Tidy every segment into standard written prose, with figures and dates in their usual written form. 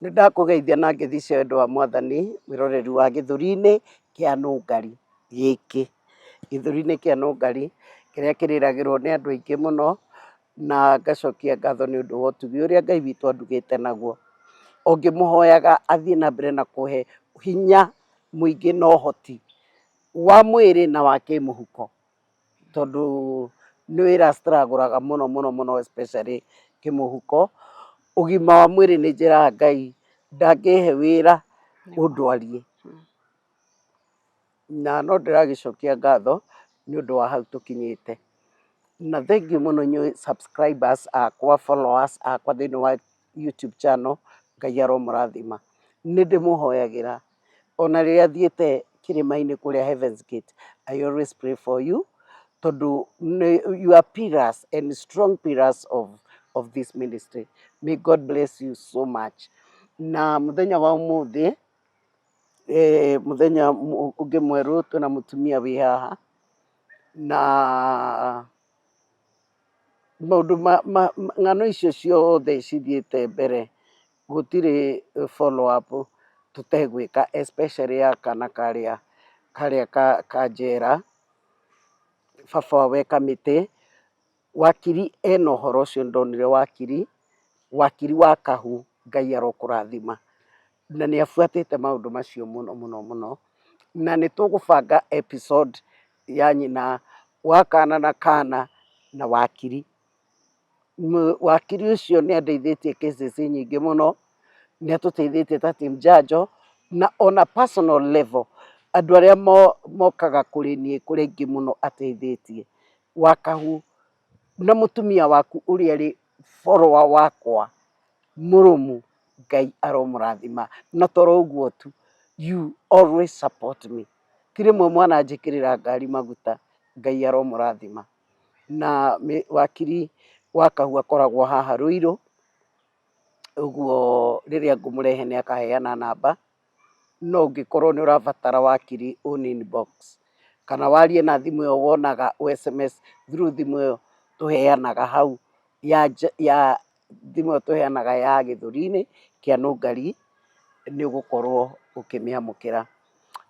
Nĩ ndakũgeithia na ngeithi cia wendo wa Mwathani, mwĩroreri wa gĩthũri-inĩ kĩa nũngari gĩkĩ. Gĩthũri-inĩ kĩa nũngari kĩrĩa kĩrĩragĩrwo nĩ andũ aingĩ mũno, na ngacokia ngatho nĩ ũndũ wa ũtugi ũrĩa Ngai witũ andugĩte naguo. O ngĩmũhoyaga athiĩ na mbere na kũhe hinya mũingĩ na ũhoti wa mwĩrĩ na wa kĩmũhuko. Tondũ nĩ wĩra struggle mũno mũno mũno especially kĩmũhuko. Ũgima wa mwĩrĩ nĩ njĩraga Ngai ndangĩhe wĩra ũndwarie. Na no ndĩragĩcokia ngatho nĩ ũndũ wa hau tũkinyĩte. Na thengiũ mũno inyuĩ subscribers akwa, followers akwa thĩinĩ wa YouTube channel, Ngai aromũrathima. Nĩ ndĩmũhoyagĩra ona rĩrĩa thiĩte kĩrĩma-inĩ kũrĩa Heavens Gate, I always pray for you tondũ you are pillars and strong pillars of this ministry. May God bless you so much. Na mũthenya wa ũmũthĩ, mũthenya ũngĩ mwerũ twĩna mũtumia wĩ haha na maũndũ ma ng'ano icio ciothe cithiĩte mbere gũtirĩ follow up tũtegwĩka especially ya kana karĩa karĩa ka njera, baba wao e kamĩtĩ. Wakiri ena ũhoro ũcio nĩndonire wakiri, wakiri wa Kahu Ngai arokũrathima. Na nĩ abuatĩte maũndũ macio mũno mũno mũno. Na nĩ tũgũbanga episode ya nyina wa kana na kana na wakiri. Wakiri ũcio nĩ andeithĩtie cases nyingĩ mũno, nĩ atũteithĩtie ta team Njanjo, na ona personal level, andũ arĩa mokaga kũrĩ niĩ kũrĩ aingĩ mũno ateithĩtie. Wakahu na mũtumia waku ũrĩa arĩ follower wakwa mũrũmu, Ngai aromũrathima. Na toro ũguo tu, you always support me. Ti rĩmwe mwananjĩkĩrĩra ngari maguta, Ngai aromũrathima. Na wakiri wa Kahu akoragwo haha Ruiru, ũguo rĩrĩa ngũmũrehe nĩ akaheana namba, no ũngĩkorwo nĩ ũrabatara wakiri ũ inbox, kana warie na thimũ ĩyo wonaga ũ SMS through thimũ ĩyo tũheanaga hau ya thimũ ĩyo tũheanaga ya gĩthũri-inĩ kĩa nũngari, nĩ ũgũkorwo ũkĩmĩamũkĩra.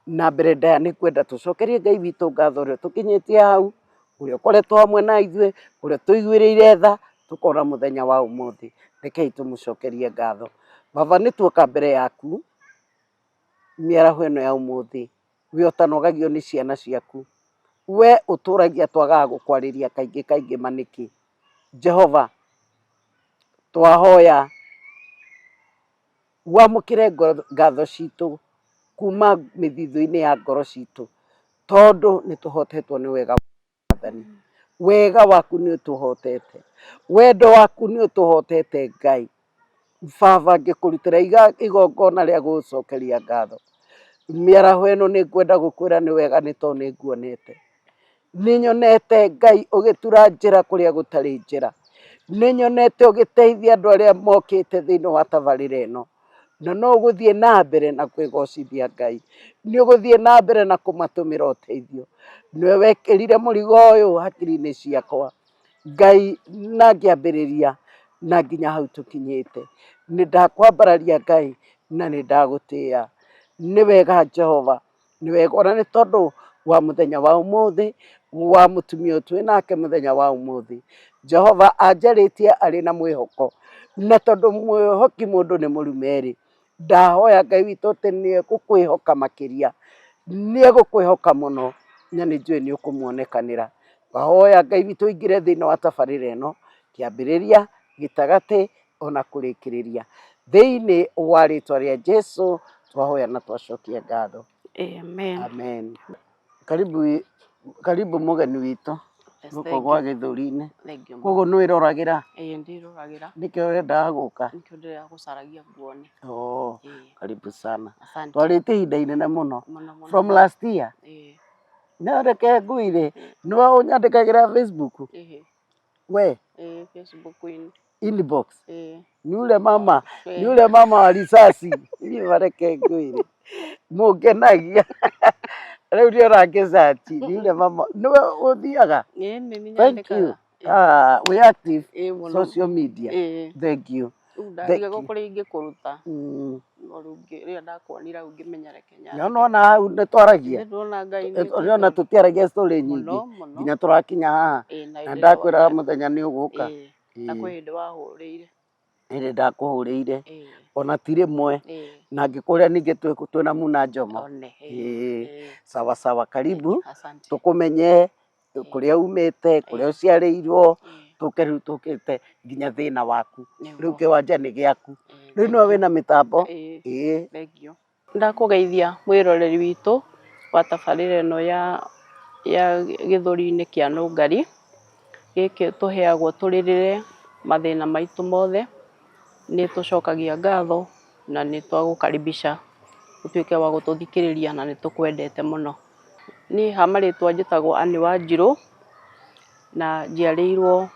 Na mbere ndaya nĩ ngwenda tũcokerie Ngai witũ ngatho ũrĩa ũtũkinyĩtie hau, ũrĩa ũkoretwo hamwe na ithuĩ, ũrĩa ũtũiguĩrĩire tha, tũkona mũthenya wa ũmũthĩ. Rekei tũmũcokerie ngatho. Baba nĩ tuoka mbere yaku mĩaraho ĩno ya ũmũthĩ, we ũtanogagio nĩ ciana ciaku, we ũtũragia twagaga gũkwarĩria kaingĩ kaingĩ ma nĩkĩ? Jehova, twahoya wamũkĩre ngatho citũ kuma mĩthithũ-inĩ ya ngoro citũ, tondũ nĩ tũhotetwo nĩ wega Mwathani. Wega waku nĩ ũtũhotete, wendo waku nĩ ũtũhotete Ngai. Baba ngĩkũrutĩra igongona rĩa gũgũcokeria ngatho, mĩaraho ĩno nĩ ngwenda gũkwĩra nĩ wega nĩ tondũ nĩ nguonete. Nĩ nyonete Ngai ũgĩtura njĩra kũrĩa gũtarĩ njĩra. Nĩ nyonete ũgĩteithia andũ arĩa mokĩte thĩinĩ wa tabarĩra ĩno. Na no ũgũthiĩ na mbere na kwĩgocithia Ngai. Nĩ ũgũthiĩ na mbere na kũmatũmĩra ũteithio. Nĩwe wekĩrire mũrigo ũyũ hakiri-inĩ ciakwa Ngai na ngĩambĩrĩria na nginya hau tũkinyĩte. Nĩ ndakwambararia Ngai na nĩ ndagũtĩa. Nĩ wega Jehova. Nĩ wega ona nĩ tondũ wa mũthenya wa ũmũthĩ, wa mũtumia ũyũ twĩ nake mũthenya wa ũmũthĩ. Jehova anjarĩtie arĩ na mwĩhoko, na tondũ mwĩhoki mũndũ nĩ mũrume rĩ, ndahoya Ngai witũ atĩ nĩ egũkwĩhoka makĩria, nĩ egũkwĩhoka mũno na nĩ njũĩ nĩ ũkũmuonekanĩra. Ngahoya Ngai witũ ũingĩre thĩinĩ wa tabarĩra ĩno, kĩambĩrĩria, gĩtagatĩ ona kũrĩkĩrĩria. Thĩinĩ wa rĩtwa rĩa Jesu twahoya na twacokia ngatho. Amen. Amen. Karibu, karibu mũgeni witũ Yes, gũkũ thank gwa you. gĩthũri-inĩ. Thank you. Koguo nĩ wĩroragĩra? Ĩĩ ndĩroragĩra. Nĩkĩo ũrendaga gũka? Nĩkĩo ndĩragũcaragia nguone. Oh, Ĩĩ. karibu sana. Asante. Twarĩte ihinda inene mũno. Mũno mũno. From last year. Ĩĩ. No reke ngwĩre, nĩwe ũnyandĩkagĩra Facebook? Ĩĩ. We? Ĩĩ Facebook-inĩ. Inbox? Ĩĩ. Ni ule mama, ni ule mama wa risasi. Niĩ mareke ngwĩre. Mũngenagia. Rĩu nĩ ũrangĩcati. Ni ule mama. Nĩwe ũthiaga? Ĩĩ nĩ niĩ Thank you. nyandĩkaga. Ah, we active Ĩĩ mũno. social media. Ĩĩ. Thank you. Rĩu ndarigagwo kũrĩa ingĩkũruta. No rĩu rĩrĩa ndakuonire hau ngĩmenya reke nyandĩke. Nĩ wona hau nĩ twaragia? Nĩ ndĩrona Ngai nĩ Nĩ wona tũtiaragia story nyingĩ Mũno mũno. nginya tũrakinya haha. Ĩĩ Na ndakwĩra mũthenya nĩ ũgũka. Ĩĩ na kwĩ hĩndĩ wahũrĩire. Hĩndĩ ndakũhũrĩire ona ti rĩmwe na ngĩkũria ningĩ twĩna Muna Njomo. One. Ĩĩ sawa sawa, karibu Asante. tũkũmenye kũrĩa umĩte, kũrĩa ũciarĩirwo, tũke rĩu tũkĩte nginya thĩna waku. Rĩu kĩwanja nĩ gĩaku. Rĩu nĩwe wĩna mĩtambo. Ĩĩ. Thengiũ. Ndakũgeithia mwĩroreri witũ wa tabarĩra ĩno ya gĩthũri-inĩ kĩa nũngari, gĩkĩ tũheagwo tũrĩrĩre mathĩna maitũ mothe, nĩ tũcokagia ngatho na nĩ twagũkaribisha ũtuĩke wa gũtũthikĩrĩria na nĩ tũkwendete mũno. Niĩ ha marĩtwa njĩtagwo Ann Wanjirũ, na njiarĩirwo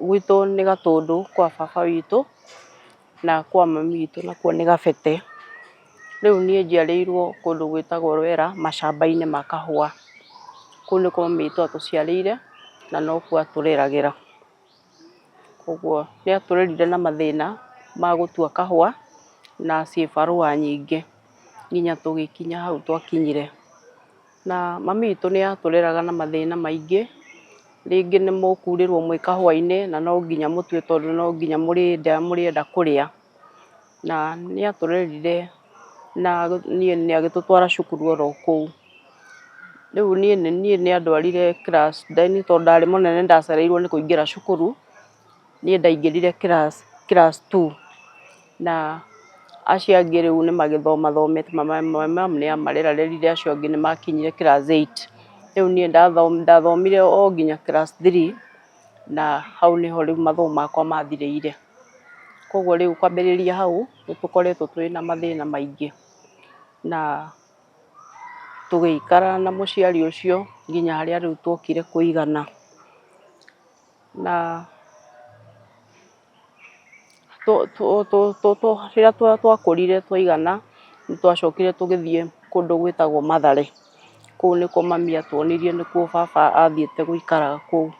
gwitũ nĩ Gatũndũ kwa baba witũ, na kwa mami witũ nakuo nĩ Gabete. Rĩu niĩ njiarĩirwo kũndũ gwĩtagwo Rwera macamba-inĩ ma kahũa. Kũu nĩkuo mami witũ atũciarĩire na nokuo atũreragĩra. Koguo nĩ atũrerire na mathĩna ma gũtua kahũa na cibarũa nyingĩ nginya tũgĩkinya hau twakinyire. Na mami witũ nĩ atũreraga na mathĩna maingĩ, rĩngĩ nĩ mũkurĩrwo mwĩ kahũa-inĩ na no nginya mũtue tondũ no nginya mũrĩenda kũrĩa. Na nĩ atũrerire na niĩ nĩ agĩtũtwara cukuru oro kũu. Rĩu niĩ nĩ andwarire class niĩ tondũ ndarĩ mũnene nĩ ndacereirwo nĩ kũingĩra cukuru, niĩ ndaingĩrire class two na acio angĩ rĩu nĩ magĩthomathomete, mamu nĩ amarerarerire acio angĩ nĩ makinyire class eight. Rĩu niĩ ndathomire o nginya class three na hau nĩho rĩu mathomo makwa mathirĩire. Koguo rĩu kwambĩrĩria hau nĩ tũkoretwo twĩna mathĩna maingĩ na tũgĩikara na mũciari ũcio nginya harĩa rĩu twokire kũigana. Na rĩrĩa twakũrire twaigana nĩ twacokire tũgĩthiĩ kũndũ gwĩtagwo Mathare. Kũu nĩkuo mami atuonirie nĩkuo baba athiĩte gũikaraga kũu.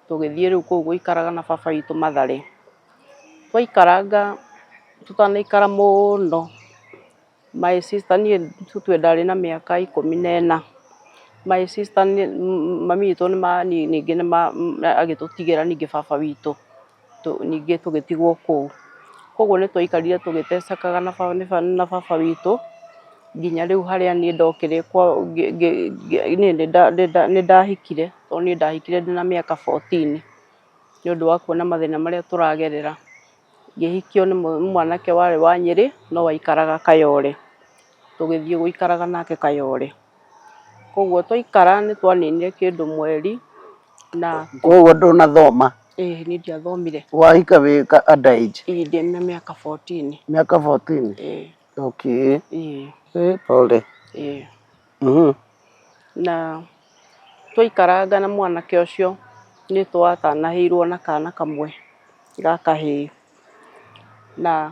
Tũgĩthiĩ rĩu kũu gũikaraga na baba witũ Mathare. Twaikaranga tũtanaikara mũno, my sister niĩ tũtue ndarĩ na mĩaka 14. My sister mami witũ ningĩ agĩtũtigĩra ningĩ baba witũ, ningĩ tũgĩtigwo kũu. Koguo nĩ twaikarire tũgĩtecekaga na baba witũ nginya rĩu harĩa niĩ ndokire niĩ nĩ ndahikire tondũ niĩ ndahikire ndĩna mĩaka 14 nĩ ũndũ wa kuona mathĩna marĩa tũragerera. Ngĩhikio nĩ mwanake warĩ wa Nyĩrĩ no waikaraga Kayole. Tũgĩthiĩ gũikaraga nake Kayole. Koguo twaikara nĩ twaninire kĩndũ mweri na Koguo ndũnathoma? Ĩĩ niĩ ndiathomire. Wahika wĩ under age? Ĩĩ ndĩ na mĩaka 14. Mĩaka 14? Ĩĩ. Okay. Ĩĩ. Ĩĩ pole. Ĩĩ. Na twaikaranga na mwanake ũcio nĩ twatanahĩirwo na kana kamwe ga kahĩĩ. Na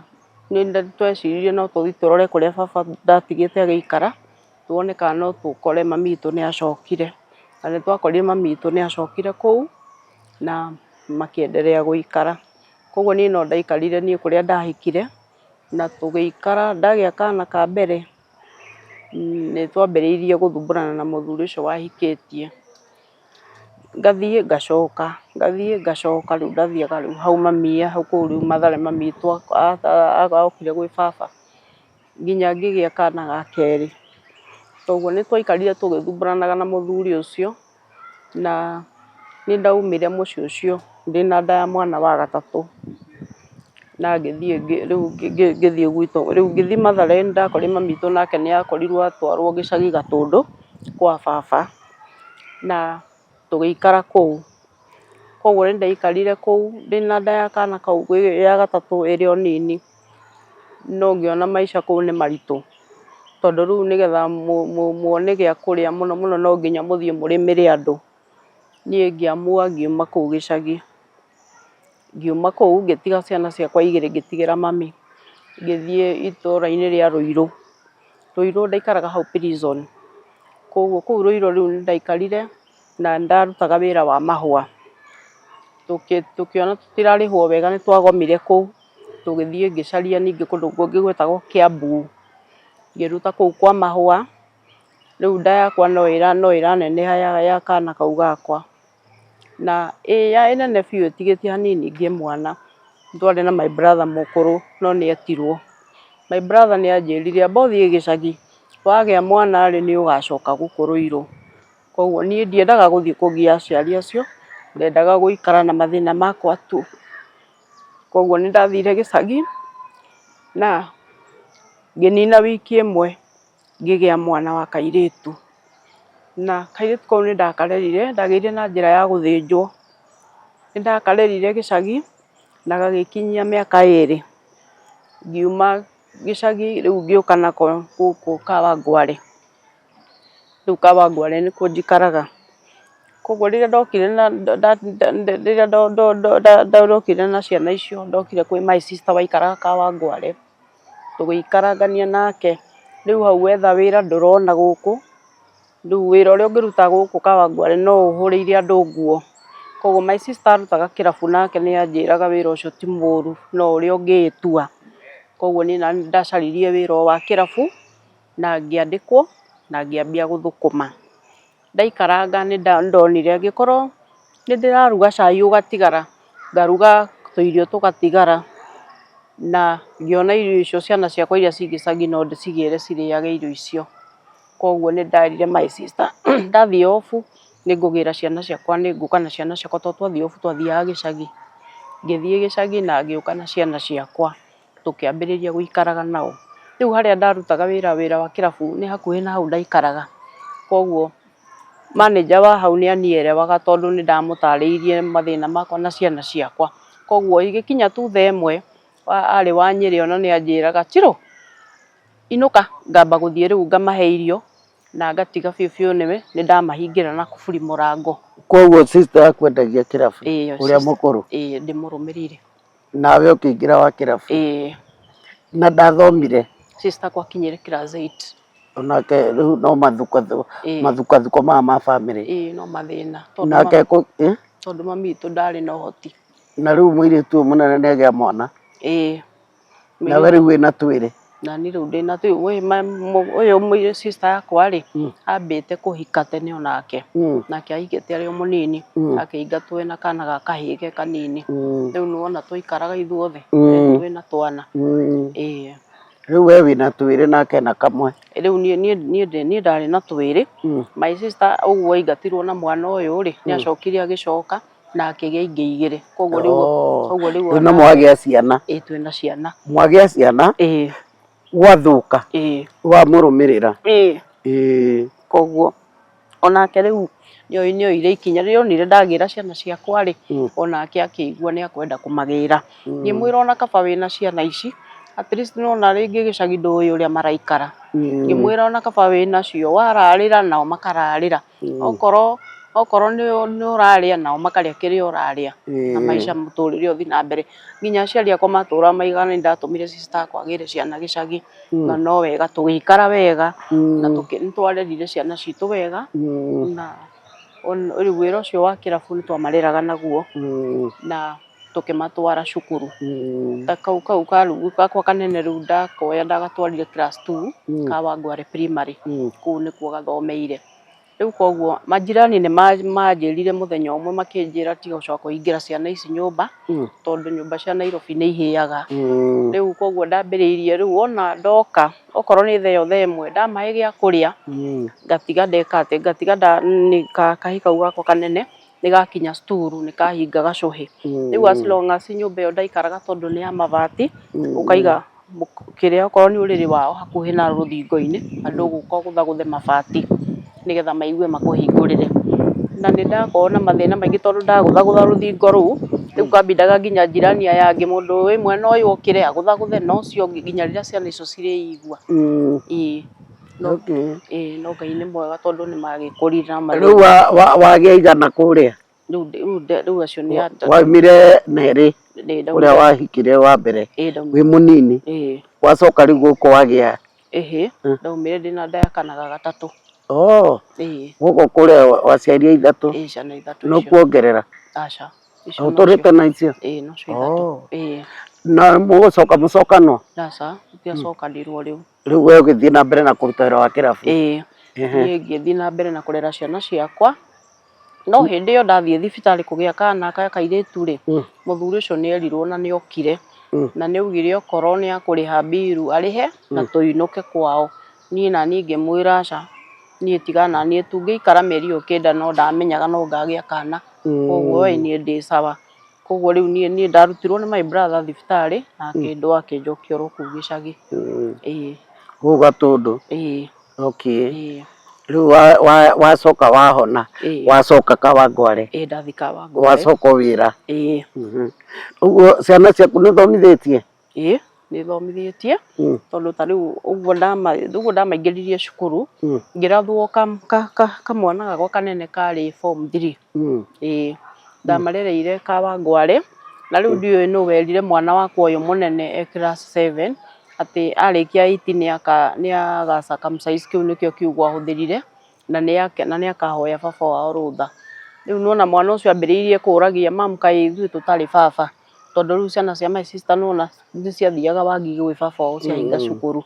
nĩ tweciririe no tũthiĩ tũrore kũrĩa baba ndatigĩte agĩikara, tuone kana no tũkore mami witũ nĩ acokire. Na nĩ twakorire mami witũ nĩ acokire kũu na makĩenderea gũikara. Koguo niĩ no ndaikarire niĩ kũrĩa ndahikire na tũgĩikara, ndagĩa kana ka mbere nĩ twambĩrĩirie gũthumbũrana na mũthuri ũcio wahikĩtie. Ngathiĩ ngacoka, ngathiĩ ngacoka, rĩu ndathiaga rĩu hau mami hau kũu rĩu Mathare mami witũ okire gwĩ baba nginya ngĩgĩa kana ga kerĩ. Koguo nĩ twaikarire tũgĩthumbũranaga na mũthuri ũcio na nĩ ndaumire mũciĩ ũcio ndĩna nda ya mwana wa gatatũ na ngĩthiĩ rĩu ngĩthiĩ gwitũ, rĩu ngĩthiĩ Mathare nĩ ndakorire mami witũ nake nĩ akorirwo atwarwo gĩcagi Gatũndũ kwa baba na tũgĩikara kũu. Koguo nĩ ndaikarire kũu ndĩna nda ya kana kau ya gatatũ ĩrĩ o nini, no ngĩona maica kũu nĩ maritũ tondũ rĩu nĩgetha muone gĩa kũrĩa mũno mũno no nginya mũthiĩ mũrĩmĩre andũ. Niĩ ngĩamua ngiuma kũu gĩcagi, ngiuma kũu ngĩtiga ciana ciakwa igĩrĩ ngĩtigĩra mami, ngĩthiĩ itũra-inĩ rĩa Rũirũ. Rũirũ ndaikaraga hau prison, koguo kũu Rũirũ rĩu nĩ ndaikarire na nĩ ndarutaga wĩra wa mahũa. Tũkĩona tũtirarĩhwo wega nĩ twagomire kũu, Tũgĩthiĩ ngĩcaria ningĩ kũndũ kũngĩ gwetagwo Kiambu, ngĩruta kũu kwa mahũa, rĩu nda yakwa no ĩraneneha ya kana kau gakwa. Na ĩ nene biũ ĩtigĩtie hanini ngĩe mwana, twarĩ na my brother mũkũrũ no nĩ etirwo. My brother nĩ anjĩrire amba ũthiĩ gĩcagi, wagĩa mwana rĩ nĩ ũgacoka gũkũ Ruiru. Koguo niĩ ndiendaga gũthiĩ kũgia aciari acio, ndendaga gũikara na mathĩna makwa tu. Koguo nĩ ndathire gĩcagi na ngĩnina wiki ĩmwe ngĩgĩa mwana wa kairĩtu. Na kairĩtu kau nĩ ndakarerire, ndagĩire na njĩra ya gũthĩnjwo. Nĩ ndakarerire gĩcagi na gagĩkinyia mĩaka ĩrĩ. Ngiuma gĩcagi rĩu ngĩũka nako gũkũ Kawangware. Rĩu Kawangware nĩkuo njikaraga. Koguo rĩrĩa ndokire na rĩrĩa ndokire na ciana icio, ndokire kwĩ my sister waikaraga Kawangware, tũgĩikarangania nake. Rĩu hau wetha wĩra ndũrona gũkũ, rĩu wĩra ũrĩa ũngĩruta gũkũ Kawangware no ũhũrĩire andũ nguo. Koguo my sister arutaga kĩrabu nake nĩ anjĩraga wĩra ũcio ti mũru no ũrĩa ũngĩĩtua. Koguo niĩ naniĩ ndacaririe wĩra o wa kĩrabu na ngĩandĩkwo na ngĩambia gũthũkũma. Ndaikaranga nĩ ndonire angĩkorwo nĩ ndĩraruga cai ũgatigara, ngaruga tũirio tũgatigara, na ngĩona irio icio ciana ciakwa iria ciĩ gĩcagi no ndĩcigĩre cirĩage irio icio. Koguo nĩ nderire my sister ndathiĩ off nĩ ngũgĩra ciana ciakwa, nĩ ngũka na ciana ciakwa tondũ twathiĩ off twathiaga gĩcagi. Ngĩthiĩ gĩcagi na ngĩũka na ciana ciakwa. Tũkĩambĩrĩria gũikaraga nao. Rĩu harĩa ndarutaga wĩra, wĩra wa kĩrabu nĩ hakuhĩ na hau ndaikaraga, koguo manager wa hau nĩ anĩerewaga tondũ nĩ ndamũtarĩirie mathĩna makwa na ciana ciakwa. Koguo igĩkinya tu thaa ĩmwe, arĩ wa Nyĩrĩ ona nĩ anjĩraga, Chiro, inũka, ngamba gũthiĩ rĩu ngamahe irio na ngatiga biũ biũ nĩ ndamahingĩra na kuburi mũrango. Koguo sister yaku endagia kĩrabu, ũrĩa mũkũrũ? Ĩĩ ndĩmũrũmĩrĩire. Nawe ũkĩingĩra wa kĩrabu? Ĩĩ. Na ndathomire? Sister akwa akinyire class 8. Onake rĩu no mathukathuko maya ma bamĩrĩ? Ĩĩ no mathĩna. Nake Tondũ mami witũ ndarĩ na ũhoti. Na rĩu mũirĩtu ũyũ mũnene nĩ agĩa mwana? Ĩĩ. Nawe rĩu wĩna twĩrĩ? Nani rĩu ndĩna twĩrĩ, ũyũ sister yakwa rĩ, ambĩte kũhika tene onake, nake ahikĩte arĩ o mũnini, akĩingatwo ena kana ga kahĩĩ ge kanini, rĩu nĩwona twaikaraga ithuothe twĩna twana, ĩĩ. Rĩu we wĩna twĩrĩ nake ena kamwe? Rĩu niĩ ndarĩ na twĩrĩ, my sister ũguo aingatirwo na mwana ũyũ rĩ, nĩ acokire agĩcoka na akĩgĩa ingĩ igĩrĩ, koguo rĩu koguo rĩu Rĩu nĩ mwagĩa ciana? Ĩĩ twĩna ciana. Mwagĩa ciana? Ĩĩ. Gwathũka? Ĩĩ. Wamũrũmĩrĩra? Ĩĩ. Ĩĩ. Koguo onake rĩu nĩ oire ikinya rĩrĩa onire ndagĩra ciana ciakwa rĩ, onake akĩigua nĩ akwenda kũmagĩra. Ngĩmwĩra ona kaba wĩna ciana ici, at least nĩwona rĩngĩ gĩcagi ndũĩ ũrĩa maraikara. Ngĩmwĩra ona kaba wĩnacio, wararĩra nao makararĩra. Okorwo okorwo nĩ ũrarĩa nao makarĩa kĩrĩa ũrarĩa, na maica mũtũrĩre ũthiĩ na mbere. Nginya aciari akwa matũraga maigaga nĩ ndatũmire sister akwa agĩre ciana gĩcagi, na no wega tũgĩikara wega, na nĩ twarerire ciana citũ wega, na rĩu wĩra ũcio wa kĩrabu nĩ twamareraga naguo, na tũkĩmatwara cukuru. Ta kau kau gakwa kanene rĩu ndakoya ndagatwarire class 2 Kawangware primary, kũu nĩkuo gathomeire. Rĩu koguo majirani nĩ manjĩrire mũthenya ũmwe makĩnjĩra tiga gũcoka kũhingĩra ciana ici nyũmba, tondũ nyũmba cia Nairobi nĩ ihĩaga. Rĩu koguo ndambĩrĩirie rĩu wona ndoka, okorwo nĩ thaa ĩyo thaa ĩmwe, ndamahe gĩa kũrĩa, ngatiga ndeka atĩ, ngatiga kahĩĩ kau gakwa kanene nĩ gakinya cukuru nĩ kahinga gacũhĩ. Rĩu as long as nyũmba ĩyo ndaikaraga tondũ nĩ ya mabati, ũkaiga kĩrĩa okorwo nĩ ũrĩrĩ wao hakuhĩ na rũthingo-inĩ, handũ ũgũka ũgũthagũthe mabati nĩgetha maigue makũhingũrĩre. Na nĩ ndakoragwo na mathĩna maingĩ tondũ ndagũthagũtha rũthingo rũu, rĩu kwambindaga nginya jirani aya angĩ, mũndũ wĩ mwena ũyũ okĩre agũthagũthe na ũcio ũngĩ nginya rĩrĩa ciana icio cirĩigua. Ĩĩ. Ĩĩ no Ngai nĩ mwega tondũ nĩ magĩkũrire na Rĩu wagĩa igana kũrĩa? Rĩu acio nĩ atatũ. Waumire Nyeri ũrĩa wahikire wa mbere wĩ mũnini, wacoka rĩu gũkũ wagĩa? Ĩhĩ, ndaumire ndĩna nda ya kana ga gatatũ. Oh, gũkũ kũrĩa waciarire ithatũ? Ĩĩ ciana ithatũ icio. Nĩ kuongerera? Aca. Ũtũrĩte na icio? Ĩĩ nocio ithatũ. Ĩĩ. Na mũgũcoka mũcokanwo? Aca, tũtiacokanirwo rĩu. Rĩu we ũgĩthiĩ na mbere na kũruta wĩra wa kĩrabu? Ĩĩ. Niĩ ngĩthiĩ na mbere na kũrera ciana ciakwa. No hĩndĩ ĩyo ndathiĩ thibitarĩ kũgĩa kana ka kairĩtu rĩ, mũthuri ũcio nĩ erirwo na nĩ okire. Na nĩ augire okorwo nĩ akũrĩha mbiru arĩhe na tũinũke kwao. Niĩ naniĩ ngĩmwĩra aca, niĩ tiga naniĩ tu ngĩikara mĩeri ĩyo kenda no ndamenyaga no ngagĩa kana. Koguo ĩ niĩ ndĩ sawa. Koguo rĩu niĩ niĩ ndarutirwo nĩ my brother thibitarĩ na akĩndwara akĩnjokia oro kũu gĩcagi. Ĩĩ. Kũu Gatũndũ? Ĩĩ. Okay. Ĩĩ. Rĩu wacoka wahona, wacoka Kawangware? Ĩĩ ndathiĩ Kawangware. Wacoka o wĩra? Ĩĩ. Ũguo ciana ciaku nĩ ũthomithĩtie? Ĩĩ nĩ thomithĩtie tondũ ta rĩu ũguo ndama ũguo ndamaingĩririe cukuru ngĩrathwo kamwana gakwa kanene karĩ form 3. Ĩĩ ndamarereire Kawangware na rĩu ndiũĩ nũ werire mwana wakwa ũyũ mũnene e class 7 atĩ arĩkia 8 nĩ aga circumcise kĩu nĩkĩo kiugo ahũthĩrire na nĩ akahoya baba wao rũtha. Rĩu nĩwona mwana ũcio ambĩrĩirie kũragia mum kaĩ ithuĩ tũtarĩ baba? Tondũ rĩu ciana cia my sister nĩwona nĩ ciathiaga Wangigĩ gwĩ baba wao ciahinga cukuru.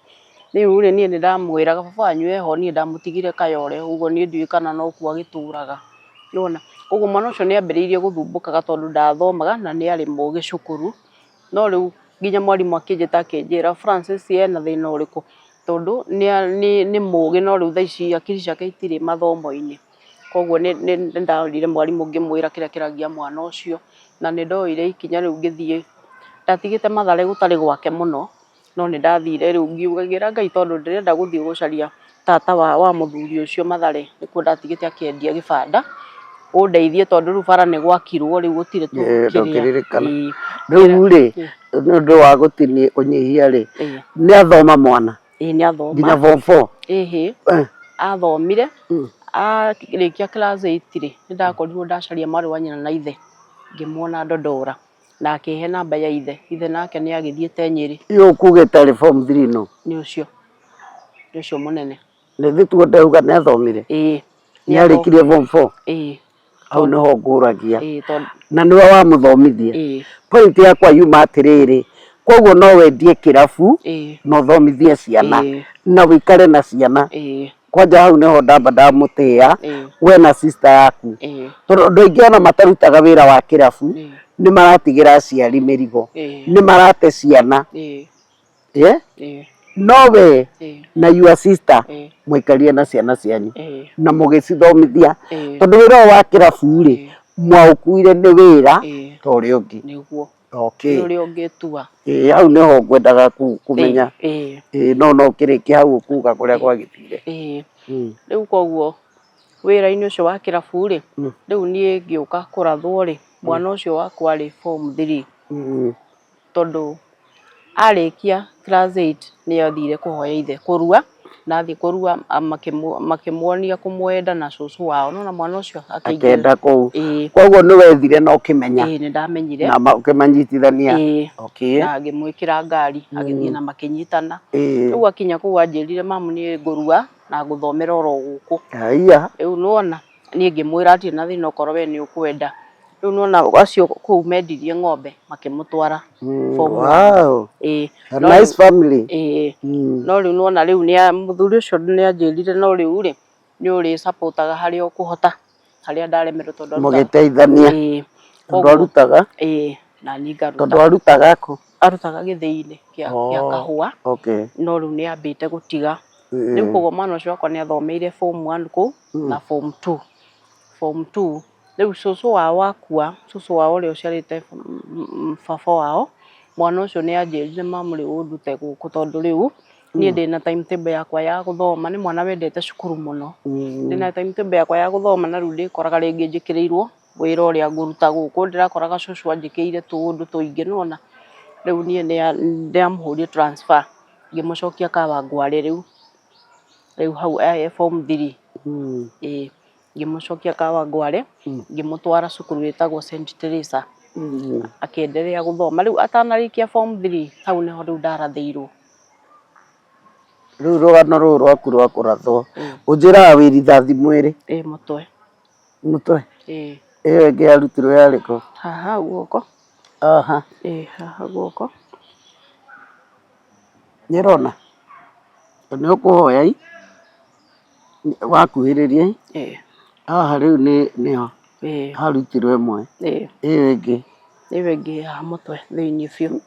Rĩu rĩ niĩ nĩ ndamwĩraga baba wanyu eho niĩ ndamũtigire Kayore ũguo niĩ ndiũĩ kana nokuo agĩtũraga. Nĩwona, koguo mwana ũcio nĩ ambĩrĩirie gũthumbũkaga tondũ ndathomaga na nĩ arĩ mũgĩ cukuru. No rĩu nginya mwarimũ akĩnjĩta akĩnjĩra Francis ena thĩna ũrĩkũ? Tondũ nĩ mũgĩ no rĩu thaa ici hakiri ciake itirĩ mathomo-inĩ. Koguo nĩ ndorire mwarimũ ngĩmwĩra kĩrĩa kĩragia mwana ũcio, na nĩ ndoire ikinya rĩu ngĩthiĩ, ndatigĩte Mathare gũtarĩ gwake mũno, no nĩ ndathire rĩu ngiuga ngĩra Ngai tondũ ndĩrenda gũthiĩ gũcaria tata wa mũthuri ũcio Mathare, nĩkuo ndatigĩte akĩendia gĩbanda, ũndeithie tondũ rĩu bara nĩ gwakirwo rĩu gũtirĩ kĩrĩa. Ndũngĩririkana. Rĩu rĩ, nĩ ũndũ wa kũnyihia rĩ, nĩ athoma mwana? Ĩĩ nĩ athoma. Nginya form four? Ĩhĩ, athomire, arĩkia class 8 rĩ, nĩ ndakorirwo ndacaria mwarĩ wa nyina na ithe, ngĩmuona Ndondora, na akĩhe namba ya ithe, ithe nake nĩ agĩthiĩte Nyĩrĩ. Ũyũ ũkugĩte arĩ form 3 nũ? Nĩ ũcio, nĩ ũcio mũnene. Nĩ tuo ndauga nĩ athomire? Ĩĩ. Nĩ arĩkirie form 4? Ĩĩ. Hau nĩho ngũragia. Ĩĩ tondũ Na nĩwe wamũthomithia? Ĩĩ. Point yakwa yuma atĩrĩrĩ, koguo no wendie kĩrabu Ĩĩ. na ũthomithie ciana Ĩĩ. na ũikare na ciana. Ĩĩ. Kwanja hau nĩho ndamba ndamũtĩa Ĩĩ. we na sister yaku. Ĩĩ. Tondũ andũ aingĩ ona matarutaga wĩra wa kĩrabu Ĩĩ. nĩ maratigĩra aciari mĩrigo, Ĩĩ. nĩ marate ciana. Ĩĩ. Yeah? Ĩĩ. No we Ĩĩ. na your sister Ĩĩ. mwaikarire na ciana cianyu Ĩĩ. na mũgĩcithomithia Ĩĩ. tondũ wĩra ũyũ wa kĩrabu rĩ Ĩĩ. mwaũkuire nĩ wĩra Ĩĩ. ta ũrĩa ũngĩ. Nĩguo. Okay. Nĩ ũrĩa ũngĩtua. Ĩĩ hau nĩho ngwendaga kũmenya. Ĩĩ. Ĩĩ no no ũkĩrĩkia hau ũkuga kũrĩa gwagĩthire. Ĩĩ. Rĩu koguo wĩra-inĩ ũcio wa kĩrabu rĩ, rĩu niĩ ngĩũka kũrathwo rĩ, mwana ũcio wakwa arĩ form 3. Tondũ arĩkia class 8 nĩ athire kũhoya ithe kũrua, na athiĩ kũrua makĩmuonia kũmwenda na cũcũ wao. Nĩ wona mwana ũcio akĩingĩra. Akĩenda kũu. Ĩĩ. Koguo nĩ wethire na ũkĩmenya. Ĩĩ nĩ ndamenyire. Na ũkĩmanyitithania. Ĩĩ. Okay. Na ngĩmwĩkĩra ngari agĩthiĩ na makĩnyitana. Ĩĩ. Rĩu akinya kũu anjĩrire mamu niĩ ngũrua na ngũthomera oro gũkũ. Haiya. Rĩu nĩ wona niĩ ngĩmwĩra hatirĩ na thĩna okorwo we nĩ ũkwenda. Rĩu nĩwona acio kũu mendirie ng'ombe makĩmũtwara form one. Wow. Ĩĩ. A No nice family. Ĩĩ. No rĩu nĩwona rĩu nĩ mũthuri ũcio nĩ anjĩrire no rĩu rĩ, nĩ ũrĩ support aga harĩa ũkũhota, harĩa ndaremerwo tondũ arutaga. Mũgĩteithania. Ĩĩ. Tondũ arutaga? Ĩĩ, na niĩ ngaruta. Tondũ arutaga kũ? Arutaga gĩthĩi-inĩ kĩa kahũa. Okay. No rĩu nĩ ambĩte gũtiga. Rĩu koguo mwana ũcio wakwa nĩ athomeire form 1 kũu na form 2. Form 2 Rĩu cũcũ wao akua, cũcũ wao ũrĩa ũciarĩte baba wao, mwana ũcio nĩ anjĩrire mamu rĩu ũndute gũkũ tondũ rĩu niĩ ndĩna timetable yakwa ya gũthoma, nĩ mwana wendete cukuru mũno. Ndĩna timetable yakwa ya gũthoma na rĩu ndĩkoraga rĩngĩ njĩkĩrĩirwo wĩra ũrĩa ngũruta gũkũ, ndĩrakoraga cũcũ anjĩkĩire tũũndũ tũingĩ nĩ wona. Rĩu niĩ nĩ ndamũhũrire transfer ngĩmũcokia Kawangware rĩu, rĩu hau e form 3. Ĩĩ. Ngĩmũcokia Kawangware, ngĩmũtwara cukuru ĩtagwo St Teresa, akĩenderea gũthoma. Rĩu atanarĩkia form 3 hau nĩho rĩu ndarathĩirwo. Rĩu rũgano rũrũ rwaku rwa kũrathwo, ũnjĩraga wĩ rithathi mwĩrĩ? Ĩĩ mũtwe. Mũtwe? Ĩĩ. Ĩyo ĩngĩ yarutirwo yarĩ kũ? Haha guoko. Aha. Ĩĩ haha guoko. Nĩũrona? Nĩ ũkũhoya i wakuhĩrĩria i haha rĩu nĩ nĩho harutirwo ĩmwe, ĩyo ĩngĩ. Ĩyo ĩngĩ ĩ haha mũtwe thĩiniĩ biũ.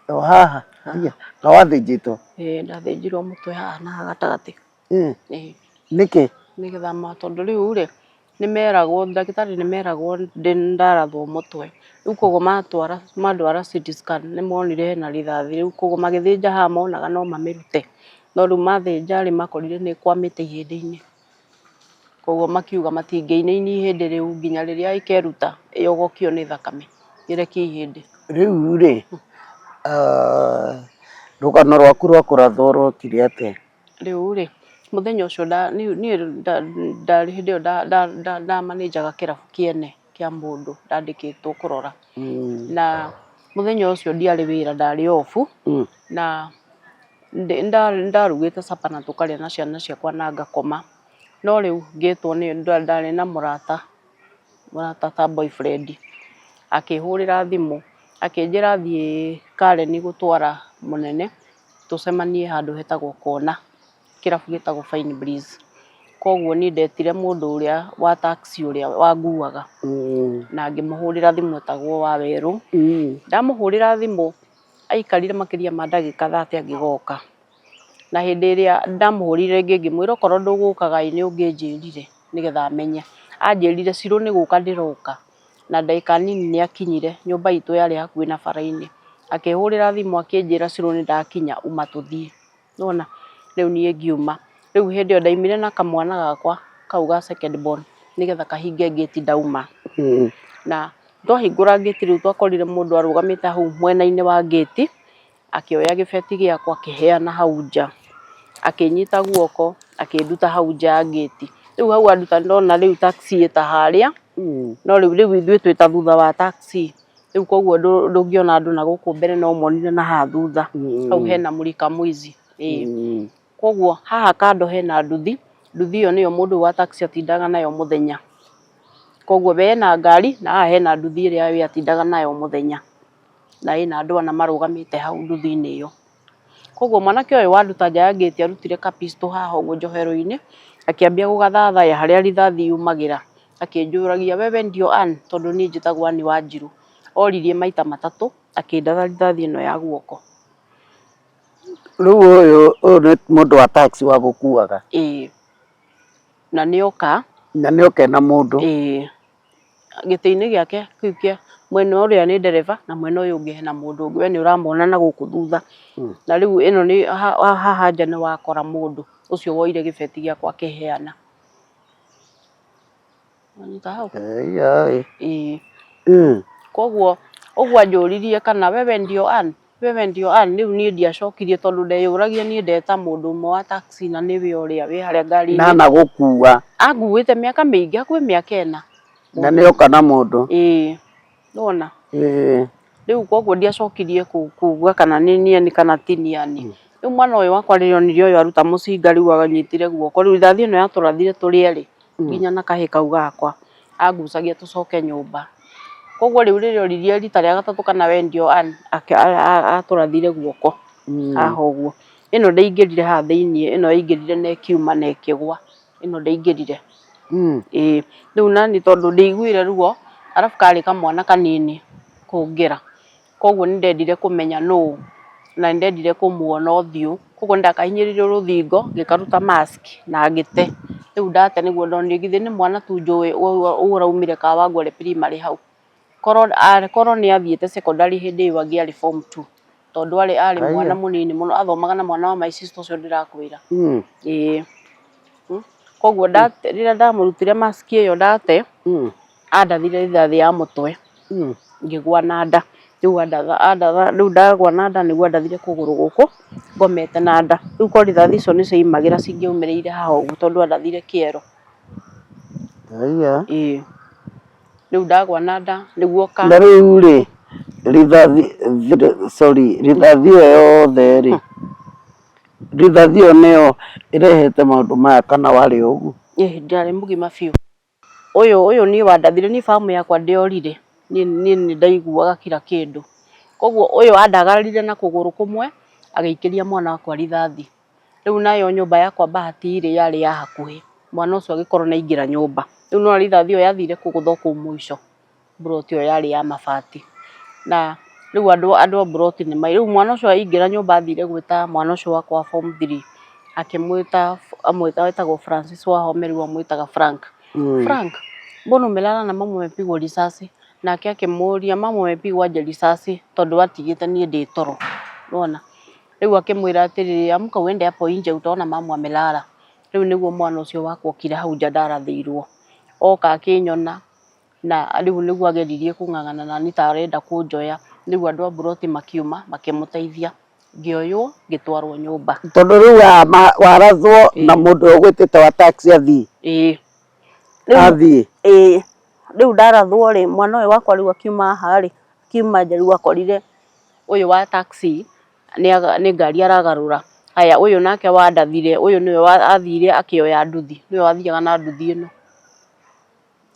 O haha? Kaĩ wathĩnjĩtwo? Ĩĩ ndathĩnjirwo mũtwe haha na haha gatagatĩ. Nĩkĩ? Nĩgetha ma tondũ rĩu rĩ, nĩ meragwo, ndagĩtarĩ nĩ meragwo ndarathwo mũtwe, rĩu koguo matwara mandwara CT scan nĩ monire hena rithathi rĩu koguo magĩthĩnja haha monaga no mamĩrute, no rĩu mathĩnja rĩ makorire nĩ ĩkwamĩte ihĩndĩ-inĩ, koguo makiuga matingĩinainia ihĩndĩ rĩu nginya rĩrĩa ĩkeruta yogokio nĩ thakame ĩrekie ihĩndĩ. Rĩu rĩ, rũgano rwaku rwa kũrathwo rwokire atĩa? Rĩu rĩ, mũthenya ũcio niĩ ndarĩ hĩndĩ ĩyo ndamanĩnjaga kĩrabu kĩene kĩa mũndũ ndandĩkĩtwo kũrora. Na mũthenya ũcio ndiarĩ wĩra ndarĩ off, na ndarugĩte supper na tũkarĩa na ciana ciakwa na ngakoma. No rĩu ngĩtwo nĩ ndarĩ na mũrata, mũrata ta boyfriend, akĩhũrĩra thimũ akĩnjĩra thiĩ Karen gũtwara mũnene. Tũcemanie handũ hetagwo Kona, kĩrabu gĩtagwo Fine Breeze. Koguo niĩ ndetire mũndũ ũrĩa wa taxi ũrĩa wanguaga, na ngĩmũhũrĩra thimũ etagwo Wawerũ. Ndamũhũrĩra thimũ, aikarire makĩria ma ndagĩka thate angĩgoka. Na hĩndĩ ĩrĩa ndamũhũrĩire rĩngĩ ngĩmwĩra okorwo ndũgũkaga ĩ nĩ ũngĩnjĩrire nĩgetha menye. Anjĩrire Cirũ nĩ gũka ndĩroka. Na ndagĩka nini nĩ akinyire, nyũmba itũ yarĩ hakuhĩ na bara-inĩ, akĩhũrĩra thimũ akĩnjĩra Ciro nĩ ndakinya uma tũthiĩ, nĩ wona, rĩu niĩ ngiuma, rĩu hĩndĩ ĩyo ndaumire na kamwana gakwa kau ga second born nĩgetha kahinge ngĩti ndauma, na twahingũra ngĩti rĩu twakorire mũndũ arũgamĩte hau mwena-inĩ wa ngĩti, Akĩoya gĩbeti gĩakwa akĩheana hau nja, akĩnyita guoko akĩnduta hau nja ya ngĩti. Rĩu hau anduta ndona rĩu taxi ĩta harĩa, no rĩu rĩu ithuĩ twĩ ta thutha wa taxi, rĩu koguo ndũngĩona andũ na gũkũ mbere no ũmonire na haha thutha, hau hena mũrika mũici ĩĩ. Koguo haha kando hena nduthi, nduthi ĩyo nĩyo mũndũ ũyũ wa taxi atindaga nayo mũthenya. Koguo we ena ngari na haha hena nduthi ĩrĩa we atindaga nayo mũthenya. Na ĩna andũ ana marũgamĩte hau nduthi-inĩ ĩyo. Koguo mwanake ũyũ wanduta nja ya ngĩti arutire ka pistol haha ũguo njohero-inĩ, akĩambia gũgathathaya harĩa rithathi yumagĩra, akĩnjũragia wewe ndio Ann? Tondũ niĩ njĩtagwo Ann Wanjiru. Oririe maita matatũ, akĩndatha rithathi ĩno ya guoko. Rĩu ũyũ ũyũ nĩ mũndũ wa taxi wagũkuaga? Ĩĩ, na nĩoka. Na nĩoka ena mũndũ? Ĩĩ. Gĩtĩ-inĩ gĩake kĩu kĩa mwena ũrĩa nĩ ndereba na mwena ũyũ ũngĩ hena mũndũ ũngĩ, we nĩ ũramwona na gũkũ thutha. Na rĩu ĩno nĩ haha nja nĩ wakora mũndũ ũcio woire gĩbeti gĩakwa akĩheana. Wanyita hau? Ĩĩ. Koguo ũguo anjũririe kana wewe ndio Ann? Wewe ndio Ann? Rĩu niĩ ndiacokirie tondũ ndeyũragia niĩ ndeta mũndũ ũmwe wa taxi na nĩwe ũrĩa wĩ harĩa ngari-inĩ. Na anagũkua? Anguĩte mĩaka mĩingĩ, hakuhĩ mĩaka ĩna. Na nĩoka na mũndũ? Ĩĩ, nĩwona? Ĩĩ. Rĩu koguo ndiacokirie kuga kana nĩ niĩ kana ti niĩ Ann. Rĩu mwana ũyũ wakwa rĩrĩa onire ũyũ aruta mũcinga rĩu anyitire guoko, rĩu rithathi ĩno yatũrathire tũrĩ erĩ nginya na kahĩĩ kau gakwa, angucagia tũcoke nyũmba. Koguo rĩu rĩrĩa oririe rita rĩa gatatũ kana we ndio Ann, atũrathire guoko haha ũguo. Ĩno ndĩaingĩrire haha thĩiniĩ, ĩno yaingĩrire na ĩkiuma na ĩkĩgwa, ĩno ndĩaingĩrire. Ĩĩ, rĩu nani tondũ ndĩaiguire ruo, arabu karĩ kamwana kanini kũngĩra. Koguo nĩ ndendire kũmenya nũ na nĩ ndendire kũmuona ũthiũ, koguo nĩ ndakahinyĩrĩirie rũthingo ngĩkaruta mask na ngĩte, rĩu ndate nĩguo ndonire githĩ nĩ mwana tu njũĩ ũraumire Kawangware primary hau, korwo nĩ athiĩte secondary hĩndĩ ĩyo angĩarĩ form two, tondũ arĩ mwana mũnini mũno athomaga na mwana wa my sister ũcio ndĩrakwĩra, ĩĩ. Koguo rĩrĩa ndamũrutire mask ĩyo ndate, andathire rithathi ya mũtwe. Ngĩgwa na nda, rĩu andatha andatha rĩu ndagwa na nda nĩguo andathire kũgũrũ gũkũ ngomete na nda, rĩu korwo rithathi icio nĩ ciaumagĩra cingĩaumĩrĩire haha ũguo tondũ andathire kĩero. Haiya. Ĩĩ, rĩu ndagwa na nda nĩguo ka. Na rĩu rĩ, rithathi, sorry, rithathi ĩyo yothe rĩ, rithathi ĩyo nĩyo ĩrehete maũndũ maya kana warĩ o ũguo? Ĩĩ ndarĩ mũgima biũ. Ũyũ ũyũ niĩ wandathire niĩ bamu yakwa ndĩorire, niĩ niĩ nĩ ndaiguaga kila kĩndũ. Koguo ũyũ andagararire na kũgũrũ kũmwe, Agĩikĩria mwana wakwa rithathi. Rĩu nayo nyũmba yakwa bahati rĩ yarĩ ya hakuhĩ, mwana ũcio agĩkorwo nĩ aingĩra nyũmba. Rĩu nĩwona rithathi ĩyo yathire kũgũtha o kũu mũico, mburoti ĩyo yarĩ ya mabati. Na rĩu andũ andũ a mburoti nĩ rĩu mwana ũcio aingĩra nyũmba athire gwĩta mwana ũcio wakwa wa form three, akĩmwĩta amwĩta etagwo Francis Wahome rĩu amwĩtaga Frank. Frank, mbona umelala na mama umepigwa risasi? Nake akĩmũria mama umepigwa aje risasi tondũ atigĩte niĩ ndĩ toro. Nĩwona? Rĩu akĩmwĩra atĩrĩrĩ, amka uende hapo nje utaona mama amelala. Rĩu nĩguo mwana ũcio wakwa okire hau nja ndarathĩirwo. Oka akĩnyona na rĩu nĩguo ageririe kũng'ang'ana nani ta arenda kũnjoya. Rĩu andũ a mburoti makiuma makĩmũteithia. Ngĩoywo ngĩtwarwo nyũmba. Tondũ rĩu warathwo na mũndũ ũyũ ũgwĩtĩte wa taxi athiĩ. Ĩĩ. Athiĩ. Ĩĩ. Rĩu ndarathwo rĩ, mwana ũyũ wakwa rĩu akiuma haha rĩ, akiuma nja rĩu akorire ũyũ wa taxi nĩ ngari aragarũra. Haya ũyũ nake wandathire, ũyũ nĩwe athire akĩoya nduthi, nĩwe wathiaga na nduthi ĩno.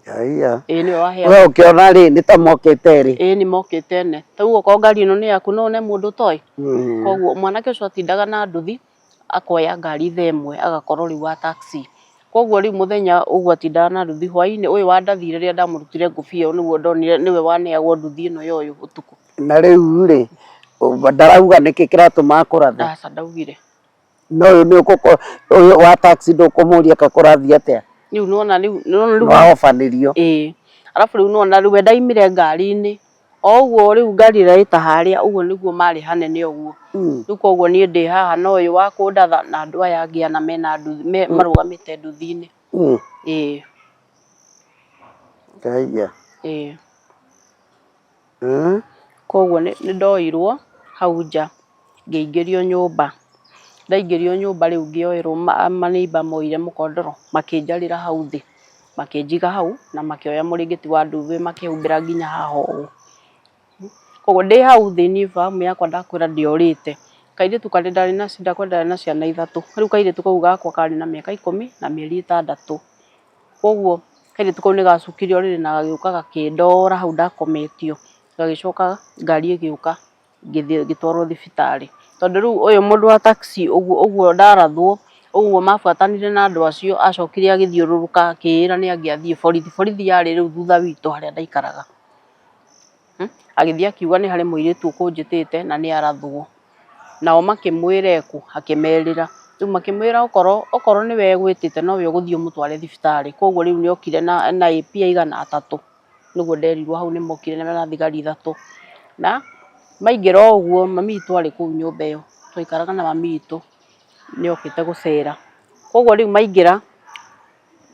Haiya. Ĩĩ nĩwe waheagwo. We ũkĩona rĩ, nĩ ta mokĩte erĩ. Ĩĩ nĩ mokĩte ene. Ta rĩu okorwo ngari ĩno nĩ yaku no one mũndũ ũtoĩ? Koguo mwanake ũcio atindaga na nduthi, akoya ngari thaa ĩmwe agakorwo rĩu wa taxi. Koguo rĩu mũthenya ũguo atindaga na nduthi, hwainĩ ũyũ wandathire rĩrĩa ndamũrutire ngũbia ĩyo nĩguo ndonire nĩwe waneagwo nduthi ĩno ya ũyũ ũtukũ. Na rĩu rĩ, ndarauga nĩkĩ kĩratũma akũrathe? Aca ndaugire. No ũyũ nĩ ũyũ wa taxi ndũkũmũria ka kũrathiĩ atĩa? Rĩu nĩwona rĩu nĩwona rĩu Nĩwahobanĩrio. Ĩĩ. Arabu rĩu nĩwona rĩu we ndaimire ngari-inĩ, o ũguo rĩu ngari ĩrĩa ĩta harĩa ũguo nĩguo marĩ hanene ũguo. Rĩu koguo niĩ ndĩ haha na ũyũ wa kũndatha na andũ aya angĩ ana mena nduthi marũgamĩte nduthi-inĩ. Ĩĩ. Haiya. Ĩĩ. Koguo nĩ ndoirwo hau nja ngĩingĩrio nyũmba. Ndaingĩrio nyũmba rĩu ngĩoerwo maneighbour moire mũkondoro makĩnjarĩra hau thĩ, makĩnjiga hau na makĩoya mũrĩngĩti wa ndumbĩ makĩhumbĩra nginya haha ũũ. Koguo ndĩ hau thĩ niĩ fahamu yakwa ndakwĩra ndĩorĩte. Kairĩtu karĩa ndarĩ na ndakwĩra ndarĩ na ciana ithatũ, rĩu kairĩtu kau gakwa karĩ na mĩaka ikũmi na mĩeri ĩtandatũ. Koguo kairĩtu kau nĩ gacukire ũrĩrĩ na gagĩũka gakĩndora hau ndakometio, gagĩcoka ngari ĩgĩũka ngĩthiĩ ngĩtwarwo thibitarĩ. Tondũ rĩu ũyũ mũndũ wa taxi ũguo ũguo ndarathwo, ũguo mabuatanire na andũ acio, acokire agĩthiũrũrũka akĩĩra nĩ angĩathiĩ borithi. Borithi yarĩ rĩu thutha witũ harĩa ndaikaraga. Agĩthiĩ akiuga nĩ harĩ mũirĩtu ũkũnjĩtĩte na nĩ arathwo. Nao makĩmwĩra ekũ, akĩmerĩra. Rĩu makĩmwĩra okorwo okorwo nĩwe egwĩtĩte nowe ũgũthiĩ ũmũtware thibitarĩ. Koguo rĩu nĩ okire na na AP aigana atatũ, nĩguo nderirwo hau nĩ mokire na thigari ithatũ. Na maingĩra o ũguo mami witũ arĩ kũu nyũmba ĩyo, twaikaraga na mami witũ, nĩ okĩte gũcera. Koguo rĩu maingĩra,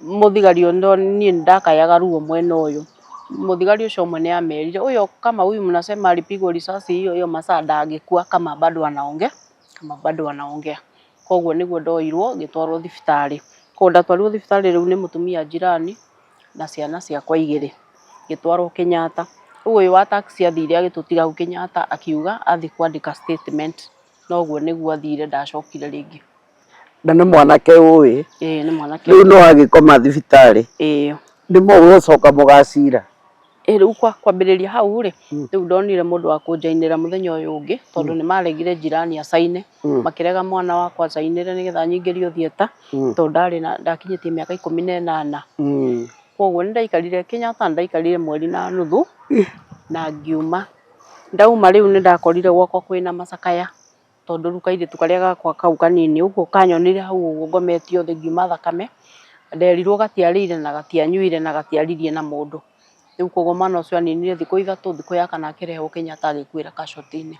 mũthigari ũyũ niĩ nĩ ndakayaga ruo mwena ũyũ, mũthigari ũcio ũmwe nĩ amerire, huyo kama huyu mnasema alipigwa risasi hiyo hiyo masaa ndangĩkua kama bado anaongea, kama bado anaongea. Koguo nĩguo ndoirwo ngĩtwarwo thibitarĩ. Koguo ndatwarirwo thibitarĩ rĩu nĩ mũtumia jirani na ciana ciakwa igĩrĩ, ngĩtwarwo Kenyatta. Rĩu ũyũ wa taxi athire agĩtũtiga hau Kenyatta akiuga athiĩ kwandĩka statement, na ũguo nĩguo athire ndacokire rĩngĩ. Na nĩ mwanake ũĩ? Ĩĩ nĩ mwanake. Rĩu no agĩkoma thibitarĩ? Ĩĩ. Nĩ mũgũcoka mũgacira? Ĩĩ rĩu kwambĩrĩria hau rĩ, rĩu ndonire mũndũ wa kũnjainĩra mũthenya ũyũ ũngĩ, tondũ nĩ maregire jirani acaine, makĩrega mwana wakwa acainĩre nĩgetha anyingĩrio theatre, tondũ ndarĩ na ndakinyĩtie mĩaka 18. Koguo nĩ ndaikarire Kenyatta nĩ ndaikarire mweri na nuthu na ngiuma. Ndauma rĩu nĩ ndakorire gwakwa kwĩna macakaya, tondũ rĩu kairĩtu karĩa gakwa kau kanini ũguo kanyonire hau ũguo ngometio thĩ ngiuma thakame, nderirwo gatiarĩire na gatianyuire na gatiaririe na mũndũ. Rĩu koguo mwana ũcio aninire thikũ ithatũ, thikũ ya kana akĩrehwo Kenyatta agĩkuĩra casualty-inĩ.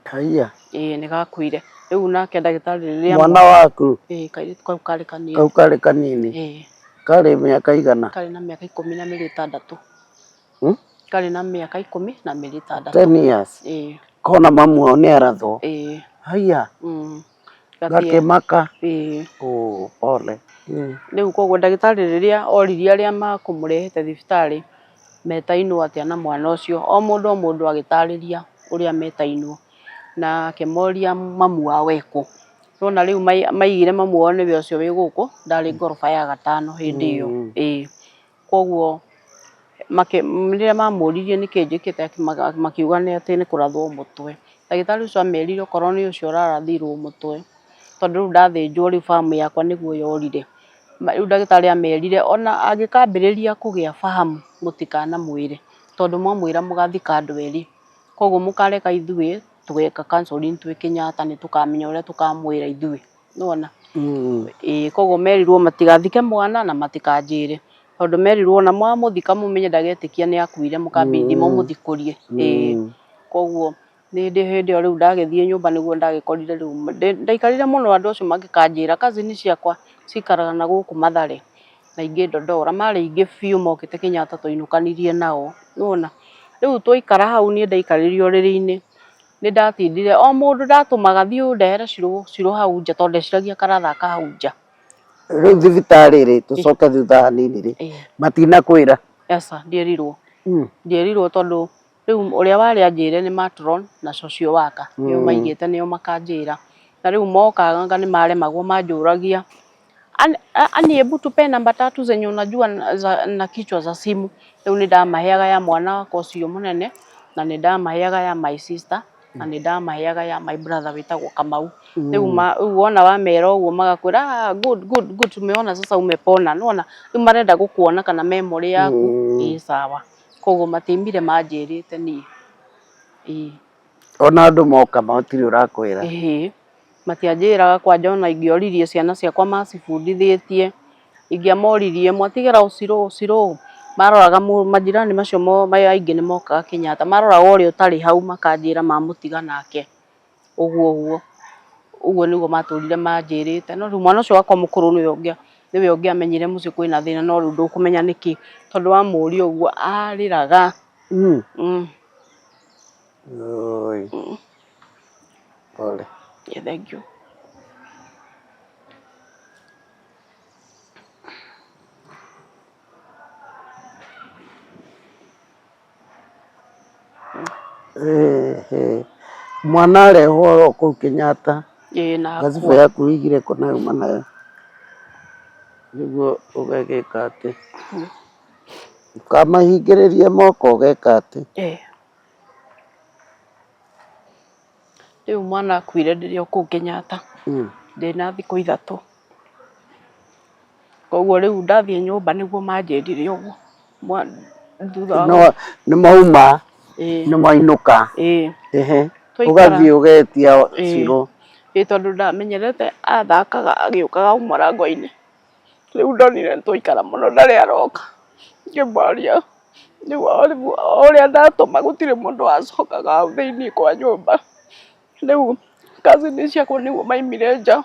Haiya. Ĩĩ nĩ gakuire. Rĩu nake ndagĩtarĩ rĩrĩa Mwana waku? Ĩĩ kairĩtu kau karĩ kanini. Kau karĩ kanini? Ĩĩ. Karĩ mĩaka igana? Karĩ na mĩaka 16. Hmm? Karĩ na mĩaka 16. 10 years? Ĩĩ. Kona mamu wao nĩ arathwo? Ĩĩ. Haiya. Gakĩmaka? Ĩĩ. Oh, pole. Rĩu koguo ndagĩtarĩ rĩrĩa oririe arĩa makũmũrehete thibitarĩ metainwo atĩa na mwana ũcio, o mũndũ o mũndũ agĩtarĩria ũrĩa metainwo na akĩmoria mamu wao ekũ. Nĩwona rĩu maigire mamu wao nĩwe ũcio wĩ gũkũ, ndarĩ ngoroba ya gatano hĩndĩ ĩyo. Ĩĩ. Koguo rĩrĩa mamũririe nĩkĩ njĩkĩte makiuga nĩ atĩ nĩ kũrathwo mũtwe. Ndagĩtarĩ ũcio amerire okorwo nĩ ũcio ũrarathirwo mũtwe, tondũ rĩu ndathĩnjwo rĩu fahamu yakwa nĩguo yorire. Rĩu ndagĩtarĩ amerire ona angĩkambĩrĩria kũgĩa fahamu mũtikanamwĩre, tondũ mwamwĩra mũgathika andũ erĩ. Koguo mũkareka ithuĩ tũgeka counseling twĩ Kenyatta nĩ tũkamenya ũrĩa tũkamwĩra ithuĩ. Nĩwona? Ĩĩ koguo merirwo matigathike mwana na matikanjĩre. Tondũ merirwo ona mwamũthika mũmenye ndagetĩkia nĩ akuire mũkambindi mũmũthikũrie. Ĩĩ koguo nĩ hĩndĩ ĩyo rĩu ndagĩthiĩ nyũmba nĩguo ndagĩkorire rĩu ndaikarire mũno andũ acio magĩkanjĩra cousin ciakwa cikaraga na gũkũ Mathare na ingĩ Ndondora marĩ aingĩ biũ mokĩte Kenyatta twainũkanirie nao nĩwona. Rĩu twaikara hau niĩ ndaikarire ũrĩrĩ-inĩ nĩ ndatindire o mũndũ ndatũmaga thiĩ ũndehere cirũ cirũ hau nja tondũ ndeciragia karathaka hau nja. Rĩu thibitarĩ rĩ, tũcoke thutha hanini rĩ, matinakwĩra? Aca ndierirwo, ndierirwo tondũ rĩu ũrĩa warĩ anjĩre nĩ matron na social worker nĩo maigĩte nĩo makanjĩra. Na rĩu mokaga nĩ maremagwo manjũragia Ani hebu tupe namba tatu zenye unajua na kichwa za simu. Rĩu nĩ ndamaheaga ya mwana wakwa ũcio mũnene na nĩ ndamaheaga ya my sister na nĩ ndamaheaga ya my brother wĩtagwo Kamau. Rĩu rĩu wona wamera ũguo magakwĩra ah, good good good, tumeona sasa umepona. Nĩwona rĩu marenda gũkuona kana memory yaku ĩ sawa. Koguo matiaimire manjĩrĩte niĩ. Ĩĩ. Ona andũ moka matirĩ ũrakwĩra? Ĩĩ. Matianjĩraga kwanja ona ingĩoririe ciana ciakwa macibundithĩtie, ingĩamoririe mwatigĩra ũcirũ ũcirũ, maroraga majirani macio aingĩ nĩ mokaga Kenyatta, maroraga ũrĩa ũtarĩ hau makanjĩra mamũtiga nake, ũguo ũguo, ũguo nĩguo matũrire manjĩrĩte, no rĩu mwana ũcio wakwa mũkũrũ nĩwe nĩwe ũngĩamenyire mũciĩ kwĩna thĩna no rĩu ndũkũmenya nĩkĩ, tondũ wamũria ũguo arĩraga. Oi. Pole. Yeah, thank you. Eh, mwana arehwo oro kũu Kenyatta. Ĩĩ na Ngacibu akua. yaku ũigire kũ nayo uma nayo nĩguo ũgagĩka atĩ ũkamahingĩrĩrie moko ũgeka atĩ. Ĩĩ. Rĩu mwana akuire ndĩrĩ o kũu Kenyatta, ndĩna thikũ 3. Koguo rĩu ndathiĩ nyũmba nĩguo manjĩrire ũguo. Thutha wa No nĩ mwauma ĩĩ nĩ mwainũka ĩĩ ehe Twaikara ũgathiĩ ũgetia ĩĩ cirũ. Ĩĩ tondũ ndamenyerete athakaga agĩũkaga hau mũrango-inĩ. Rĩu ndonire nĩ twaikara mũno ndarĩ aroka, ngĩmũria rĩu o ũrĩa ndatũma gũtirĩ mũndũ wacokaga hau thĩiniĩ kwa nyũmba. Rĩu cousin ciakwa nĩguo maumire nja,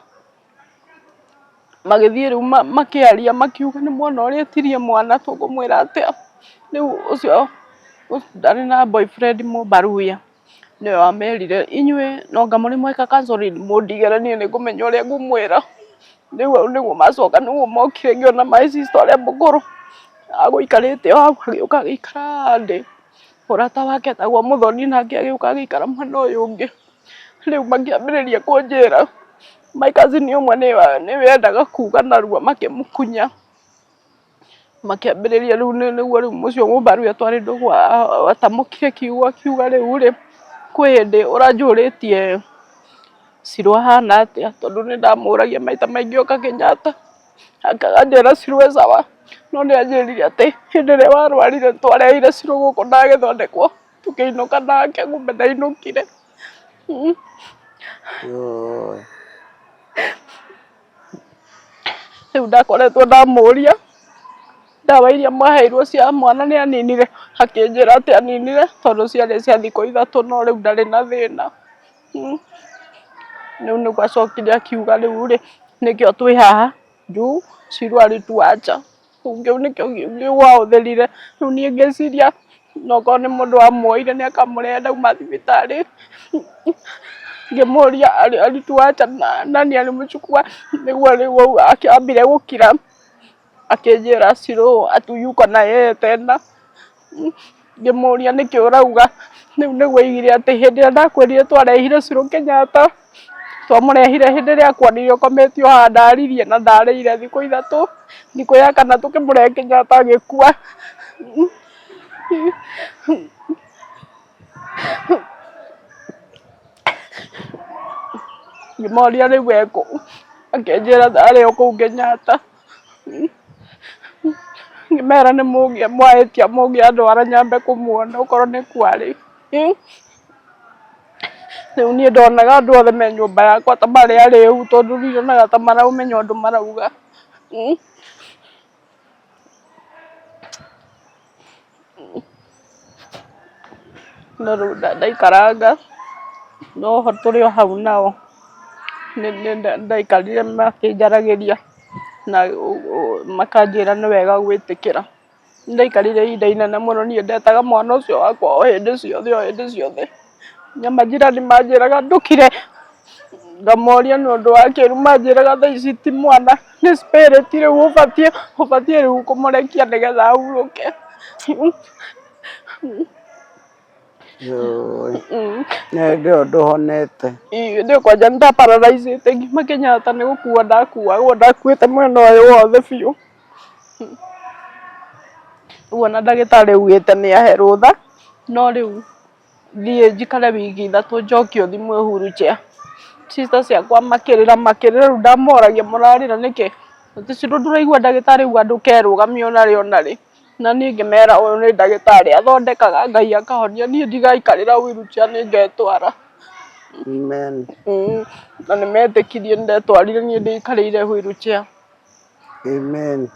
magĩthiĩ rĩu makĩaria makiuga nĩ mwona ũrĩa etirie mwana tũkũmwĩra atĩa. Rĩu ũcio ndarĩ na boyfriend mũmbaruya nĩwe wamerire inyuĩ no anga mũrĩ mweka counselling mũndigĩre niĩ nĩ ngũmenya ũrĩa ngũmwĩra. Rĩu hau nĩguo macoka nĩguo mokire ngĩona my sister ũrĩa mũkũrũ agũikarĩte o hau agĩũka agĩikara thĩ. Mũrata wake etagwo Mũthoni nake agĩũka agĩikara mwena ũyũ ũngĩ. Rĩu makĩambĩrĩria kũnjĩra my cousin ũmwe nĩwe endaga kuga narua makĩmũkunya. Makĩambĩrĩria rĩu nĩguo rĩu ũcio mũmbaruya twarĩ ndũgũ atamũkire kiugo akiuga rĩu rĩ, kwĩ hĩndĩ ũranjũrĩtie Cirũ ahana atĩa tondũ nĩ ndamũragia maita maingĩ oka Kenyatta, akanjĩra Cirũ e sawa, no nĩ anjĩrire atĩ hĩndĩ ĩrĩa warwarire nĩ twarehire Cirũ gũkũ na agĩthondekwo tũkĩinũka nake kumbe ndainũkire. Rĩu ndakoretwo ndamũria ndawa iria mwaheirwo cia mwana nĩ aninire, akĩnjĩra atĩ aninire tondũ ciarĩ cia thikũ 3 no rĩu ndarĩ na thĩna. Rĩu nĩguo acokire akiuga rĩu rĩ, nĩkĩo twĩ haha juu Shiro alituacha. Kĩu nĩkĩo kiugo ahũthĩrire. Rĩu niĩ ngĩciria okorwo nĩ mũndũ wamuoire nĩ akamũrehe ndauma thibitarĩ. Ngĩmũria alituacha nani alimchukua nĩguo rĩu ambire gũkira akĩnjĩra Shiro hatuyuko na yeye tena. Ngĩmũria nĩkĩ ũrauga, rĩu nĩguo augire atĩ hĩndĩ ĩrĩa ndakwĩrire twarehire Shiro Kenyatta, twamũrehire hĩndĩ ĩrĩa akuonire ũkomete o haha ndaririe na ndarĩire thikũ 3, thikũ ya kana tũkĩmũrehe Kenyatta agĩkua. Ngĩmoria rĩu ekũ, akĩnjĩra arĩ o kũu Kenyatta. Ngĩmera nĩ mũngĩa mwahĩtia mũngĩandwara nyambe kũmuona okorwo nĩ kuo arĩ. Rĩu niĩ ndonaga andũ othe me nyũmba yakwa ta marĩ arĩu tondũ niĩ nyonaga ta maraũmenya ũndũ marauga. No rĩu ndaikaranga, no ho tũrĩ o hau nao, ndaikarire makĩnjaragĩria na makanjĩra nĩ wega gwĩtĩkĩra. Nĩndaikarire ihinda inene mũno niĩ ndetaga mwana ũcio wakwa o hĩndĩ ciothe o hĩndĩ ciothe, nginya majirani manjĩraga ndũkire, ngamoria nĩ ũndũ wa kĩ, rĩu manjĩraga thaa ici ti mwana nĩ spirit rĩu ũbatiĩ ũbatiĩ rĩu kũmũrekia nĩgetha ahurũke. Na hĩndĩ ĩyo ndũhonete? Hĩndĩ ĩyo kwanja nĩ ndaparalyzĩte ngiuma Kenyatta nĩ gũkua ndakuagwo ndakuĩte mwena ũyũ wothe biũ. Rĩu ona ndagĩtarĩ augĩte nĩ ahe rũtha, no rĩu thiĩ njikare wiki 3 njokio thimũ wheelchair. Sister ciakwa makĩrĩra makĩrĩra, rĩu ndamoragia mũrarĩra nĩkĩ? Atĩ ndũraigua ndagĩtarĩ auga ndũkerũgamie ona rĩ ona rĩ. Na niĩ ngĩmera ũyũ nĩ ndagĩtarĩ athondekaga Ngai akahonia, niĩ ndigaikarĩra wheelchair nĩ ngetwara. Amen. Na nĩ metĩkirie nĩ ndetwarire niĩ ndĩikarĩire wheelchair. Amen.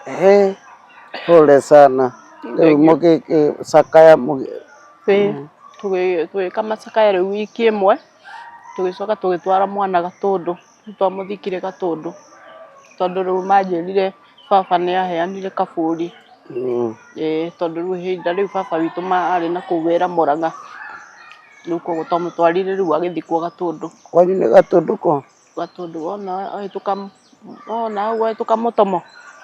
He, pole sana. Rĩu mũgĩcakaya mũgĩ Tũgĩka macakaya rĩu wiki ĩmwe, tũgĩcoka tũgĩtwara mwana Gatũndũ, nĩ twamũthikire Gatũndũ, tondũ rĩu manjĩrire baba nĩ aheanire kaburi, ĩĩ tondũ rĩu ihinda rĩu baba witũ arĩ na kũu wĩra Mũrang'a, rĩu koguo twamũtwarire rĩu agĩthikwo Gatũndũ. Kwanyu nĩ Gatũndũ kũ? Gatũndũ wona wahĩtũka wona hau wahĩtũka Mũtomo,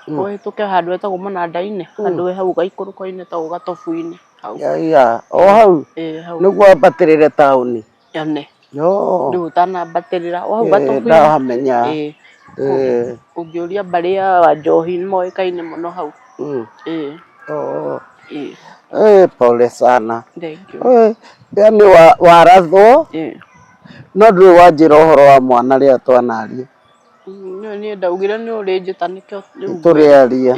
ũhĩtũke handũ hetagwo Mũnanda-inĩ, handũ he hau gaikũrũko-inĩ hetagwo Gatobu-inĩ hau. Yaiya, o hau? Ĩĩ hau. Nĩguo wambatĩrĩre taũni? Ene. Yoo. Rĩu ũtanambatĩrĩra o hau Gatobu-inĩ. Ndahamenya. Ĩĩ. Ũngĩũria mbarĩ ya Wanjohi nĩ moĩkaine mũno hau. Ĩĩ. Oo. Ĩĩ. Pole sana. Thank you. Yaani warathwo Ĩĩ. no ndũrĩ wanjĩra ũhoro wa mwana rĩrĩa twanaria. Niĩ ndaugire nĩ ũrĩnjĩta nĩkĩo rĩu. Tũrĩaria.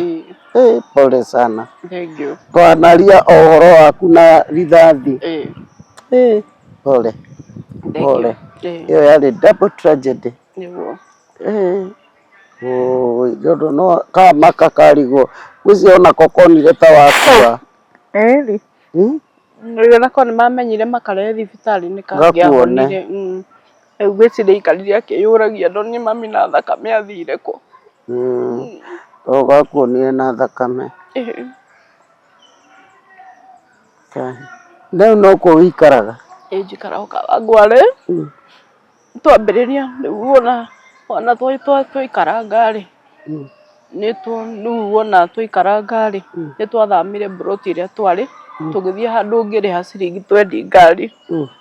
Ĩĩ. Pole sana. Thank you. Twanaria o ũhoro waku na rithathi. Ĩĩ. Pole. Thank you. Pole. Ĩĩ. Ĩyo yarĩ double tragedy. Nĩguo. Ũĩ, tondũ no kamaka karigwo ngwĩciria onako konire ta wakua. Ĩĩ. Rĩrĩa nako nĩ mamenyire makarehe thibitarĩ nĩ kangĩahonire. Rĩu ngwĩciria aikarire akĩyũragia ndonire mami na thakame athire kũ. O gakuonire na thakame. Rĩu nokuo ũikaraga? Ĩĩ njikaraga o Kawangware. Twambĩrĩria rĩu ona ona twaikaranga rĩ, rĩu wona twaikaranga rĩ, nĩ twathamire mburoti ĩrĩa twarĩ, tũgĩthiĩ handũ ũngĩrĩha ciringi twendi ngari,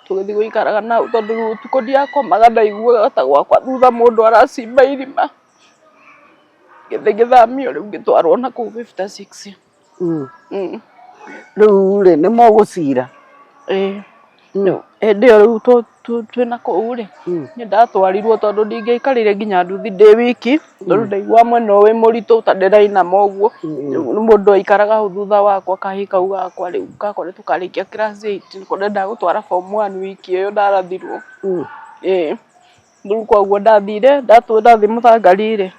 tũgĩthiĩ gũikaraga nao tondũ rĩu ũtukũ ndiakomaga ndaiguaga ta gwakwa thutha mũndũ aracimba irima. Ngĩthiĩ ngĩthamio rĩu ngĩtwarwo na kũu 56. Rĩu rĩ nĩ mũgũcira? Ĩĩ. Hĩndĩ ĩyo rĩu twĩna kũu rĩ, nĩ ndatwarirwo tondũ ndingĩaikarire nginya nduthi ndĩ wiki, tondũ ndaiguaga mwena ũyũ wĩ mũritũ ta ndĩrainama ũguo, rĩu mũndũ aikaraga hau thutha wakwa kahĩĩ kau gakwa rĩu gakoretwo karĩkia class eight, nĩko ndendaga gũtwara form one wiki ĩyo ndarathirwo. Ĩĩ, rĩu koguo ndathire, ndathiĩ Mũthangari rĩ,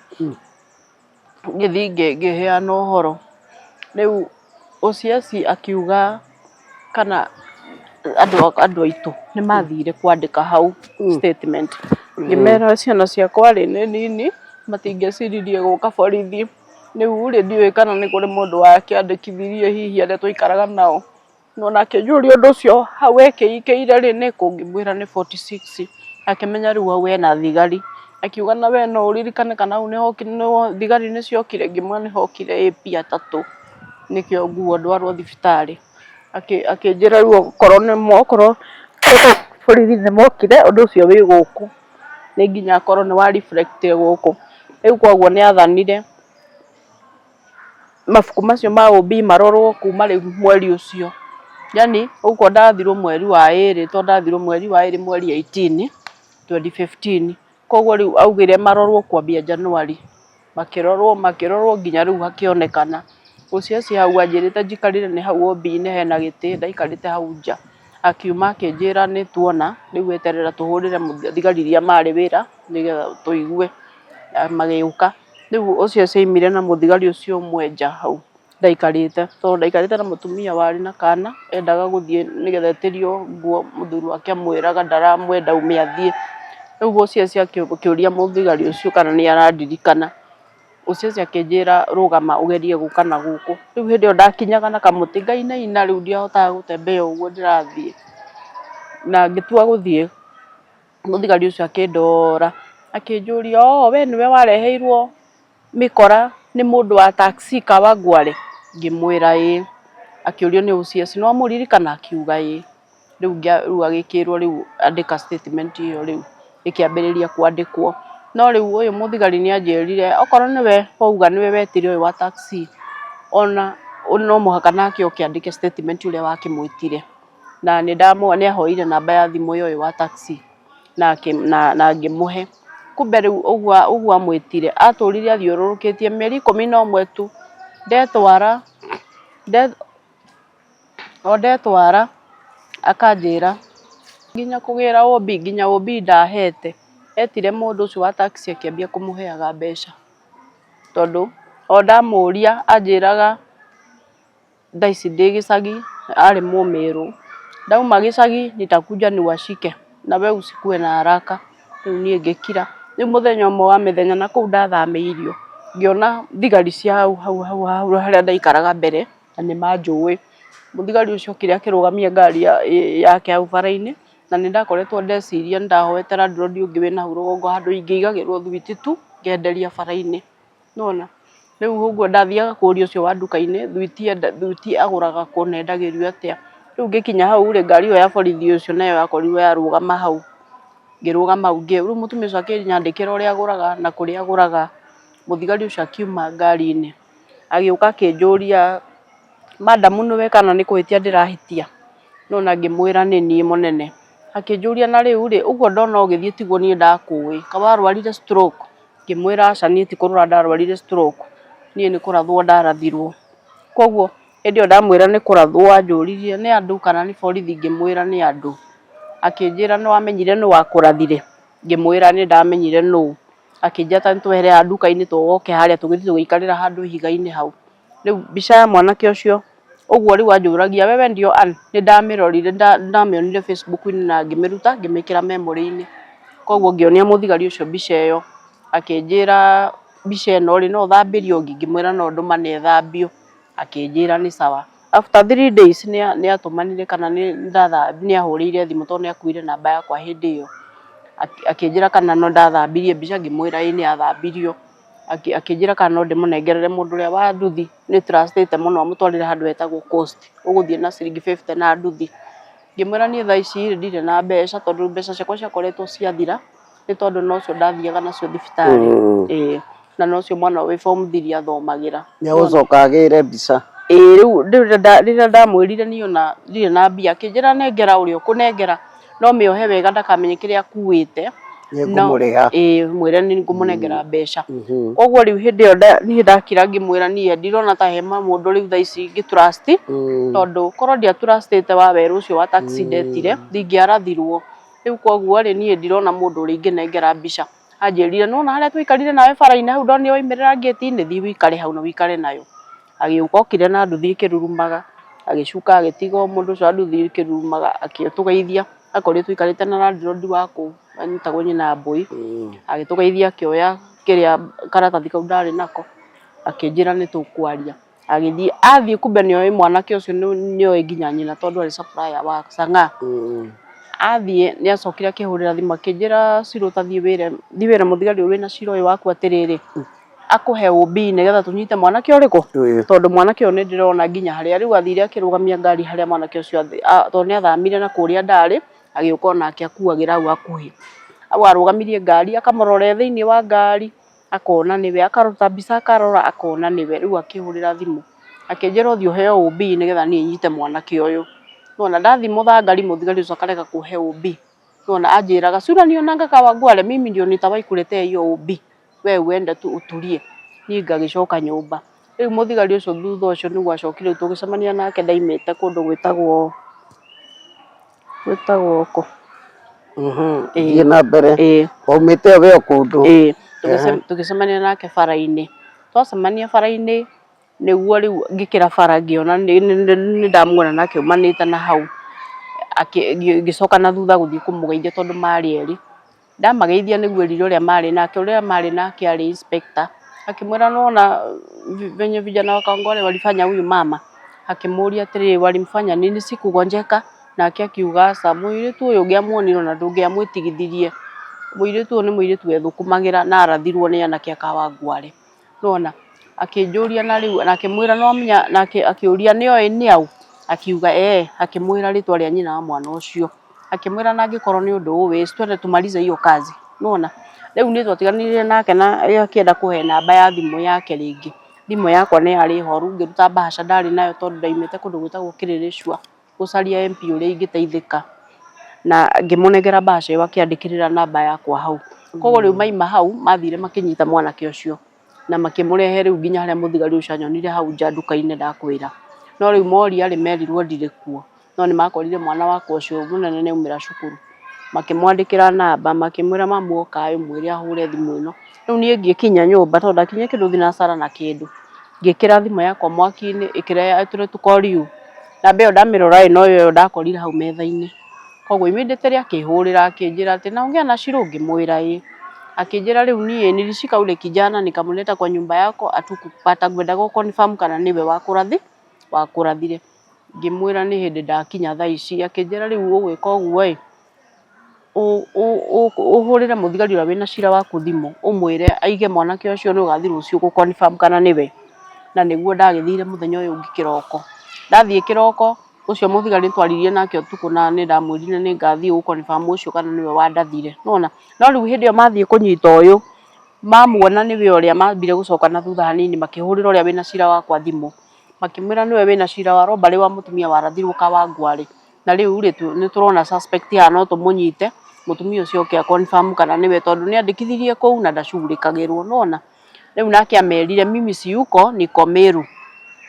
ngĩthiĩ ngĩheana ũhoro, rĩu OCS akiuga kana andũ aitũ nĩ mathire kwandĩka hau statement, ngĩmera ciana ciakwa rĩ nĩ nini matingĩeciririe gũka borithi, rĩu rĩ ndiũĩ kana nĩ kũrĩ mũndũ wakĩandĩkithirie hihi arĩa twaikaraga nao. No ona akĩnjũria ũndũ ũcio hau ekĩikĩire rĩ nĩkũ ngĩmwĩra nĩ 46 akĩmenya rĩu hau hena thigari akiuga na we no ũririkane kana hau nĩhokire thigari nĩciokire ngĩmwĩra nĩhokire AP atatũ nĩkĩo nguo ndwarwo thibitarĩ akĩnjĩra rĩu okorwo nĩ okorwo borithi nĩmokire ũndũ ũcio wĩ gũkũ nĩ nginya akorwo nĩ wa reflect gũkũ rĩu koguo nĩ athanire. Mabuku macio ma OB marorwo kuma rĩu mweri ũcio. Yani ũguo ndathirwo mweri wa ĩrĩ, tondũ ndathirwo mweri wa ĩrĩ mweri 18 2015, koguo rĩu augire marorwo kwambia January, makĩrorwo makĩrorwo nginya rĩu hakĩonekana. OCS hau anjĩrĩte njikarĩre nĩ hau OB-inĩ hena gĩtĩ, ndaikarĩte hau nja. Akiuma akĩnjĩra nĩ tuona, rĩu eterera tũhũrĩre thigari iria marĩ wĩra nĩgetha tũigue, magĩũka. Rĩu OCS aumire na mũthigari ũcio ũmwe nja hau ndaikarĩte, tondũ ndaikarĩte na mũtumia warĩ na kana, endaga gũthiĩ nĩgetha etĩrio nguo, mũthuri wake amwĩraga ndaramwenda aume athiĩ. Rĩu OCS akĩũria mũthigari ũcio kana nĩ arandirikana. OCS akĩnjĩra rũgama ũgerie gũka na gũkũ. Rĩu hĩndĩ ĩyo ndakinyaga na kamũtĩ ngainaina, rĩu ndiahotaga gũtembea ũguo ndĩrathiĩ. Na ngĩtua gũthiĩ, mũthigari ũcio akĩndora akĩnjũria, oo we nĩwe wareheirwo mĩkora nĩ mũndũ wa taxi Kawangware? Ngĩmwĩra ĩĩ. Akĩũrio nĩ OCS nĩ wamũririkana? Akiuga ĩĩ. Rĩu rĩu agĩkĩrwo rĩu andĩka statement ĩyo rĩu ĩkĩambĩrĩria kwandĩkwo. No rĩu ũyũ mũthigari nĩ anjĩrire okorwo nĩwe wauga nĩwe wetire ũyũ wa taxi, ona no mũhaka nake oke andĩke statement ũrĩa wakĩmwĩtire. Na nĩ ahoire namba ya thimũ ya ũyũ wa taxi na na ngĩmũhe. Kumbe rĩu ũguo ũguo amwĩtire atũrire athiũrũrũkĩtie mĩeri 11 tu, ndetwara o ndetwara akanjĩra nginya kũgĩra OB, nginya OB ndahete. Etire mũndũ ũcio wa taxi akĩambia kũmũheaga mbeca, tondũ o ndamũria anjĩraga thaa ici ndĩ gĩcagi, arĩ Mũmĩrũ, ndauma gĩcagi nitakuja niwashike na we usikue na haraka. Rĩu niĩ ngĩkira. Rĩu mũthenya ũmwe wa mĩthenya na kũu ndathamĩirio, ngĩona thigari cia hau hau hau hau harĩa ndaikaraga mbere na nĩ manjũĩ. Mũthigari ũcio okire akĩrũgamia ngari yake hau bara-inĩ, na nĩ ndakoretwo ndeciria nĩ ndahoete landlord ũngĩ wĩna hau rũgongo handũ ingĩigagĩrwo thwiti tu ngenderia bara-inĩ. Nĩwona? Rĩu ũguo ndathiaga kũria ũcio wa nduka-inĩ thwiti thwiti agũraga kũ na endagĩrio atĩa. Rĩu ngĩkinya hau rĩ, ngari ĩyo ya borithi ũcio nayo yakorirwo yarũgama hau. Ngĩrũgama hau, rĩu mũtumia ũcio akĩnyandĩkĩra ũrĩa agũraga na kũrĩa agũraga. Mũthigari ũcio akiuma ngari-inĩ, agĩũka akĩnjũria, madam nĩwe kana nĩ kũhĩtia ndĩrahĩtia? Nĩwona ngĩmwĩra nĩ niĩ mũnene. Akĩnjũria na rĩu rĩ, ũguo ndona ũgĩthiĩ tiguo niĩ ndakũĩ, kaĩ warwarire stroke? Ngĩmwĩra aca niĩ ti kũrwara ndarwarire stroke, niĩ nĩ kũrathwo ndarathirwo. Koguo hĩndĩ ĩyo ndamwĩra nĩ kũrathwo anjũririe nĩ andũ kana nĩ borithi, ngĩmwĩra nĩ andũ. Akĩnjĩra nĩ wamenyire nũ wakũrathire? Ngĩmwĩra nĩ ndamenyire nũ. Akĩnjĩra ta nĩtwehere haha nduka-inĩ tũgoke harĩa, tũgĩthiĩ tũgĩikarĩra handũ ihiga-inĩ hau. Rĩu mbica ya mwanake ũcio ũguo rĩu anjũragia wewe ndio Ann? Nĩ ndamĩrorire, ndamĩonire Facebook-inĩ na ngĩmĩruta ngĩmĩkĩra memory-inĩ. Koguo ngĩonia mũthigari ũcio mbica ĩyo, akĩnjĩra mbica ĩno rĩ, no ũthambĩrio ũngĩ? Ngĩmwĩra no ndũmane ĩthambio. Akĩnjĩra nĩ sawa. After 3 days nĩ atũmanire kana nĩ ahũrĩire thimũ tondũ nĩ akuire namba yakwa hĩndĩ ĩyo. Akĩnjĩra kana no ndathambirie mbica, ngĩmwĩra ĩĩ nĩ yathambirio. Akĩnjĩra kana no ndĩmũnengerere mũndũ ũrĩa wa nduthi, nĩ trust ĩte mũno amũtwarĩre handũ hetagwo Coast, ũgũthiĩ na ciringi 50 na nduthi. Ngĩmwĩra niĩ thaa ici rĩ ndirĩ na mbeca tondũ mbeca ciakwa ciakoretwo ciathira, nĩ tondũ nocio ndathiaga nacio thibitarĩ. Ĩĩ na nocio mwana wĩ form 3 athomagĩra. Nĩ egũcoka agĩre mbica. Ĩĩ rĩu rĩrĩa ndamwĩrire niĩ ona ndirĩ na mbia, akĩnjĩra nengera ũrĩa ũkũnengera no mĩohe wega ndakamenye kĩrĩa akuĩte. Nĩ ngũmũrĩha. Ĩĩ mwĩre nĩ ngũmũnengera mbeca. Koguo rĩu hĩndĩ ĩyo niĩ ndakira ngĩmwĩra niĩ ndirona ta he mũndũ rĩu thaa ici ingĩ trust, tondũ korwo ndia trust ĩte wawerũ ũcio wa taxi ndetire, ndingĩarathirwo. Rĩu koguo rĩ, niĩ ndirona mũndũ ũrĩa ingĩnengera mbica. Anjĩrire nĩwona harĩa twaikarire nawe bara-inĩ hau ndonire waumĩrĩra ngĩti-inĩ, thiĩ ũikare hau na ũikare nayo. Agĩũka okire na nduthi ĩkĩrurumaga, agĩcuka agĩtiga mũndũ ũcio wa nduthi ĩkĩrurumaga agĩtũgeithia, akorire tũikarĩte na landlord wa kũu etagwo nyina Mbũi, agĩtũgeithia akĩoya kĩrĩa karatathi kau ndarĩ nako, akĩnjĩra nĩ tũkwaria. Agĩthiĩ, athiĩ kumbe nĩ oĩ mwanake ũcio nĩ oĩ nginya nyina tondũ arĩ supplier wa chang'aa. Athiĩ nĩ acokire akĩhũrĩra thimũ akĩnjĩra Shiro ta thiĩ wĩre, thiĩ wĩre mũthigari ũyũ wĩna Shiro ũyũ waku atĩrĩrĩ, akũhe OB nĩgetha tũnyite mwanake ũrĩkũ, tondũ mwanake ũyũ nĩ ndĩrona nginya harĩa rĩu athire akĩrũgamia ngari harĩa mwanake ũcio tondũ nĩ athamire na kũrĩa ndarĩ, agĩũka onake akuagĩra hau hakuhĩ. Hau arũgamirie ngari akamũrora e thĩiniĩ wa ngari, akona nĩwe, akaruta mbica akarora akona nĩwe, rĩu akĩhũrĩra thimũ akĩnjĩra ũthiĩ ũheo OB nĩgetha niĩ nyite mwanake ũyũ. Nĩwona ndathiĩ mũthangari mũthigari ũcio akarega kũhe OB. Nĩwona anjĩraga si unanionanga Kawangware mimi ndio nitawahi kuletea hiyo OB. We uende tu utulie. Niĩ ngagĩcoka nyũmba. Rĩu mũthigari ũcio thutha ũcio nĩguo acokire tũgĩcemania nake ndaimĩte kũndũ gwĩtagwo gwĩtagwo kũ? Thiĩ na mbere. Ĩĩ. Waumĩte we o kũndũ. Ĩĩ. Tũgĩcemania nake bara-inĩ. Twacemania bara-inĩ nĩguo rĩu ngĩkĩra bara ngĩona nĩ ndamuona nake aumanĩte na hau. Ngĩcoka na thutha gũthiĩ kũmũgeithia tondũ marĩ erĩ. Ndamageithia nĩguo erire ũrĩa marĩ nake, ũrĩa marĩ nake arĩ inspector, akĩmwĩra nĩwona venye vijana wa Kawangware walifanya huyu mama, akĩmũria atĩrĩrĩ walimfanya nini si kugonjeka? Nake akiuga aca, mũirĩtu ũyũ ũngĩamuonire ona ndũngĩamwĩtigithirie, mũirĩtu ũyũ nĩ mũirĩtu wethũkũmagĩra na arathirwo nĩ anake a Kawangware. Nĩwona? Akĩnjũria na rĩu na akĩmwĩra nĩwamenya nake akĩũria nĩoĩ nĩaũ? Akiuga ee, akĩmwĩra rĩtwa rĩa nyina wa mwana ũcio. Akĩmwĩra na angĩkorwo nĩ ũndũ ũĩ twende tumalize hiyo kazi. Nĩwona? Rĩu niĩ twatiganire nake na akĩenda kũhe namba ya thimũ yake rĩngĩ. Thimũ yakwa nĩ yarĩ horu ngĩruta bahasha ndarĩ nayo tondũ ndaumĩte kũndũ gwĩtagwo Kĩrĩrĩcua gũcaria MP ũrĩa ingĩteithĩka. Na ngĩmũnengera bahasha ĩyo akĩandĩkĩrĩra namba yakwa hau. Koguo rĩu maima hau mathire makĩnyita mwanake ũcio na makĩmũrehe rĩu nginya harĩa mũthigari ũcio anyonire hau nja nduka-inĩ ndakwĩra. No rĩu moria rĩ merirwo ndirĩ kuo. No nĩ makorire mwana wakwa ũcio mũnene nĩ aumĩra cukuru, makĩmwandĩkĩra namba makĩmwĩra mamu oka ĩ ũmwĩre ahũre thimũ ĩno. Rĩu niĩ ngĩkinya nyũmba tondũ ndakinyire kĩndũ thinacara na kĩndũ, ngĩkĩra thimũ yakwa mwaki-inĩ ĩkĩrehe tũrĩa tũ call you. Namba ĩyo ndamĩrora ĩ noyo ĩyo ndakorire hau metha-inĩ. Koguo immediately akĩhũrĩra akĩnjĩra atĩ naongea na Shiro? Ngĩmwĩra ĩĩ. Akĩnjĩra rĩu niĩ nilishika ule kijana nikamleta kwa nyumba yako hatukupata ngwendaga ũ confirm kana nĩwe wakũrathire. Ngĩmwĩra nĩ hĩndĩ ndakinya thaa ici, akĩnjĩra rĩu ũgwĩka ũguo ĩ, ũhũrĩre mũthigari ũrĩa wĩna cira waku thimũ, ũmwĩre aige mwanake ũcio nĩ ũgathiĩ rũciũ gũ confirm kana nĩwe. Na nĩguo ndagĩthire mũthenya ũyũ ũngĩ kĩroko. Ndathiĩ kĩroko, ũcio mũthigari nĩ twaririe nake ũtukũ na nĩ ndamwĩrire nĩ ngathiĩ gũ confirm ũcio kana nĩwe wandathire, nĩwona? No rĩu hĩndĩ ĩyo mathiĩ kũnyita ũyũ, mamuona nĩwe ũrĩa mambire gũcoka na thutha hanini makĩhũrĩra ũrĩa wĩna cira wakwa thimũ. Makĩmwĩra nĩwe wĩna cira wa robbery wa mũtumia warathirwo Kawangware, na rĩu rĩ nĩ tũrona suspect haha no tũmũnyite, mũtumia ũcio oke a confirm kana nĩwe tondũ nĩ andĩkithirie kũu na ndacugurĩkagĩrwo nĩwona. Rĩu nake amerire mimi siyuko niko Meru,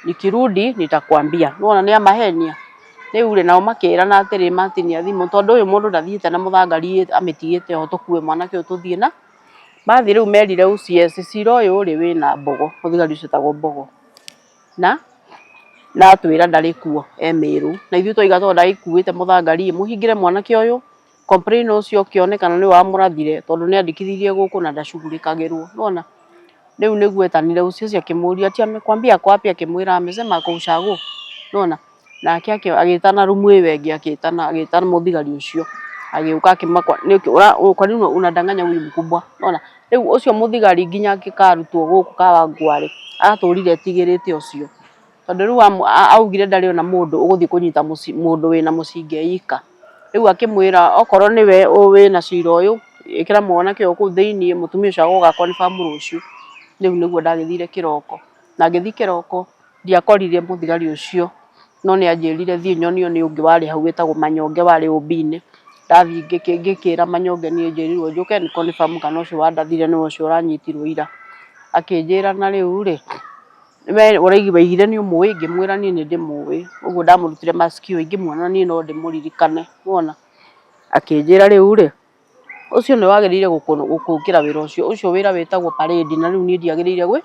nikirudi nitakwambia, nĩwona nĩ amahenia. Rĩu rĩ nao makĩrana atĩrĩ matinia thimũ tondũ ũyũ mũndũ ndathiĩte na mũthangari amĩtigĩte ho tũkue mwanake ũyũ tũthiĩ na mathiĩ rĩu merire OCS cira ũyũ rĩ wĩna Mbogo, mũthigari ũcio wĩtagwo Mbogo. Na na atwĩra ndarĩ kuo e Meru. Na ithuĩ twauga tondũ ndagĩkuĩte mũthangari ĩ, mũhingĩre mwanake ũyũ, complain ũcio ũkĩonekana nĩwe wamũrathire tondũ nĩ andĩkithirie gũkũ na ndacugurĩkagĩrwo, nĩwona? Rĩu nĩguo etanire ũcio ũcio akĩmũria ati amekwambia ako wapi? Akĩmwĩra amesema ako ushago, nĩwona? Nake agĩtana rumu ĩyo ĩngĩ agĩtana agĩtana mũthigari ũcio agĩũka akĩmakora kwa nini unadanganya huyu mkubwa, nĩwona? Rĩu ũcio mũthigari nginya angĩkarutwo gũkũ Kawangware atũrire etigĩrĩte ũcio tondũ rĩu augire ndarĩ ona mũndũ ũgũthiĩ kũnyita mũndũ wĩna mũcinga e ika. Rĩu akĩmwĩra okorwo nĩwe wĩna cira ũyũ ĩkĩra mwanake ũyũ kũu thĩiniĩ mũtumia ũcio agoka confirm rũciũ. Rĩu nĩguo ndagĩthire kĩroko na ngĩthiĩ kĩroko ndiakorire mũthigari ũcio no nĩ anjĩrire thiĩ nyonio nĩ ũngĩ warĩ hau wĩtagwo Manyonge warĩ OB-inĩ. Ndathiĩ ngĩkĩra Manyonge niĩ njĩrirwo njũke nĩ confirm kana ũcio wandathire nĩwe ũcio ũranyitirwo ira. Akĩnjĩra na rĩu rĩ, we waigire nĩ ũmũĩ? Ngĩmwĩra niĩ nĩ ndĩmũĩ. Ũguo ndamũrutire masikio ingĩmuona niĩ no ndĩmũririkane, nĩwona? Akĩnjĩra rĩu rĩ, ũcio nĩwe wagĩrĩire gũkũĩkĩra wĩra ũcio, ũcio wĩra wĩtagwo parade na rĩu niĩ ndiagĩrĩire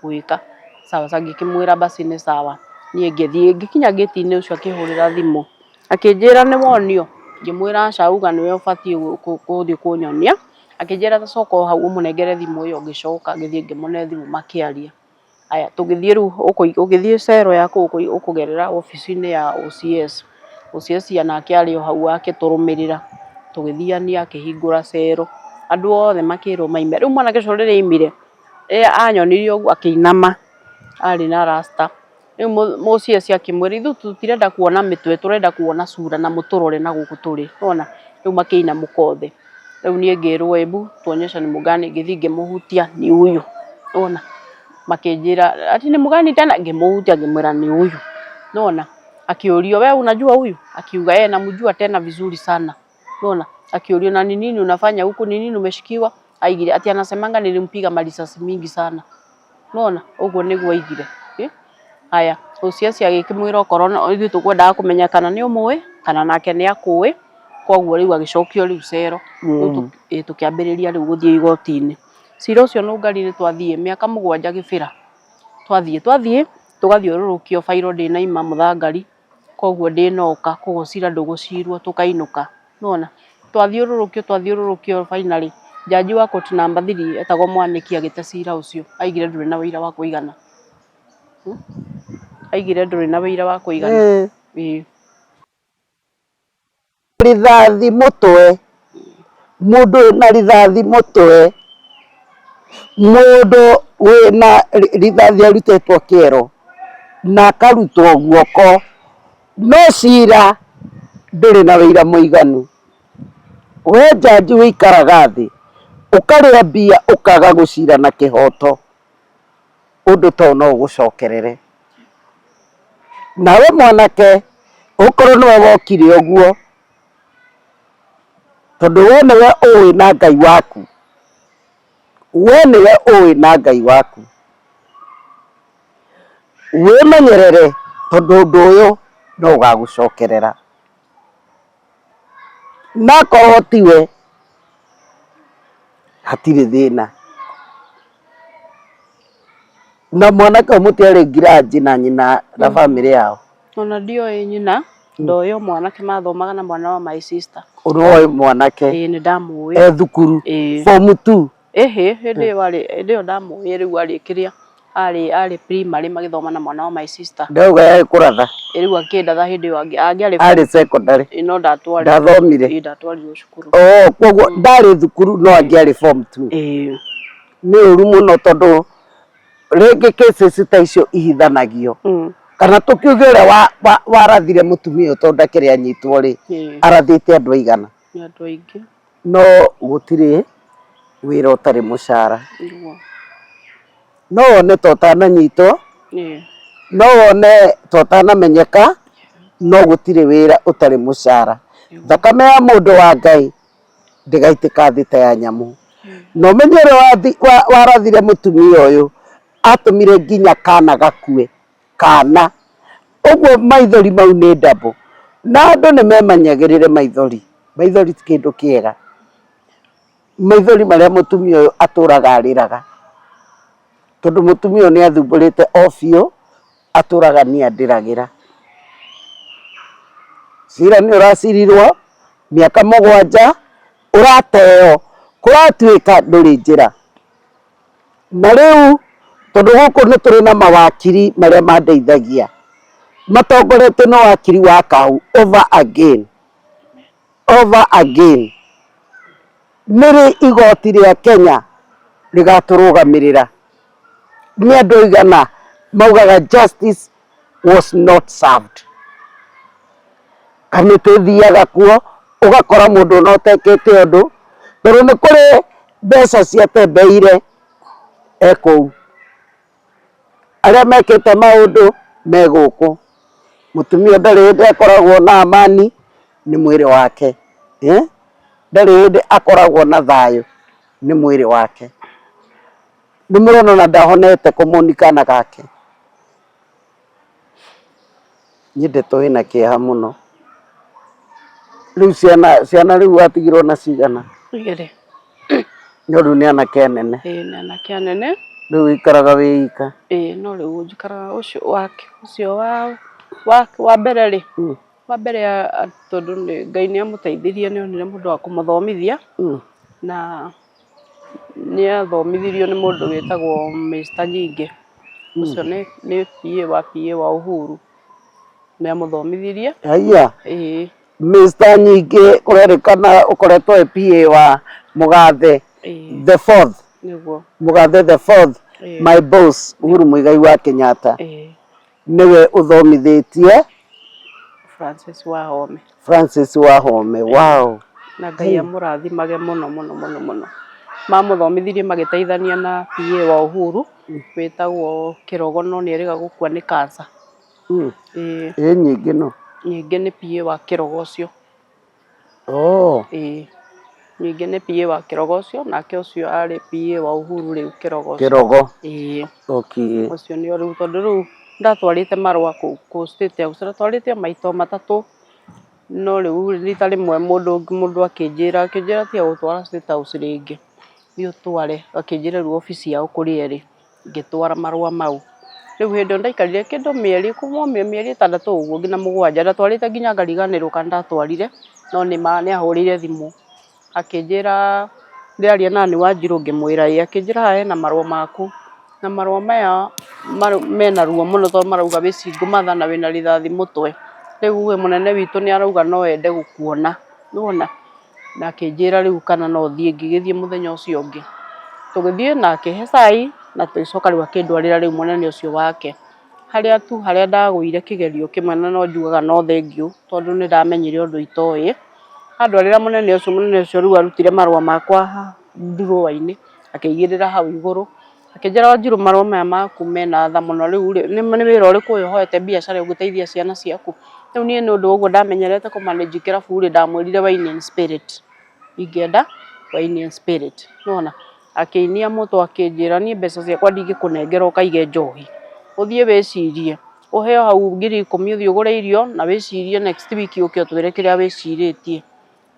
gwĩka. Sawa sawa ngĩkĩmwĩra basi nĩ sawa. Niĩ ngĩthiĩ, ngĩkinya ngĩti-inĩ ũcio akĩhũrĩra thimũ, akĩnjĩra nĩ wonio? Ngĩmwĩra aca auga nĩwe ũbatiĩ gũthiĩ kũnyonia. Akĩnjĩra ta coka o hau ũmũnengere thimũ ĩyo, ngĩcoka ngĩthiĩ ngĩmũne thimũ makĩaria. Aya tũgĩthiĩ rĩu ũgĩthiĩ cero ya kũu ũkũgerera obici-inĩ ya OCS. OCS nake arĩ o hau akĩtũrũmĩrĩra, tũgĩthiania akĩhingũra cero, andũ othe makĩrwo maime. Rĩu mwanake ũcio rĩrĩa aimire, rĩrĩa anyonirie ũguo akĩinama, arĩ na rasta. Rĩu OCS akĩmwĩra ithuĩ tũtirenda kuona mĩtwe tũrenda kuona cura na mũtũrore na gũkũ tũrĩ, nĩwona? Rĩu makĩinamũka othe. Rĩu niĩ ngĩrwo hebu tuonyeshe ni mũgani, ngĩthiĩ ngĩmũhutia ni huyu, nĩwona? Makĩnjĩra ati ni mũgani tena, ngĩmũhutia ngĩmwĩra ni huyu, nĩwona? Akĩũrio, we unajua huyu? Akiuga yeye namjua tena vizuri sana. Unaona? Akĩũrio na ni nini unafanya huku, ni nini umeshikiwa? Aigire ati anasemanga nilimpiga marisasi mingi sana. Unaona? Ũguo nĩguo aigire. Eh? Haya, OCS agĩkĩmwĩra okorwo ithuĩ tũkwendaga kũmenya kana nĩ ũmũĩ kana nake nĩ akũĩ, koguo rĩu agĩcokio rĩu cero. Rĩu tũkĩambĩrĩria rĩu gũthiĩ igoti-inĩ. Cira ũcio nũngari nĩ twathiĩ mĩaka 7 gĩbĩra. Twathiĩ tũgathiũrũrũkio bairo ndĩnaima mũthangari, koguo ndĩnoka, koguo cira ndũgũcirwo tũkainũka. Nĩwona? Twathiũrũrũkio finally jaji wa court number 3 etagwo Mwanĩki agĩte cira ũcio, aigire ndũrĩ na ũira wa kũigana. Aigire ndũrĩ na ũira wa kũigana. Ĩĩ. Rithathi mũtwe, mũndũ wĩna rithathi mũtwe, mũndũ wĩna rithathi arutĩtwo kĩero na akarutwo guoko, no cira ndũrĩ na ũira mũiganu. We jaji wĩikaraga thĩ ũkarĩa mbia ũkaga gũcira na kĩhoto, ũndũ ta ũyũ no ũgũcokerere. Nawe mwanake ũkorwo nĩwe wokire ũguo, tondũ we nĩwe ũĩ na Ngai waku, we nĩwe ũĩ na Ngai waku, wĩmenyerere tondũ ũndũ ũyũ no ũgagũcokerera. Na akorwo tiwe hatirĩ thĩna. Na mwanake ũyũ mũtiarĩ ngiraji na nyina na bamĩrĩ yao? Ona ndioĩ nyina, ndoĩ o mwanake mathomaga na mwana wa my sister. Ũroĩ mwanake? Ĩĩ, nĩ ndamũĩ. E thukuru? Ĩĩ. Form 2? Ĩhĩ, hĩndĩ ĩyo arĩ, hĩndĩ ĩyo ndamũĩ rĩu arĩ kĩrĩa, arĩ primary magĩthoma na mwana wa my sister. Ndauga yarĩ kũratha. Rĩu akĩndatha hĩndĩ ĩyo angĩarĩ Arĩ secondary. Ĩĩ, no ndatwarirwo. Ndathomire. Ĩĩ, ndatwarirwo cukuru. Oh, koguo ndarĩ thukuru no angĩarĩ form 2. Ĩĩ. Nĩ ũru mũno tondũ rĩngĩ cases ta icio ihithanagio. Kana tũkiuge ũrĩa warathire mũtumia ũyũ tondũ ndakĩrĩ anyitwo rĩ, arathĩte andũ aigana? Nĩ andũ aingĩ. No gũtirĩ wĩra ũtarĩ mũcara. No wone ta ũtananyitwo, no wone ta ũtanamenyeka, no gũtirĩ wĩra ũtarĩ mũcara. Thakame ya mũndũ wa Ngai ndĩgaitĩka thĩ ta ya nyamũ. Na ũmenye ũrĩa warathire mũtumia ũyũ, atũmire nginya kana gakue. Kana. Ũguo maithori mau nĩ double. Na andũ nĩ memanyagĩrĩre maithori. Maithori ti kĩndũ kĩega. Maithori marĩa mũtumia ũyũ atũraga arĩraga. Tondũ mũtumia ũyũ nĩ athumbũrĩte o biũ, atũraga niĩ andĩragĩra. Cira nĩ ũracirirwo mĩaka 7, ũrateo, kũratuĩka ndũrĩ njĩra. Na rĩu tondũ gũkũ nĩ tũrĩ na mawakiri marĩa mandeithagia, matongoretio nĩ wakiri wa Kahu over again, over again. Nĩ rĩ igoti rĩa Kenya rĩgatũrũgamĩrĩra? Nĩ andũ aigana maugaga justice was not served. Kamĩtĩ ĩthiaga kuo ũgakora mũndũ ona ũtekĩte ũndũ, tondũ nĩ kũrĩ mbeca ciatembeire e kũu. Arĩa mekĩte maũndũ me gũkũ. Mũtumia ndarĩ hĩndĩ akoragwo na amani nĩ mwĩrĩ wake. Ndarĩ hĩndĩ akoragwo na thayũ nĩ mwĩrĩ wake. Nĩ mũrona ona ndahonete kũmũni kana gake. Niĩ ndeto ĩna kĩeha mũno. Rĩu ciana rĩu watigirwo na cigana? 2. No rĩu nĩ anake anene. Ĩĩ, nĩ anake anene. Rĩu ũikaraga wĩ ika? Ĩĩ, no rĩu njikaraga ũcio wake, ũcio wa mbere rĩ, wa mbere tondũ Ngai nĩ amũteithirie nĩ onire mũndũ wa kũmũthomithia, na nĩ athomithirio nĩ mũndũ wĩtagwo Mr Nyingĩ. Ũcio nĩ PA wa PA wa Uhuru. Nĩ amũthomithirie. Haiya. Ĩĩ. Mr Nyingĩ kũrerĩkana ũkoretwo wĩ PA wa Mũgathe the fourth. Nĩguo. Mũgathe the fourth, my boss Uhuru Muigai wa Kenyatta. Nĩwe ũthomithĩtie Francis Wahome. Francis Wahome, wow. Na Ngai amũrathimage mũno mũno mũno mũno. Mamũthomithirie magĩteithania na PA wa Uhuru wĩtagwo Kĩrogo no nĩ erĩga gũkua nĩ cancer. Ĩĩ. Ĩ nyingĩ no. Nyingĩ nĩ PA wa Kĩrogo ũcio. Oh. Ĩĩ. Nyingĩ nĩ PA wa Kĩrogo ũcio, nake ũcio arĩ PA wa Uhuru rĩu Kĩrogo ũcio. Kĩrogo. Ĩĩ. Okay. Ũcio nĩo rĩu tondũ rĩu ndatwarĩte marũa kũu State House, ndatwarĩte o maita o matatũ, no rĩu rita rĩmwe mũndũ akĩnjĩra tiga gũtwara State House rĩngĩ, thiĩ ũtware, akĩnjĩra rĩu obici yao kũrĩa ĩrĩ. Ngĩtwara marũa mau. Rĩu hĩndĩ ĩyo ndaikarire kĩndũ mĩeri kuma mĩeri ĩtandatũ ũguo nginya mũgwanja, ndatwarĩte nginya ngariganĩrwo kana ndatwarire, no nĩ ma nĩ ahũrĩire thimũ akĩnjĩra ndĩraria na Ann Wanjirũ ngĩmwĩra ĩĩ, akĩnjĩra haha hena marũa maku na marũa maya mena ruo mũno tondũ marauga wĩ single mother na wĩna rithathi mũtwe, rĩu ĩ mũnene witũ nĩ arauga no ende gũkuona, nĩ wona? Na akĩnjĩra rĩu kana no thiĩ, ngĩgĩthiĩ mũthenya ũcio ũngĩ. Tũgĩthiĩ na akĩhe cai na tũgĩcoka rĩu akĩndwarĩra rĩu mũnene ũcio wake. Harĩa tu harĩa ndagũire kĩgerio kĩmwe na no njugaga no thengiũ tondũ nĩ ndamenyire ũndũ itoĩ. Andwarĩra mũnene ũcio, mũnene ũcio rĩu arutire marũa makwa drawer-inĩ akĩigĩrĩra hau igũrũ. Akĩnjĩra Wanjirũ marũa maya maku mena tha mũno rĩu rĩ, nĩ wĩra ũrĩkũ ũyũ ũhoete biacara ũngĩteithia ciana ciaku? Rĩu niĩ nĩ ũndũ wa ũguo ndamenyerete kũ manage kĩrabu rĩ, ndamwĩrire wine and spirit, ingĩenda wine and spirit, nĩwona? Akĩinia mũtwe akĩnjĩra niĩ mbeca ciakwa ndingĩkũnengera ũkaige njohi, ũthiĩ wĩcirie, ũheo hau 10,000 ũthiĩ ũgũre irio na wĩcirie next week ũke ũtwĩre kĩrĩa wĩcirĩtie.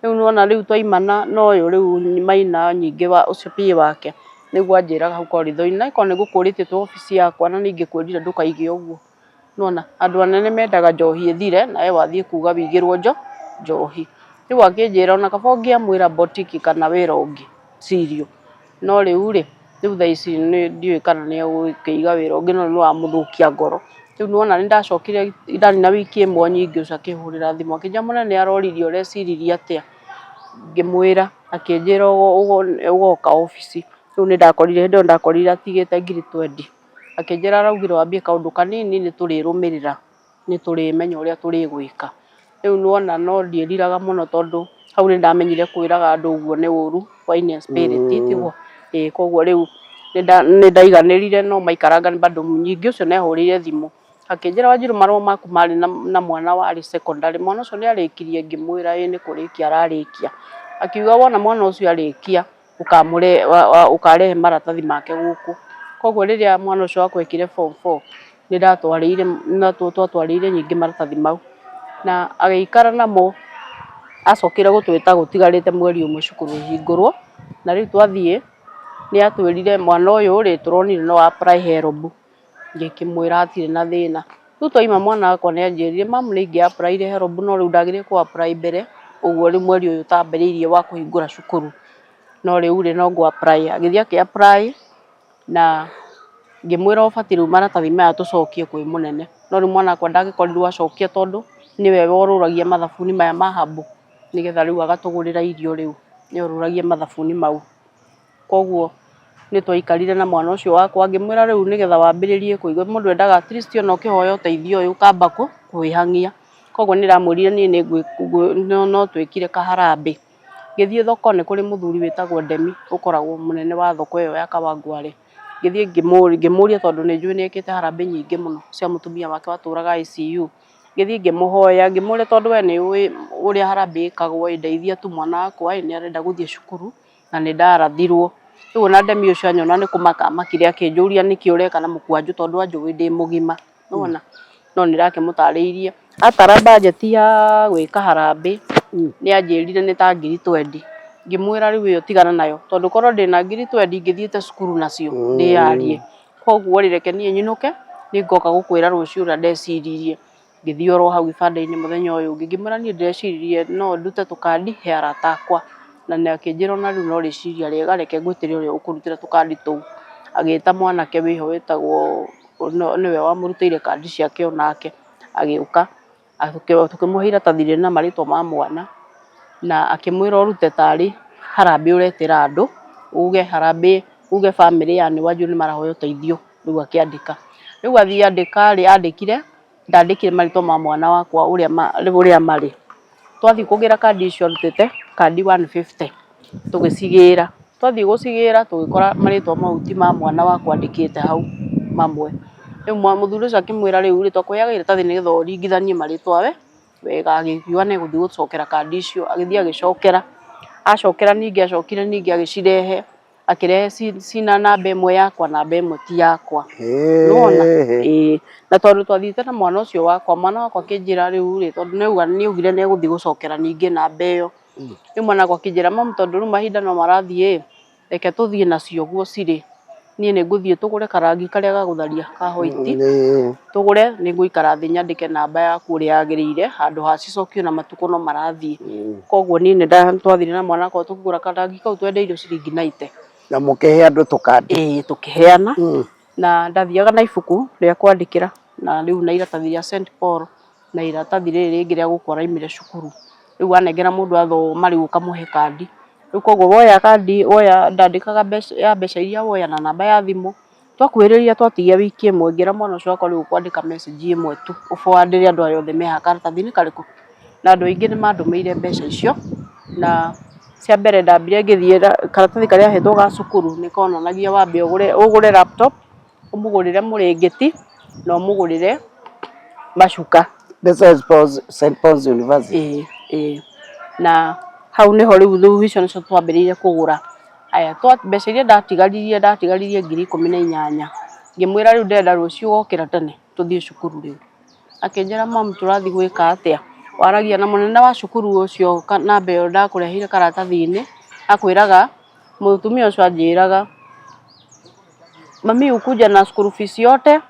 Rĩu nĩwona rĩu twaimana na ũyũ rĩu Maina nyingĩ wa ũcio PA wake nĩguo anjĩraga hau koritho-inĩ, na akorwo nĩngũkũrĩtie twĩ obici yakwa na nĩingĩkwĩrire ndũkaige ũguo. Nĩwona andũ anene mendaga njohi ĩthire nawe wathiĩ kuga wĩigĩrwo njohi. Rĩu akĩnjĩra ona kaba ũngĩamwĩra botiki kana wĩra ũngĩ cirio. No rĩu rĩ, rĩu thaa ici ndiũĩ kana nĩ egũkĩiga wĩra ũngĩ no nĩ wamũthũkia ngoro. Rĩu nĩwona nĩ ndacokire ndarĩ na wiki ĩmwe nyingĩ ũcio akĩhũrĩra thimũ akĩnjĩra mũnene aroririe ũreciririe atĩa, ngĩmwĩra akĩnjĩra ũgoka obici. Rĩu nĩ ndakorire hĩndĩ ĩyo ndakorire atigĩte 20,000 akĩnjĩra araugire wambie kaũndũ kanini nĩ tũrĩrũmĩrĩra nĩ tũrĩmenya ũrĩa tũrĩgwĩka. Rĩu nĩwona no ndiĩriraga mũno tondũ hau nĩ ndamenyire kwĩraga andũ ũguo nĩ ũru wine and spirit tiguo? Ĩĩ koguo rĩu nĩ ndaiganĩrire no maikaranga bado nyingĩ ũcio nĩ ahũrĩire thimũ akĩnjĩra Wanjirũ marũa maku marĩ na mwana warĩ secondary, mwana ũcio nĩ arĩkirie? Ngĩmwĩra ĩĩ nĩ kũrĩkia ararĩkia. Akiuga wona mwana ũcio arĩkia ũkarehe maratathi make gũkũ. Koguo rĩrĩa mwana ũcio wakwa ekire form four nĩ ndatwarĩire twatwarĩire nyingĩ maratathi mau na agĩikara namo, acokire gũtwĩta gũtigarĩte mweri ũmwe cukuru ĩhingũrwo, na rĩu twathiĩ nĩ atwĩrire mwana ũyũ rĩ tũronire no apply HELB, ngĩkĩmwĩra hatirĩ na thĩna. Rĩu twaima mwana wakwa nĩ anjĩrire mamu nĩ ingĩ apply ire HELB no rĩu ndagĩrĩire kũ apply mbere ũguo rĩu mweri ũyũ ũtambĩrĩirie wa kũhingũra cukuru, no rĩu rĩ no ngũ apply. Agĩthiĩ akĩ apply na ngĩmwĩra ũbatiĩ rĩu maratathi maya tũcokie kwĩ mũnene, no rĩu mwana wakwa ndagĩkorirwo acokia tondũ nĩwe worũragia mathabuni maya ma herbal nĩgetha rĩu agatũgũrĩra irio rĩu nĩwe ũrũragia mathabuni mau. Koguo nĩ twaikarire na mwana ũcio wakwa ngĩmwĩra rĩu nĩgetha wambĩrĩrie kũigua mũndũ endaga at least ona ũkĩhoya ũteithio ũyũ ũkamba kwĩhang'ia. Koguo nĩ ndamwĩrire niĩ no twĩkire kaharambee. Ngĩthiĩ thoko nĩ kũrĩ mũthuri wĩtagwo Ndemi ũkoragwo mũnene wa thoko ĩyo ya Kawangware. Ngĩthiĩ ngĩmũria tondũ nĩ njũĩ nĩ ekĩte harambee nyingĩ mũno cia mũtumia wake watũraga ICU. Ngĩthiĩ ngĩmũhoya ngĩmũria tondũ we nĩ ũĩ ũrĩa harambee ĩkagwo ĩ ndeithia tu mwana wakwa ĩ nĩ arenda gũthiĩ cukuru na nĩ ndarathirwo. Rĩu ona Ndemi ũcio anyona nĩ kũmaka amakire akĩnjũria nĩkĩ ũreka na mũkwanjũ tondũ anjũĩ ndĩ mũgima, nĩwona? No nĩ ndakĩmũtarĩirie. Atara mbanjeti ya gwĩka harambee nĩ anjĩrire nĩ ta 20,000. Ngĩmwĩra rĩu ĩyo tigana nayo tondũ korwo ndĩna 20,000 ingĩthiĩte cukuru nacio ndĩyarie. Koguo rĩ reke niĩ nyinũke nĩ ngoka gũkwĩra rũciũ ũrĩa ndeciririe. Ngĩthiĩ oro hau gĩbanda-inĩ mũthenya ũyũ ũngĩ ngĩmwĩra niĩ ndĩreciririe no ndute tũkandi he arata akwa. Na akĩnjĩra ona rĩu no rĩciria rĩega reke ngwĩtĩre ũrĩa ũkũrutĩra tũkandi tũu. Agĩta mwanake wĩho wĩtagwo nĩwe wamũrutĩire kandi ciake onake agĩũka tũkĩmũhe iratathi rĩna marĩtwa ma mwana na akĩmwĩra ũrute tarĩ harambee ũretĩra andũ, uge harambee, uge bamĩrĩ ya Ann Wanjirũ nĩ marahoya ũteithio, rĩu akĩandĩka. Rĩu athiĩ andĩka rĩ, andĩkire, ndandĩkire marĩtwa ma mwana wakwa ũrĩa marĩ. Twathiĩ kũgĩra kandi icio arutĩte, kandi 150 tũgĩcigĩra. Twathiĩ gũcigĩra tũgĩkora marĩtwa mau ti ma mwana wakwa andĩkĩte hau mamwe. Rĩu mũthuri ũcio akĩmwĩra rĩu rĩ, twakũheaga iratathi nĩgetha ũringithanie marĩtwa we wega. Agĩkiuga nĩ egũthiĩ gũcokera kandi icio, agĩthiĩ agĩcokera, acokera ningĩ acokire ningĩ agĩcirehe, akĩrehe cina namba ĩmwe yakwa, namba ĩmwe ti yakwa. Nĩwona? Ĩĩ. Na tondũ twathiĩte na mwana ũcio wakwa, mwana wakwa akĩnjĩra rĩu rĩ, tondũ nĩ augire nĩ egũthiĩ gũcokera ningĩ namba ĩyo. Rĩu mwana wakwa akĩnjĩra, mamu tondũ rĩu mahinda no marathiĩ ĩ, reke tũthiĩ nacio ũguo cirĩ. Niĩ nĩ ngũthiĩ tũgũre karangi karĩa ga gũtharia ka white, tũgũre, nĩ ngũikara thĩ nyandĩke namba yaku ũrĩa yagĩrĩire, handũ ha cicokio na matukũ no marathiĩ. Koguo niĩ nĩ twathire na mwana wakwa tũkĩgũra karangi kau twendeirio ciringi 90. Na mũkĩhe andũ tũkandi? Ĩĩ, tũkĩheana. Na ndathiaga na ibuku rĩa kwandĩkĩra na rĩu na iratathi rĩa St Paul na iratathi rĩrĩ rĩngĩ rĩa gũkũ araumire cukuru. Rĩu wanengera mũndũ athoma rĩu ũkamũhe kandi. Rĩu koguo woya kandi, woya ndandĩkaga mbeca ya mbeca iria woya na namba ya thimũ. Twakuhĩrĩria twatigia wiki ĩmwe ngĩra mwana ũcio wakwa rĩu ũkwandĩka message ĩmwe tu ũ forward ĩre andũ aya othe me haha karatathi-inĩ karĩkũ. Na andũ aingĩ nĩ mandũmĩire mbeca icio na cia mbere ndambire ngĩthiĩ karatathi karĩa ahetwo ga cukuru nĩ konanagia wambe ũgũre laptop, ũmũgũrĩre mũrĩngĩti na ũmũgũrĩre macuka. Nĩ St Paul's University? Ĩĩ ĩĩ. Na hau nĩho rĩu icio nĩcio twambĩrĩirie kũgũra. Aya, mbeca iria ndatigaririe, ndatigaririe 18,000. Ngĩmwĩra rĩu ndĩrenda rũciũ wokĩra tene tũthiĩ cukuru rĩu. Akĩnjĩra mamu tũrathiĩ gwĩka atĩa? Waragia na mũnene wa cukuru ũcio namba ĩyo ndakũreheire karatathi-inĩ, akwĩraga, mũtumia ũcio anjĩraga, mami ukuja na school fees yote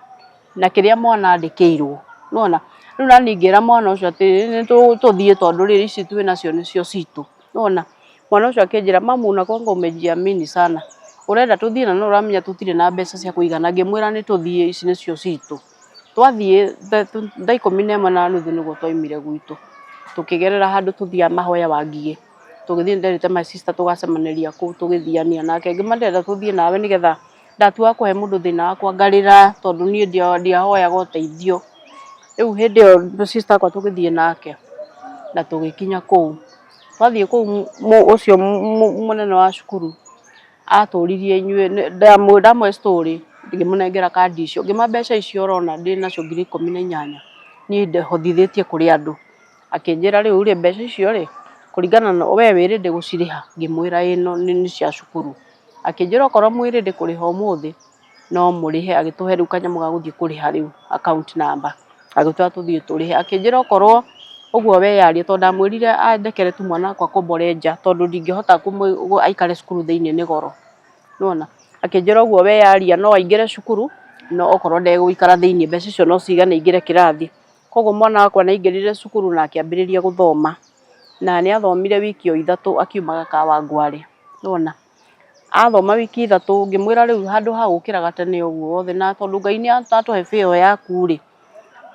na kĩrĩa mwana andĩkĩirwo. Nĩwona? Rĩu naniĩ ngĩra mwana ũcio atĩrĩrĩ, nĩ tũthiĩ tondũ rĩrĩ ici twĩ nacio nĩcio citũ. Nĩwona? Mwana ũcio akĩnjĩra mamu unakuanga umejiamini sana. Ũrenda tũthiĩ na no ũramenya tũtirĩ na mbeca cia kũigana. Ngĩmwĩra nĩ tũthiĩ ici nĩcio citũ. Twathiĩ thaa 11:30 nĩguo twaumire gwitũ. Tũkĩgerera handũ tũthiaga mahoya wa Ngigĩ. Tũgĩthiĩ nĩnderĩte my sister tũgacemanĩria kũu tũgĩthiania nake. Ngĩmwĩra ndĩrenda tũthiĩ nawe nĩgetha ndatuaga kũhe mũndũ thĩna wakwa ngarĩra tondũ niĩ ndiahoyaga ũteithio. Rĩu hĩndĩ ĩyo sister wakwa tũgĩthiĩ nake na tũgĩkinya kũu. Twathiĩ kũu ũcio mũnene wa cukuru atũririe inyuĩ, ndamũhe story ngĩmũnengera kandi icio, ngĩmwĩra mbeca icio ũrona ndĩnacio 18,000 niĩ hothithĩtie kũrĩ andũ. Akĩnjĩra rĩu rĩ, mbeca icio rĩ, kũringana na we wĩ ready gũcirĩha? Ngĩmwĩra ĩĩ nĩ cia cukuru. Akĩnjĩra okorwo mwĩ ready kũrĩha ũmũthĩ no mũrĩhe, agĩtũhe rĩu kanyamũ ga gũthiĩ kũrĩha rĩu account number, agĩtwĩra tũthiĩ tũrĩhe. Akĩnjĩra okorwo ũguo weyaria, tondũ ndamwĩrire andekere tu mwana wakwa akombore nja tondũ ndingĩhota aikare cukuru thĩiniĩ nĩ goro. Nĩwona? Akĩnjĩra ũguo weyaria no aingĩre cukuru no okorwo ndegũikara thĩiniĩ mbeca icio no cigane aingĩre kĩrathi. Koguo mwana wakwa nĩ aingĩrire cukuru na akĩambĩrĩria gũthoma. Na nĩ athomire wiki o ithatũ akiumaga Kawangware. Nĩwona? Athoma wiki ithatũ ngĩmwĩra rĩu handũ ha gũkĩraga tene ũguo wothe na tondũ Ngai nĩ atũhe favor yaku rĩ,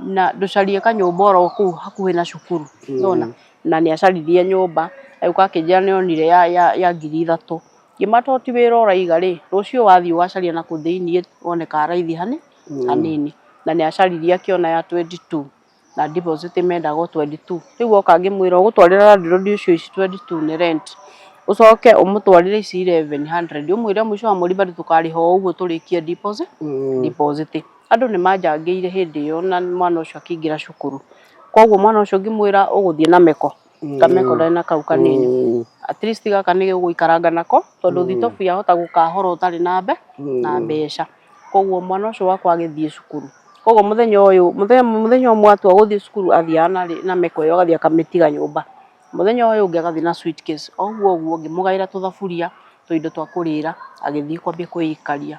na ndũcarie kanyũmba oro kũu hakuhĩ na cukuru. Nĩwona? Na nĩ acaririe nyũmba, agĩũka akĩnjĩra nĩ onire ya 3,000. Ngĩmwĩra to ti wĩra ũraiga rĩ, rũciũ wathiĩ ũgacaria nakũu thĩiniĩ wone karaithi hanini. Na nĩ acaririe akĩona ya 22 na deposit mendaga o 22. Rĩu oka ngĩmwĩra ũgũtwarĩra landlord ũcio ici 22 nĩ rent, ũcoke ũmũtwarĩre ici 1100 ũmwĩre mũico wa mweri bado tũkarĩha o ũguo tũrĩkie deposit. Andũ nĩ manjangĩire hĩndĩ ĩyo na mwana ũcio akĩingĩra cukuru. Koguo mwana ũcio ngĩmwĩra ũgũthiĩ na meko, kameko ndarĩ na kau kanini. At least gaka nĩ ũgũikaranga nako tondũ thitobu yahota gũkahora ũtarĩ na mbeca. Koguo mwana ũcio wakwa agĩthiĩ cukuru. Koguo mũthenya ũyũ, mũthenya ũmwe atua gũthiĩ cukuru athiaga na meko ĩyo agathiĩ akamĩtiga nyũmba. Mũthenya ũyũ ũngĩ agathiĩ na suitcase. O ũguo ũguo ngĩmũgaĩra tũthaburia, tũindo twa kũrĩra, agĩthiĩ kwambia kwĩikaria.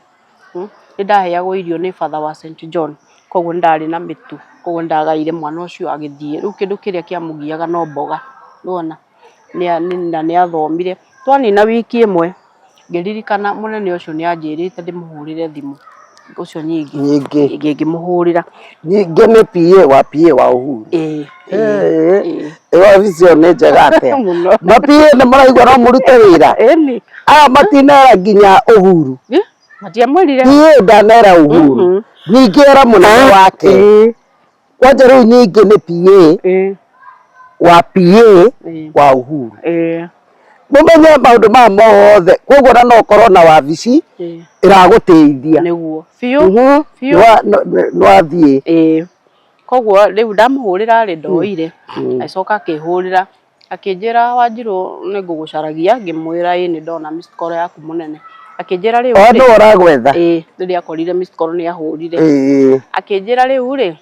Nĩ ndaheagwo irio nĩ batha wa St John, koguo nĩ ndarĩ na mĩtu, koguo nĩ ndagaĩire mwana ũcio agĩthiĩ. Rĩu kĩndũ kĩrĩa kĩamũgiaga no mboga, nĩwona? Na nĩ athomire. Twanina wiki ĩmwe, ngĩririkana mũnene ũcio nĩ anjĩrĩte ndĩmũhũrĩre thimũ, ũcio nyingĩ, Nyingĩ. Ngĩmũhũrĩra. Nyingĩ nĩ PA wa PA wa Uhuru. Ĩĩ. Ĩĩ. Ĩĩ wabici ĩyo nĩ njega atĩa. Mũno. Ma PA nĩ mũraigua no mũrute wĩra. Ĩni. Aya matinera nginya Uhuru. Matiamwĩrire. PA ndanera Uhuru. Ningĩ era mũnene wake. Kwanja rĩu nyingĩ nĩ PA wa PA wa Uhuru. Ĩĩ. Mũmenye maũndũ maya mothe, koguo ona no ũkorwo na wabici ĩragũteithia. Nĩguo biũ. Biũ. Nĩwathiĩ. Ĩĩ, koguo rĩu ndamũhũrĩra rĩ, ndoire, agĩcoka akĩhũrĩra akĩnjĩra, "Wanjirũ, nĩ ngũgũcaragia." Ngĩmwĩra, "Ĩĩ, nĩ ndona missed call yaku mũnene." Akĩnjĩra rĩu O rĩ, nĩwe ũragwetha. Ĩĩ, rĩrĩa akorire missed call nĩ ahũrire. Akĩnjĩra, "Rĩu rĩ,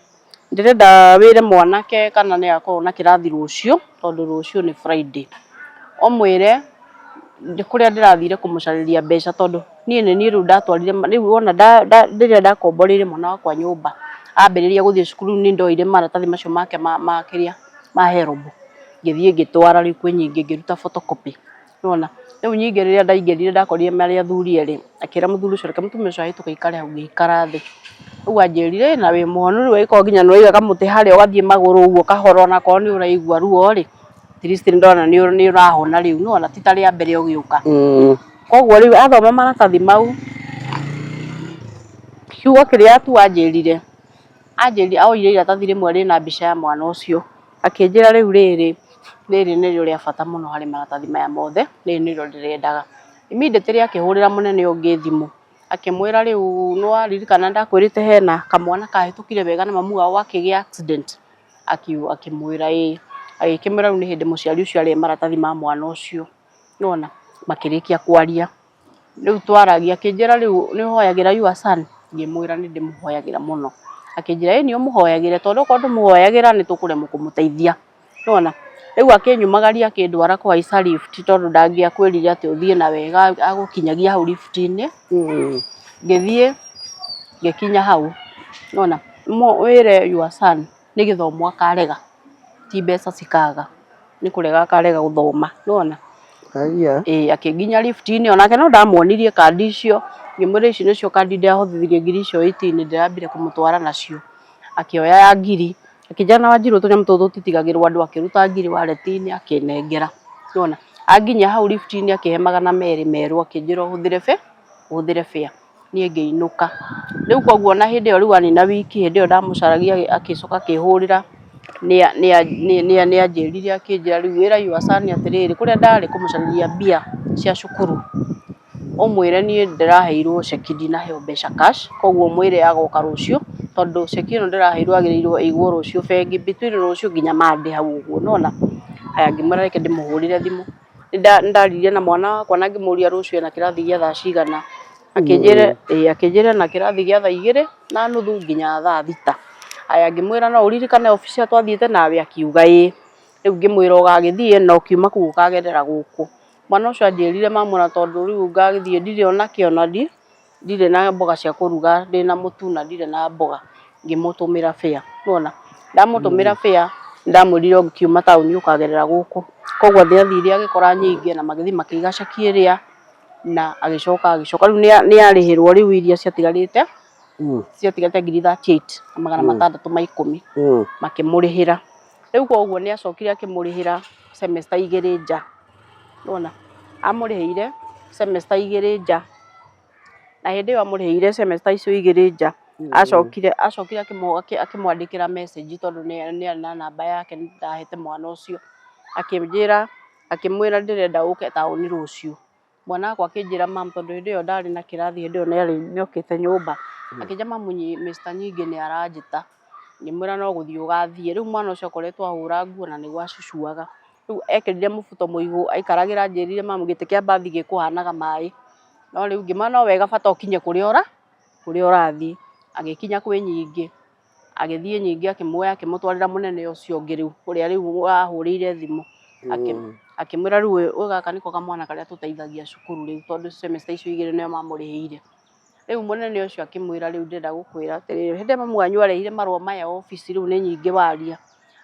ndĩrenda wĩre mwanake kana nĩ agakorwo na kĩrathi rũciũ, tondũ rũciũ nĩ Friday. Ũmwĩre kũrĩa ndĩrathire kũmũcarĩria mbeca, tondũ niĩ nĩ niĩ rĩu ndatwarire rĩu wona rĩrĩa ndakomboreire mwana wakwa nyũmba ambĩrĩria gũthiĩ cukuru, nĩ ndoire maratathi macio make ma kĩrĩa ma HELB, ngĩthiĩ ngĩtwara rĩu kwĩ nyingĩ, ngĩruta photocopy. Nĩwona rĩu nyingĩ rĩrĩa ndaingĩrire ndakorire marĩ athuri erĩ. Akĩra mũthuri ũcio, 'Reke mũtumia ũcio ahĩtũke aikare hau.' Ngĩikara thĩ. Rĩu anjĩrire, 'Na wĩ mũhonu rĩu, angĩkorwo nginya nĩwaiga kamũtĩ harĩa ũgathiĩ magũrũ ũguo kahora, onakorwo nĩ ũraigua ruo rĩ, at least nĩndona nĩ ũrahona rĩu, nĩwona ti ta rĩa mbere ũgĩũka.' Koguo rĩu athoma maratathi mau, kiugo kĩrĩa tu anjĩrire, anjĩrire, oire iratathi rĩmwe rĩna mbica ya mwana ũcio, akĩnjĩra, 'Rĩu rĩrĩ, rĩrĩ nĩrĩo rĩa bata mũno harĩ maratathi maya mothe, rĩrĩ nĩrĩo ndĩrendaga.' Immediately akĩhũrĩra mũnene ũngĩ thimũ, akĩmwĩra, 'Rĩu nĩwaririkana ndakwĩrĩte hena kamwana kahĩtũkire wega na mamu wao akĩgĩa accident?' Akĩmwĩra ĩĩ. Agĩkĩmwĩra rĩu nĩ hĩndĩ mũciari ũcio arĩhe maratathi ma mwana ũcio. Nĩwona makĩrĩkia kwaria, rĩu twaragia, akĩnjĩra, 'Rĩu nĩ ũhoyagĩra your son?' Ngĩmwĩra, 'Nĩ ndĩmũhoyagĩra mũno.' Akĩnjĩra, 'Ĩni, ũmũhoyagĩre, tondũ okorwo ndũmũhoyagĩra nĩ tũkũremwo kũmũteithia.' Nĩwona rĩu akĩnyumagaria, akĩndwara kũhaica lift, tondũ ndangĩakwĩrire atĩ ũthiĩ na wega, agũkinyagia hau lift-inĩ. Ngĩthiĩ ngĩkinya hau, nĩwona wĩre your son nĩ gĩthomo akarega, ti mbeca cikaga, nĩ kũrega akarega gũthoma, nĩwona. Aya. Ĩĩ, akĩnginya lift-inĩ, onake no ndamuonirie kandi icio, ngĩmwĩra, 'Ici nĩcio kandi ndĩrahotithirie ngiri icio 18, ndĩrambire kũmũtwara nacio.' Akĩoya ya ngiri, akĩnjĩra, 'Na Wanjirũ, tũnyamũ tũtũ tũtitigagĩrwo andũ.' Akĩruta ngiri wallet-inĩ, akĩnengera, nĩwona. Anginyia hau lift-inĩ, akĩhe 200 merũ, akĩnjĩra, 'Ũhũthĩre ũhũthĩre fare.' Niĩ ngĩinũka rĩu. Koguo na hĩndĩ ĩyo rĩu anina wiki, hĩndĩ ĩyo ndamũcaragia, agĩcoka akĩhũrĩra, nĩ anjĩrire, akĩnjĩra, 'Rĩu wĩra your son atĩrĩrĩ, kũrĩa ndarĩ kũmũcarĩria mbia cia cukuru, ũmwĩre niĩ ndĩraheirwo ceki, ndinaheo mbeca cash. Koguo mwĩre agoka rũciũ, tondũ ceki ĩno ndĩraheirwo yagĩrĩirwo ĩigwo rũciũ bengi, between rũciũ nginya Monday hau ũguo.' Nĩwona. Haya, ngĩmwĩra reke ndĩmũhũrĩre thimũ. Nĩ ndaririe na mwana wakwa na ngĩmũria rũciũ ena kĩrathi gĩa thaa cigana. Akĩnjĩra ĩĩ, akĩnjĩra ena kĩrathi gĩa thaa 2:30 nginya thaa 6. Haya, ngĩmwĩra, 'No ũririkane obici ĩyo twathiĩte nawe?' Akiuga ĩĩ. Rĩu ngĩmwĩra, 'Ũgagĩthiĩ na ũkiuma kũu ũkagerera gũkũ.' Mwana ũcio anjĩrire, 'Mamu, na tondũ rĩu ngagĩthiĩ ndirĩ ona kĩ, ona ndirĩ na mboga cia kũruga, ndĩna mũtu na ndirĩ na mboga.' Ngĩmũtũmĩra fare. Nĩwona ndamũtũmĩra fare, ndamwĩrire, 'Ũkiuma taũni ũkagerera gũkũ.' Koguo nĩ athire agĩkora nyingĩ, na magĩthiĩ makĩiga ceki ĩrĩa, na agĩcoka agĩcoka rĩu nĩ arĩhĩrwo rĩu iria ciatigarĩte, ciatigarĩte 38,610, makĩmũrĩhĩra rĩu. Koguo nĩ acokire akĩmũrĩhĩra semester 2 nja. Nĩwona amũrĩhĩire semester 2 nja, na hĩndĩ ĩyo amũrĩhĩire semester icio 2 nja, acokire akĩmwandĩkĩra message, tondũ nĩ arĩ na namba yake ndahete mwana ũcio, akĩnjĩra, akĩmwĩra, 'Ndĩrenda ũke taũni rũciũ.' Mwana wakwa akĩnjĩra, 'Mam,' tondũ hĩndĩ ĩyo ndarĩ na kĩrathi, hĩndĩ ĩyo nĩ okĩte nyũmba, akĩnjĩra, 'Mamu, Mr Nyingĩ nĩ aranjĩta.' Ngĩmwĩra, 'No gũthiĩ ũgathiĩ.' Rĩu mwana ũcio akoretwo ahũra nguo na nĩguo acucuaga, rĩu ekĩrire mũbuto mũigũ aikaragĩra. Anjĩrire, 'Mamu, gĩtĩ kĩa mbathi gĩkũhanaga maĩ.' No rĩu ngĩmwĩra, 'No wega, bata ũkinye kũrĩa ũrathiĩ.' Agĩkinya kwĩ Nyingĩ, agĩthiĩ Nyingĩ, akĩmuoya, akĩmũtwarĩra mũnene ũcio ũngĩ rĩu, ũrĩa rĩu wahũrĩire thimũ, akĩmwĩra, 'Rĩu ũyũ gaka nĩko kamwana karĩa tũteithagia cukuru rĩu, tondũ semester icio 2 nĩo mamũrĩhĩire.' Rĩu mũnene ũcio akĩmwĩra, 'Rĩu ndĩrenda gũkwĩra atĩrĩrĩ, hĩndĩ ĩrĩa mamu wanyu arehire marũa maya obici, rĩu nĩ Nyingĩ waria,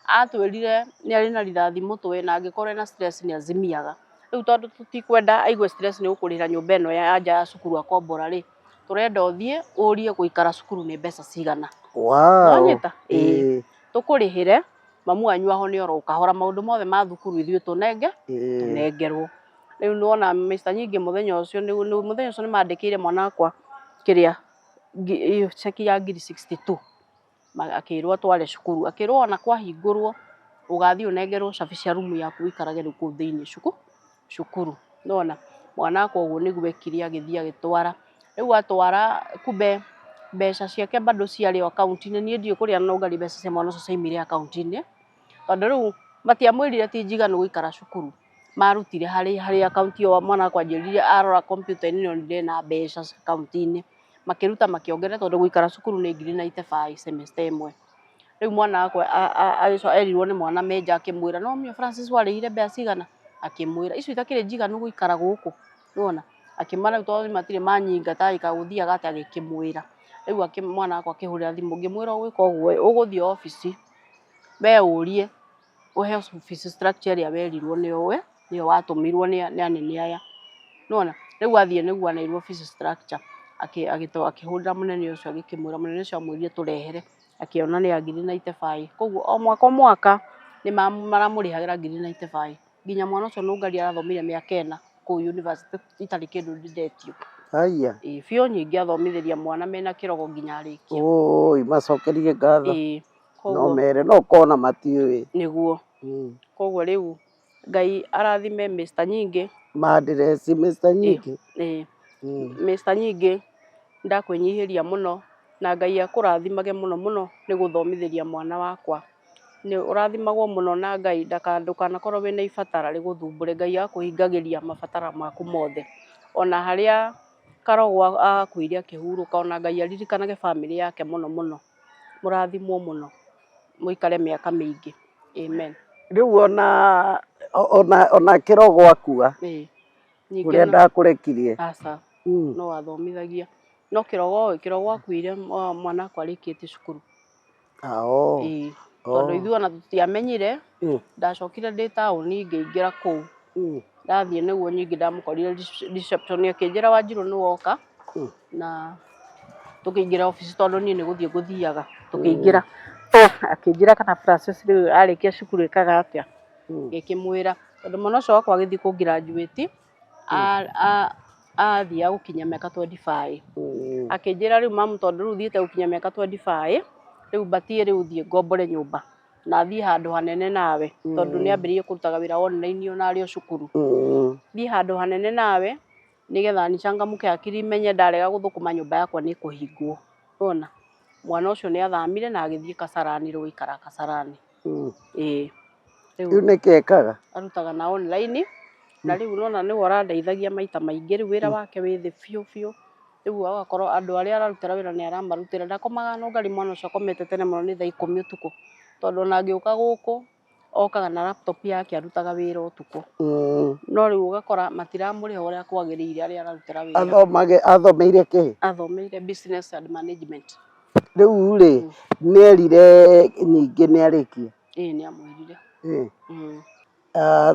atwĩrire nĩ arĩ na rithathi mũtwe, na angĩkorwo ena stress nĩ azimiaga. Rĩu tondũ tũtikwenda aigue stress nĩ gũkũrĩhĩra nyũmba ĩno ya nja ya cukuru akombora rĩ, tũrenda ũthiĩ ũrie gũikara cukuru nĩ mbeca cigana.' Nĩwanyita? Ĩĩ. Tũkũrĩhĩre, mamu wanyu ahone oro kahora, maũndũ mothe ma thukuru ithuĩ tũnenge tũnengerwo.' Rĩu nĩwona Mr Nyingĩ mũthenya ũcio, mũthenya ũcio nĩmandĩkĩire mwana wakwa kĩrĩa ceki ya ngiri 62, akĩrwo atware cukuru, akĩrwo ona kwahingũrwo ũgathiĩ ũnengerwo cabi cia rumu yaku ũikarage rĩu kũu thĩinĩ cukuru. cukuru. Nĩwona mwana wakwa ũguo nĩguo ekire agĩthiĩ agĩtwara. Rĩu atwara kumbe mbeca ciake bado ciarĩ o akaunti-inĩ, niĩ ndiũĩ kũrĩa nũngari mbeca cia mwana ũcio ciaumire akaunti-inĩ, tondũ rĩu matiamwĩrire ti njiganu gũikara cukuru, marutire harĩ akaunti ĩyo mwana wakwa anjĩrire arora kompiuta-inĩ nĩonire ĩna mbeca akaunti-inĩ, makĩruta makĩongerera tondũ gũikara cukuru nĩ ngiri 95 semester ĩmwe. Rĩu mwana wakwa erirwo nĩ mwana menja akĩmwĩra no ũmenye Francis warĩhire mbeca cigana, akĩmwĩra icio itakĩrĩ njiganu gũikara gũkũ, nĩwona akĩmara rĩu tondũ matirĩ manyingata ĩ gũthiaga atĩa agĩkĩmwĩra. Rĩu mwana wakwa akĩhũrĩra thimũ ngĩmwĩra ũgwĩka ũguo ĩ, ũgũthiĩ obici we ũrie ũheo fees structure ĩrĩa werirwo nĩyo we nĩyo watũmirwo nĩ anene aya, nĩwona. Rĩu athiĩ nĩguo aneirwo fees structure akĩhũrĩra mũnene ũcio agĩkĩmwĩra, mũnene ũcio amwĩrire tũrehere, akĩona nĩ ya ngiri 95. Koguo o mwaka o mwaka nĩ maramũrĩhagĩra ngiri 95 nginya mwana ũcio nũngari arathomire mĩaka 4 kũu university itarĩ kĩndũ ndetio. Haya. Ĩĩ biũ nyingĩ athomithĩria mwana mena kĩrogo nginya arĩkia. Ũĩ macokerie ngatho. Ĩĩ No koguo mere no kona matiũĩ. nĩguo. Koguo rĩu Ngai arathime Mr Nyingĩ. Mandireci Mr Nyingĩ. Ĩĩ Mr Nyingĩ ndakwĩnyihĩria mũno na Ngai akũrathimage mũno mũno nĩ gũthomithĩria mwana wakwa. Nĩ ũrathimagwo mũno na Ngai ndũkanakorwo wĩna ibatara rĩgũthumbũre, Ngai agakũhingagĩria mabatara maku mothe. Ona harĩa Karogo akuire akĩhurũka ona Ngai aririkanage bamĩrĩ yake mũno mũno. Mũrathimwo mũno mũikare mĩaka mĩingĩ. Amen. Rĩu ona Kĩrogo akua Ĩĩ. ũrĩa ndakũrekirie. Aca. No athomithagia. No Kĩrogo Kĩrogo akuire mwana wakwa arĩkĩtie cukuru. Ĩĩ. Tondũ ithuĩ ona tũtiamenyire, ndacokire ndĩ taũni ngĩingĩra kũu. Ndathiĩ nĩguo nyingĩ ndamũkorire reception akĩnjĩra Wanjirũ nĩ woka na tũkĩingĩra obici tondũ niĩ nĩ gũthiĩ ngũthiaga. Tũkĩingĩra akĩnjĩra kana Francis rĩu arĩkia cukuru ĩkaga atĩa, ngĩkĩmwĩra tondũ mwana ũcio wakwa agĩthiĩ kũ graduate athiaga gũkinyia mĩaka 25. Akĩnjĩra rĩu mamu tondũ rĩu thiĩte gũkinyia mĩaka 25 rĩu mbatiĩ rĩu thiĩ ngombore nyũmba na thiĩ handũ hanene nawe tondũ nĩ ambĩrĩirie kũrutaga wĩra online ona arĩ o cukuru. Thiĩ handũ hanene nawe nĩgetha nichangamke akili menye ndarega gũthũkũma nyũmba yakwa nĩ ĩkũhingwo. Nĩwona mwana ũcio nĩ athamire na agĩthiĩ Kasarani rĩu aikaraga Kasarani. Ĩĩ. Rĩu nĩkĩ ekaga? Arutaga na online na rĩu nĩwona nĩwe ũrandeithagia maita maingĩ rĩu wĩra wake wĩ thĩ biũ biũ. Rĩu agakorwo andũ arĩa ararutĩra wĩra nĩ aramarutĩra, ndakomaga nũngari mwana ũcio akomete tene mũno nĩ thaa 10 ũtukũ tondũ ona angĩũka gũkũ okaga na laptop yake arutaga wĩra ũtukũ. No rĩu ũgakora matiramũrĩha ũrĩa kwagĩrĩire arĩa ararutĩra wĩra. Athomeire kĩ? Athomeire business and management. Rĩu rĩ nĩ erire Nyingĩ nĩ arĩkia? Ĩĩ nĩ amwĩrire.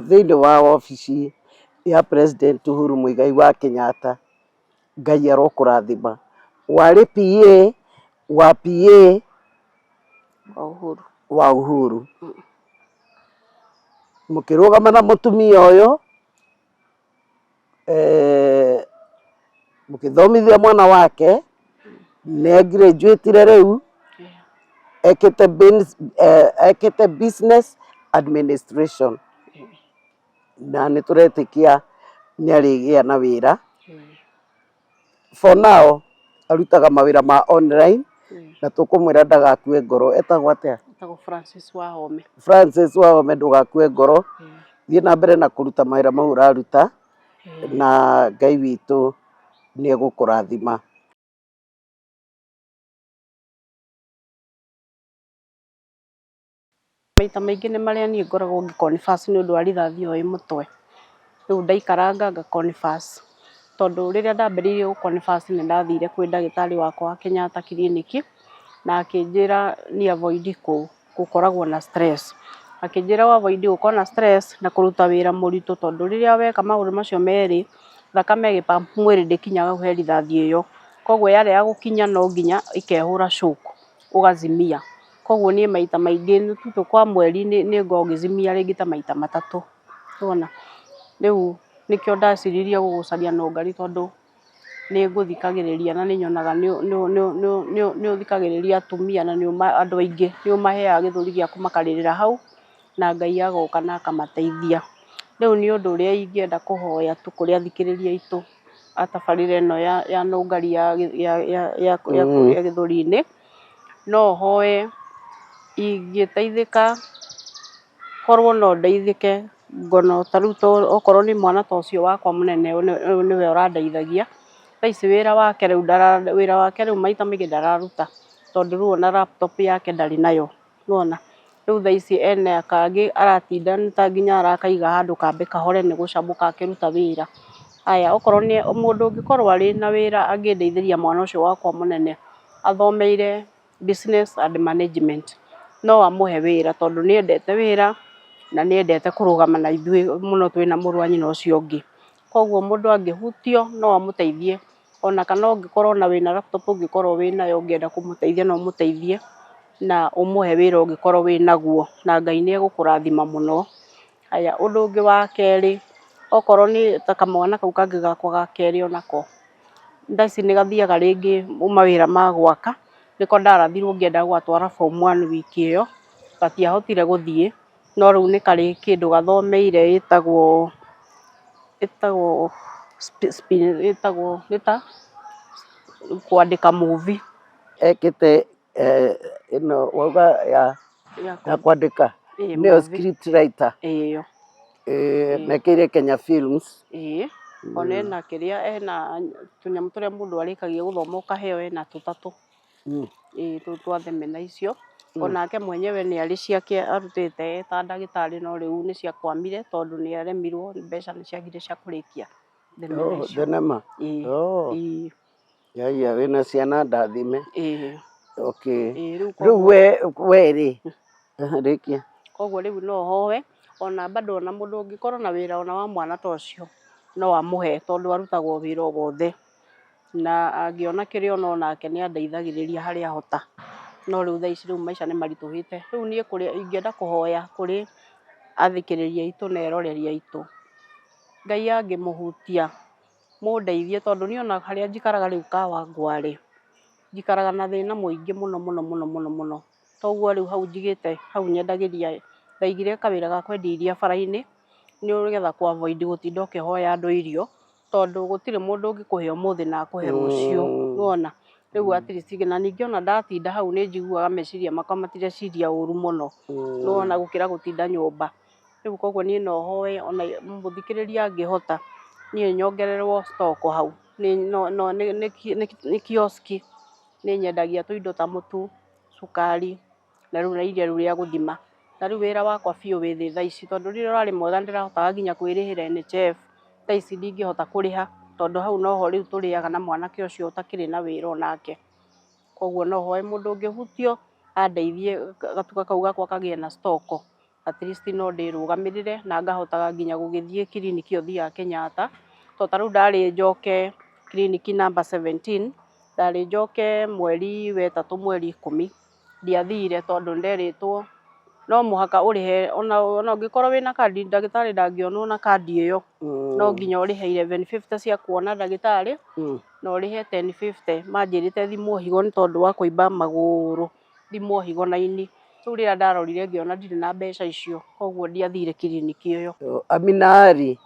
Thĩinĩ wa obici ya President Uhuru Muigai wa Kenyatta, Ngai arokũrathima. Warĩ PA wa PA wa Uhuru. Wa Uhuru. Mũkĩrũgama na mũtumia ũyũ mũkĩthomithia mwana wake nĩ graduate rĩu ekĩte business administration na nĩ tũretĩkia nĩ arĩgĩa na wĩra. For now arutaga mawĩra ma online na tũkũmwĩra ndagakue ngoro. Etagwo atĩa? Etagwo Francis Wahome. Francis Wahome, ndũgakue ngoro, thiĩ na mbere na kũruta mawĩra mau ũraruta na Ngai witũ nĩ egũkũrathima. Maita maingĩ nĩ marĩa niĩ ngoragwo ngĩ confess nĩ ũndũ wa rithathi ĩyo ĩ mũtwe. Rĩu ndaikaranga nga confess tondũ rĩrĩa ndambĩrĩirie gũ confess nĩ ndathire kwĩ ndagĩtarĩ wakwa wa Kenyatta clinic na akĩnjĩra ni avoid gũkoragwo na stress. Akĩnjĩra ũ avoid gũkorwo na stress na kũruta wĩra mũritũ tondũ rĩrĩa weka maũndũ macio merĩ thakame ĩgĩ pump mwĩrĩ ndĩkinyaga hau he rithathi ĩyo. Koguo yarega gũkinya no nginya ĩkehũra shock ũgazimia. Koguo niĩ maita maingĩ nĩ kwa mweri nĩ ngoragwo ngĩzimia rĩngĩ ta maita matatũ. Nĩwona? Rĩu nĩkĩo ndaciririe gũgũcaria Nũngari tondũ nĩ ngũthikagĩrĩria na nĩ nyonaga nĩ ũthikagĩrĩria atumia na andũ aingĩ nĩ ũmaheaga gĩthũri gĩaku makarĩrĩra hau na Ngai agoka na akamateithia. Rĩu nĩ ũndũ ũrĩa ingĩenda kũhoya tu kũrĩ athikĩrĩria aitũ a tabarĩra ĩno ya nũngari ya gĩthũri-inĩ, no hoe ingĩteithĩka, korwo no ndeithĩke ngono ta rĩu okorwo nĩ mwana ta ũcio wakwa mũnene nĩwe ũrandeithagia, thaa ici wĩra wake rĩu wĩra wake rĩu maita maingĩ ndararuta tondũ rĩu ona laptop yake ndarĩ nayo, nĩwona. Rĩu thaa ici ena kangĩ aratinda nĩ ta nginya arakaiga handũ kambe kahore nĩ gũcamũka akĩruta wĩra. Haya okorwo nĩ mũndũ ũngĩkorwo arĩ na wĩra angĩndeithĩria mwana ũcio wakwa mũnene athomeire business and management, no amũhe wĩra tondũ nĩ endete wĩra na nĩ endete kũrũgama na ithuĩ mũno twĩna mũrũ wa nyina ũcio ũngĩ. Koguo mũndũ angĩhutio no amũteithie ona kana ũngĩkorwo ona wĩna laptop ũngĩkorwo wĩnayo ũngĩenda kũmũteithia no ũmũteithie na ũmũhe wĩra ũngĩkorwo wĩnaguo na Ngai nĩ egũkũrathima mũno. Haya ũndũ ũngĩ wa kerĩ, okorwo nĩ ta kamwana kau kangĩ gakwa ga kerĩ onako, thaa ici nĩ gathiaga rĩngĩ mawĩra ma gwaka, nĩko ndarathirwo ngĩenda gũgatwara form one wiki ĩyo, gatiahotire gũthiĩ, no rĩu nĩ karĩ kĩndũ gathomeire ĩtagwo nĩ ta kwandĩka movie. Ekĩte ĩno wauga ya kwandĩka nĩyo script writer. Ĩyo. Mekĩire Kenya Films. Ĩĩ, ona ena kĩrĩa, ena tũnyamũ tũrĩa mũndũ arĩkagia gũthoma ũkaheo ena tũtatũ. Ĩĩ tũu twa thenema icio. Onake mwenyewe nĩ arĩ ciake arutĩte ta ndagĩtarĩ no rĩu nĩ ciakwamire tondũ nĩ aremirwo mbeca nĩ ciagire cia kũrĩkia thenema icio. Thenema? Ĩĩ. Ĩĩ. Yaiya wĩna ciana ndathime. Ĩĩ. Okay. Ĩĩ rĩu Rĩu we rĩ, rĩkia. Koguo rĩu no hoe ona bado ona mũndũ ũngĩkorwo na wĩra ona wa mwana ta ũcio no amũhe tondũ arutagwo wĩra o wothe. Na angĩona kĩrĩa ona onake nĩ andeithagĩrĩria harĩa ahota. No rĩu thaa ici rĩu maica nĩ maritũhĩte. Rĩu niĩ kũrĩa ingĩenda kũhoya kũrĩ athikĩrĩria aitũ na eroreri aitũ, Ngai angĩmũhutia mũndeithie tondũ niĩ ona harĩa njikaraga rĩu Kawangware, njikaraga na thĩna mũingĩ mũno mũno mũno mũno mũno. Toguo rĩu hau njigĩte hau nyendagĩria, ndaigire kawĩra ga kwendia iria bara-inĩ nĩgetha kũ avoid gũtinda ũkĩhoya andũ irio tondũ gũtirĩ mũndũ ũngĩkũhe ũmũthĩ na akũhe rũciũ, nĩwona. Rĩu at least na ningĩ ona ndatinda hau nĩ njiguaga meciria makwa matireciria ũru mũno, nĩwona, gũkĩra gũtinda nyũmba. Rĩu koguo niĩ no hoe ona mũthikĩrĩria angĩhota niĩ nyongererwo stock hau, nĩ kiosk, nĩ nyendagia tũindo ta mũtu, cukari na rĩu na iria rĩu rĩa gũthima. Na rĩu wĩra wakwa biũ wĩ thĩ thaa ici tondũ rĩrĩa ũrarĩ mwega nĩ ndĩrahotaga nginya kwĩrĩhĩra NHIF, thaa ici ndingĩhota kũrĩha tondũ hau noho rĩu tũrĩaga na mwanake ũcio ũtakĩrĩ na wĩra onake. Koguo no hoe mũndũ ũngĩhutio andeithie gatuka kau gakwa kagĩe na stock, at least no ndĩrũgamĩrĩre na ngahotaga nginya gũgĩthiĩ kiriniki ĩyo thiaga Kenyatta, tondũ ta rĩu ndarĩ njoke kiriniki number 17, ndarĩ njoke mweri wa ĩtatũ mweri ikũmi, ndiathire tondũ nderĩtwo no mũhaka ũrĩhe ona ũngĩkorwo wĩna kandi ndagĩtarĩ ndangĩonwo na kandi ĩyo, no nginya ũrĩhe 1150 cia kuona ndagĩtarĩ na ũrĩhe 1050 manjĩrĩte thimwo higo nĩ tondũ wa kũimba magũrũ, thimwo higo na ini. Rĩu rĩrĩa ndarorire ngĩona ndirĩ na mbeca icio koguo ndiathire kiriniki ĩyo. Amina Ali,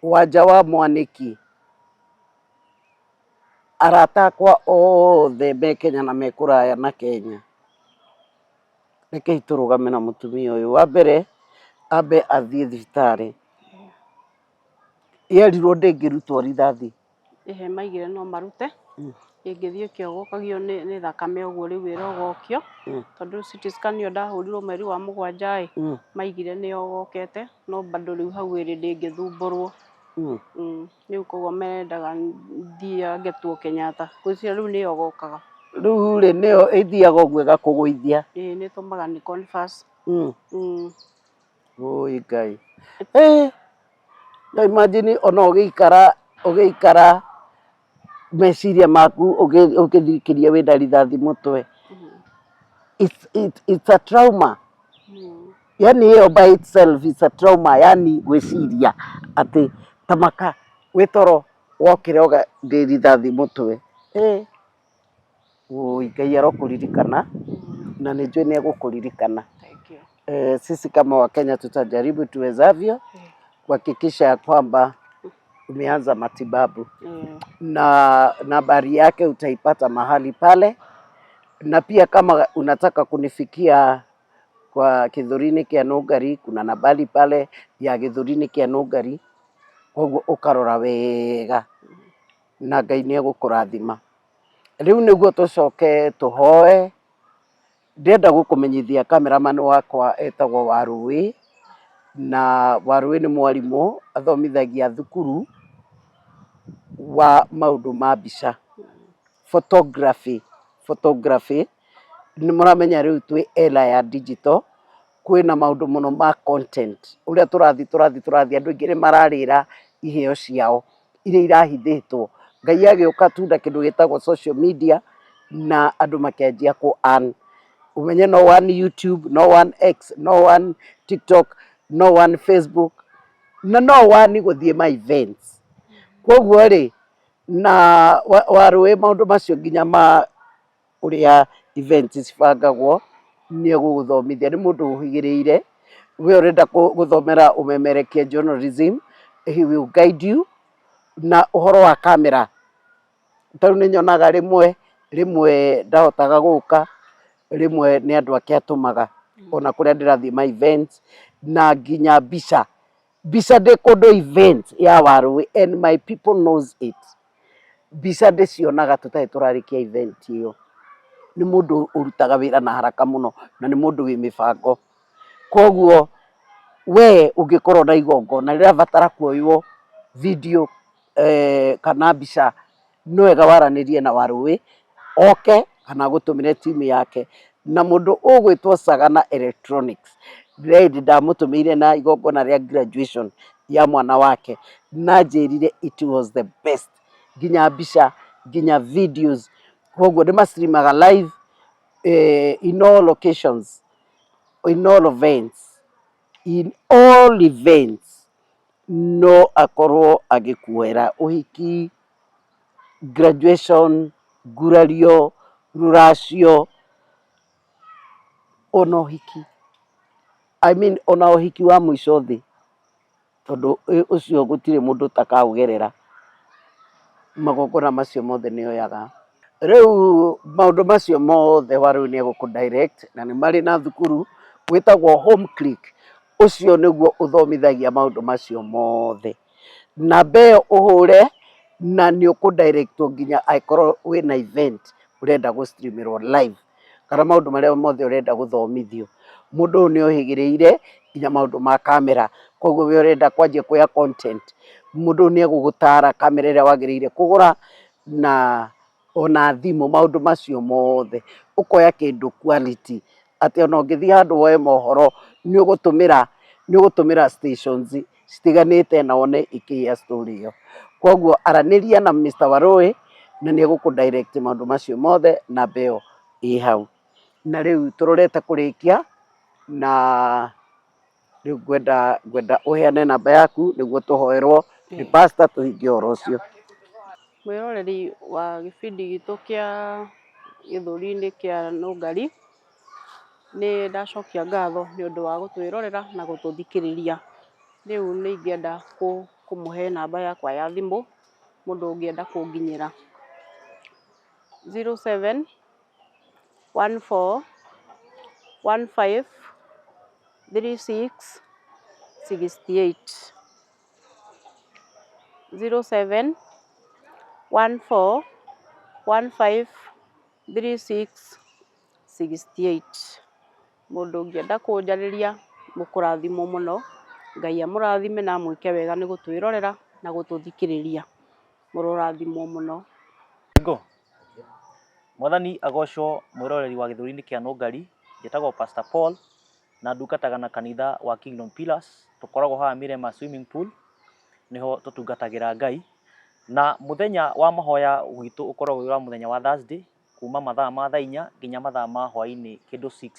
Wanja wa Mwanĩki, arata akwa othe me Kenya na me kũraya na Kenya, rekei tũrũgame na mũtumia ũyũ. Wa mbere ambe athiĩ thibitarĩ, yerirwo ndĩngĩrutwo rithathi. Ĩhĩ maigire no marute, ĩngĩthiĩ ĩkĩogokagio nĩ thakame ũguo rĩu ĩrogokio, tondũ rĩu CT scan ĩyo ndahũrirwo mweri wa mũgwanja ĩ, maigire nĩ yogokete, no bado rĩu hau ĩrĩ ndĩngĩthumbũrwo. Rĩu koguo mendaga thiange ngetuo Kenyatta, ngwĩciria rĩu nĩ yogokaga. Rĩu rĩ nĩyo ĩthiaga ũguo ĩgakũgũithia. Ĩĩ nĩ ĩtũmaga nĩ converse. Ũi Ngai. Ta imagine ona ũgĩikara ũgĩikara meciria maku ũgĩthikĩria wĩna rithathi mũtwe. It's a trauma. Yani ĩyo by itself is a trauma, yani gwĩciria atĩ ta maka wĩ toro wokĩra ũga ndĩ rithathi mũtwe. Ũi Ngai arokũririkana na nĩ njũĩ nĩ egũkũririkana. Thank you. Sisi kama Wakenya tutajaribu tuwezavyo. kuhakikisha ya kwamba umeanza matibabu. Na nambari yake utaipata mahali pale, na pia kama unataka kunifikia kwa Gĩthũri-inĩ kĩa Nũngari, kuna nambari pale ya Gĩthũri-inĩ kĩa Nũngari, koguo ũkarora wega na Ngai nĩ egũkũrathima. Rĩu nĩguo tũcoke tũhoe, ndĩrenda gũkũmenyithia cameraman wakwa etagwo Warũĩ, na Warũĩ nĩ mwarimũ athomithagia thukuru wa maũndũ ma mbica, photography, photography. Nĩ mũramenya rĩu twĩ era ya digital, kwĩna maũndũ mũno ma content, ũrĩa tũrathiĩ tũrathiĩ tũrathiĩ, andũ aingĩ nĩ mararĩra iheo ciao iria irahithĩtwo. Ngai agĩũka tu na kĩndũ gĩtagwo social media na andũ makĩanjia kũ earn. Ũmenye no one YouTube, no one X, no one TikTok, no one Facebook, na no one gũthiĩ ma events. Koguo rĩ, na Warũĩ maũndũ macio nginya ma ũrĩa events cibangagwo nĩ egũgũthomithia. Nĩ mũndũ ũhĩgĩrĩire, we ũrenda gũthomera ũmemerekia journalism, he will guide you na ũhoro wa kamera. Ta rĩu nĩ nyonaga rĩmwe rĩmwe ndahotaga gũka, rĩmwe nĩ andũ ake atũmaga ona kũrĩa ndĩrathiĩ ma events, na nginya mbica. Mbica ndĩ kũndũ event ya Warũĩ and my people knows it. Mbica ndĩcionaga tũtarĩ tũrarĩkia event ĩyo. Nĩ mũndũ ũrutaga wĩra na haraka mũno na nĩ mũndũ wĩ mĩbango. Koguo we ũngĩkorwo na igongona rĩrabatara kuoywo video kana mbica, nĩ wega waranĩrie na Warũĩ oke kana agũtũmĩre timu yake. Na mũndũ ũgwĩtwo Sagana Electronics, hĩndĩ ndamũtũmĩire na igongona rĩa graduation ya mwana wake, na anjĩrire it was the best, nginya mbica, nginya videos. Koguo nĩ ma-streamaga live in all locations, in all events, in all events, no akorwo agĩkuoera ũhiki, graduation, ngurario, rũracio, ona ũhiki. I mean ona ũhiki wa mũico thĩ, tondũ ũcio gũtirĩ mũndũ ũtakaũgerera. Magongona macio mothe nĩ oyaga. Rĩu maũndũ macio mothe Warũĩ nĩ egũkũ direct, na nĩ marĩ na thukuru wĩtagwo Home Click, ũcio nĩguo ũthomithagia maũndũ macio mothe. Namba ĩyo ũhũre na nĩ ũkũ directwo nginya angĩkorwo wĩna event ũrenda gũ streamĩrwo live, kana maũndũ marĩa mothe ũrenda gũthomithio. Mũndũ ũyũ nĩ ohĩgĩrĩire nginya maũndũ ma kamera, koguo we ũrenda kwanjia kuoya content, mũndũ ũyũ nĩ egũgũtara kamera ĩrĩa wagĩrĩire kũgũra na ona thimũ, maũndũ macio mothe. Ũkoya kĩndũ quality, atĩ ona ũngĩthiĩ handũ woe mohoro nĩ ũgũtũmĩra, nĩ ũgũtũmĩra stations citiganĩte na wone ikĩhĩa story ĩyo. Koguo aranĩria na Mr. Warũĩ na nĩ egũkũ direct maũndũ macio mothe, namba ĩyo ĩ hau. Na rĩu tũrorete kũrĩkia, na rĩu ngwenda ngwenda ũheane namba yaku nĩguo tũhoerwo nĩ pastor tũhingie ũhoro ũcio. Mwĩroreri wa gĩbindi gitũ kĩa Gĩthũri-inĩ kĩa Nũngari, nĩ ndacokia ngatho nĩ ũndũ wa gũtwĩrorera na gũtũthikĩrĩria. Rĩu nĩ ingĩenda kũmũhe namba yakwa ya thimũ, mũndũ ũngĩenda kũnginyĩra. 07 14 15 36 68, 07 14 15 36 68. Mũndũ ũngĩenda kũnjarĩria, mũkũrathimwo mũno. Ngai amũrathime na amwĩke wega nĩ gũtwĩrorera na gũtũthikĩrĩria. Mũrorathimwo mũno. Ngo. Mwathani agocwo. Mwĩroreri wa Gĩthũri-inĩ kĩa Nũngari, njĩtagwo Pastor Paul na ndungataga na kanitha wa Kingdom Pillars. Tũkoragwo haha Mirema Swimming Pool, nĩho tũtungatagĩra Ngai. Na mũthenya wa mahoya gwitũ ũkoragwo wĩ wa mũthenya wa Thursday kuma mathaa ma thaa 4 nginya mathaa ma hwaĩ-inĩ kĩndũ 6.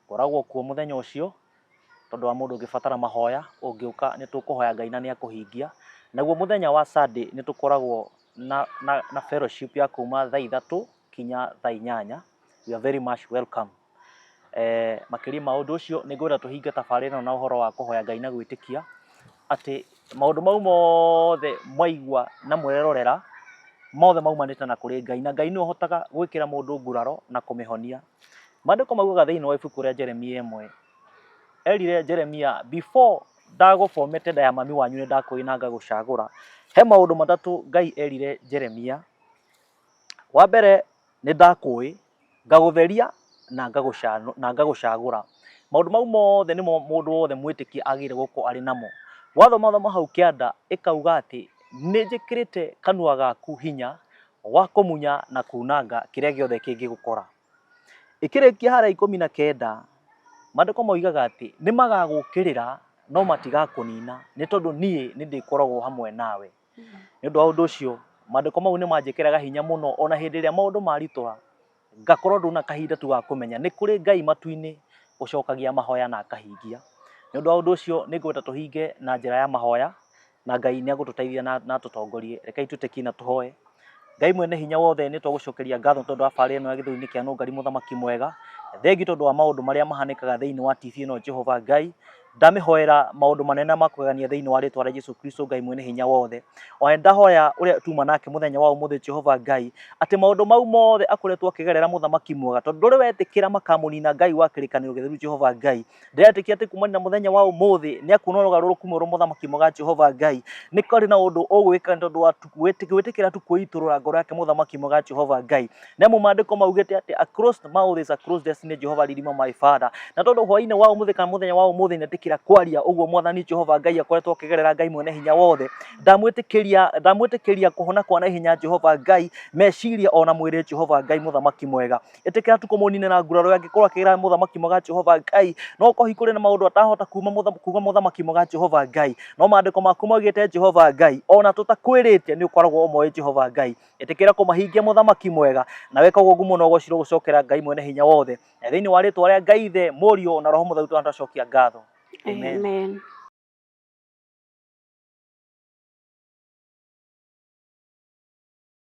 Ngoragwo kuo mũthenya ũcio tondũ wa mũndũ ũngĩbatara mahoya, ũngĩũka nĩ tũkũhoya Ngai na nĩ akũhingia. Naguo mũthenya wa Sunday nĩ tũkoragwo na fellowship ya kuma thaa 3 kinya thaa 8. You are very much welcome. Makĩria ma ũndũ ũcio, nĩ ngwenda tũhinge tabarĩra ĩno na ũhoro wa kũhoya Ngai na gwĩtĩkia. Atĩ maũndũ mau mothe mwaigua na mwerorera, mothe maumanĩte na kũrĩ Ngai, na Ngai nĩwe ũhotaga gwĩkĩra mũndũ nguraro na kũmĩhonia. Maandĩko maugaga thĩinĩ wa ibuku rĩa Jeremia ĩmwe, erire Jeremia before ndagũbomete nda ya mami wanyu nĩ ndakũĩ na ngagũcagũra. He maũndũ matatũ Ngai erire Jeremia. Wa mbere nĩ ndakũĩ, ngagũtheria na ngagũcagũra. Maũndũ mau mothe nĩmo mũndũ wothe mwĩtĩkia agĩrĩire gũkorwo arĩ namo. Wathoma thoma hau kĩanda ĩkauga atĩ nĩ njĩkĩrĩte kanua gaku hinya wa kũmunya na kunanga kĩrĩa gĩothe kĩngĩgũkora. Ĩkĩrĩkia harĩa 19, maandĩko moigaga atĩ nĩ magagũkĩrĩra no matigakũnina nĩ tondũ niĩ nĩ ndĩkoragwo hamwe nawe. Nĩ ũndũ wa ũndũ ũcio, maandĩko mau nĩ manjĩkĩraga hinya mũno ona hĩndĩ ĩrĩa maũndũ maritũha, ngakorwo ndona kahinda tu ga kũmenya nĩ kũrĩ Ngai matu-inĩ ũcokagia mahoya na akahingia. Nĩ ũndũ wa ũndũ ũcio nĩ ngwenda tũhinge na njĩra ya mahoya, na Ngai nĩ egũtũteithia na atũtongorie. Rekei twĩtĩkie na tũhoe. Ngai mwene hinya wothe nĩ twagũcokeria ngatho tondũ wa barĩ ĩno ya gĩthũri-inĩ kĩa Nũngari mũthamaki mwega. Thengiũ tondũ wa maũndũ marĩa mahanĩkaga thĩinĩ wa TV ĩno Jehova Ngai. Ndamĩhoera maũndũ manene ma kũgegania thĩinĩ wa rĩtwa rĩa Jesu Kristo Ngai mwene hinya wothe. Ona ndahoya ũrĩa tuma nake mũthenya wa ũmũthĩ Jehova Ngai atĩ maũndũ mau mothe akoretwo akĩgerera mũthamaki mwega tondũ ndũrĩ wetĩkĩra makamũnina Ngai wa kĩrĩkanĩro gĩtheru Jehova Ngai. Ndĩretĩkia atĩ kumania na mũthenya wa ũmũthĩ nĩ akuona ũgarũrũku mwerũ mũthamaki mwega Jehova Ngai. Nĩ kwarĩ na ũndũ ũgwĩka nĩ tondũ wa gwĩtĩkĩra tu kwĩitũrũra ngoro yake mũthamaki mwega Jehova Ngai. Nĩ amu maandĩko maugĩte atĩ a closed mouth is a closed destiny Jehova Redeemer my Father. Na tondũ hwainĩ wa ũmũthĩ kana mũthenya wa ũmũthĩ nĩetĩkĩra kwaria ũguo mwathani Jehova Ngai akoretwo akĩgerera Ngai mwene hinya wothe. Ndamwĩtĩkĩria ndamwĩtĩkĩria kũhona kwa naihenya Jehova Ngai meciria ona mwĩrĩ Jehova Ngai mũthamaki mwega. Ĩtĩkĩra tu kũmũnina na nguraro angĩkorwo akĩra mũthamaki mwega Jehova Ngai no korwo hihi kũrĩ na maũndũ atahota kuma kuga mũthamaki mwega Jehova Ngai no maandĩko maku maugĩte Jehova Ngai ona tũtakwĩrĩte nĩ ũkoragwo ũmoĩ Jehova Ngai. Ĩtĩkĩra kũmahingia mũthamaki mwega na weka ũguo ngumo na ũgocirwo gũcokera Ngai mwene hinya wothe. Na thĩinĩ wa rĩtwa rĩa Ngai Ithe, Mũriũ na Roho Mũtheru tũracokia ngatho. Amen. Amen.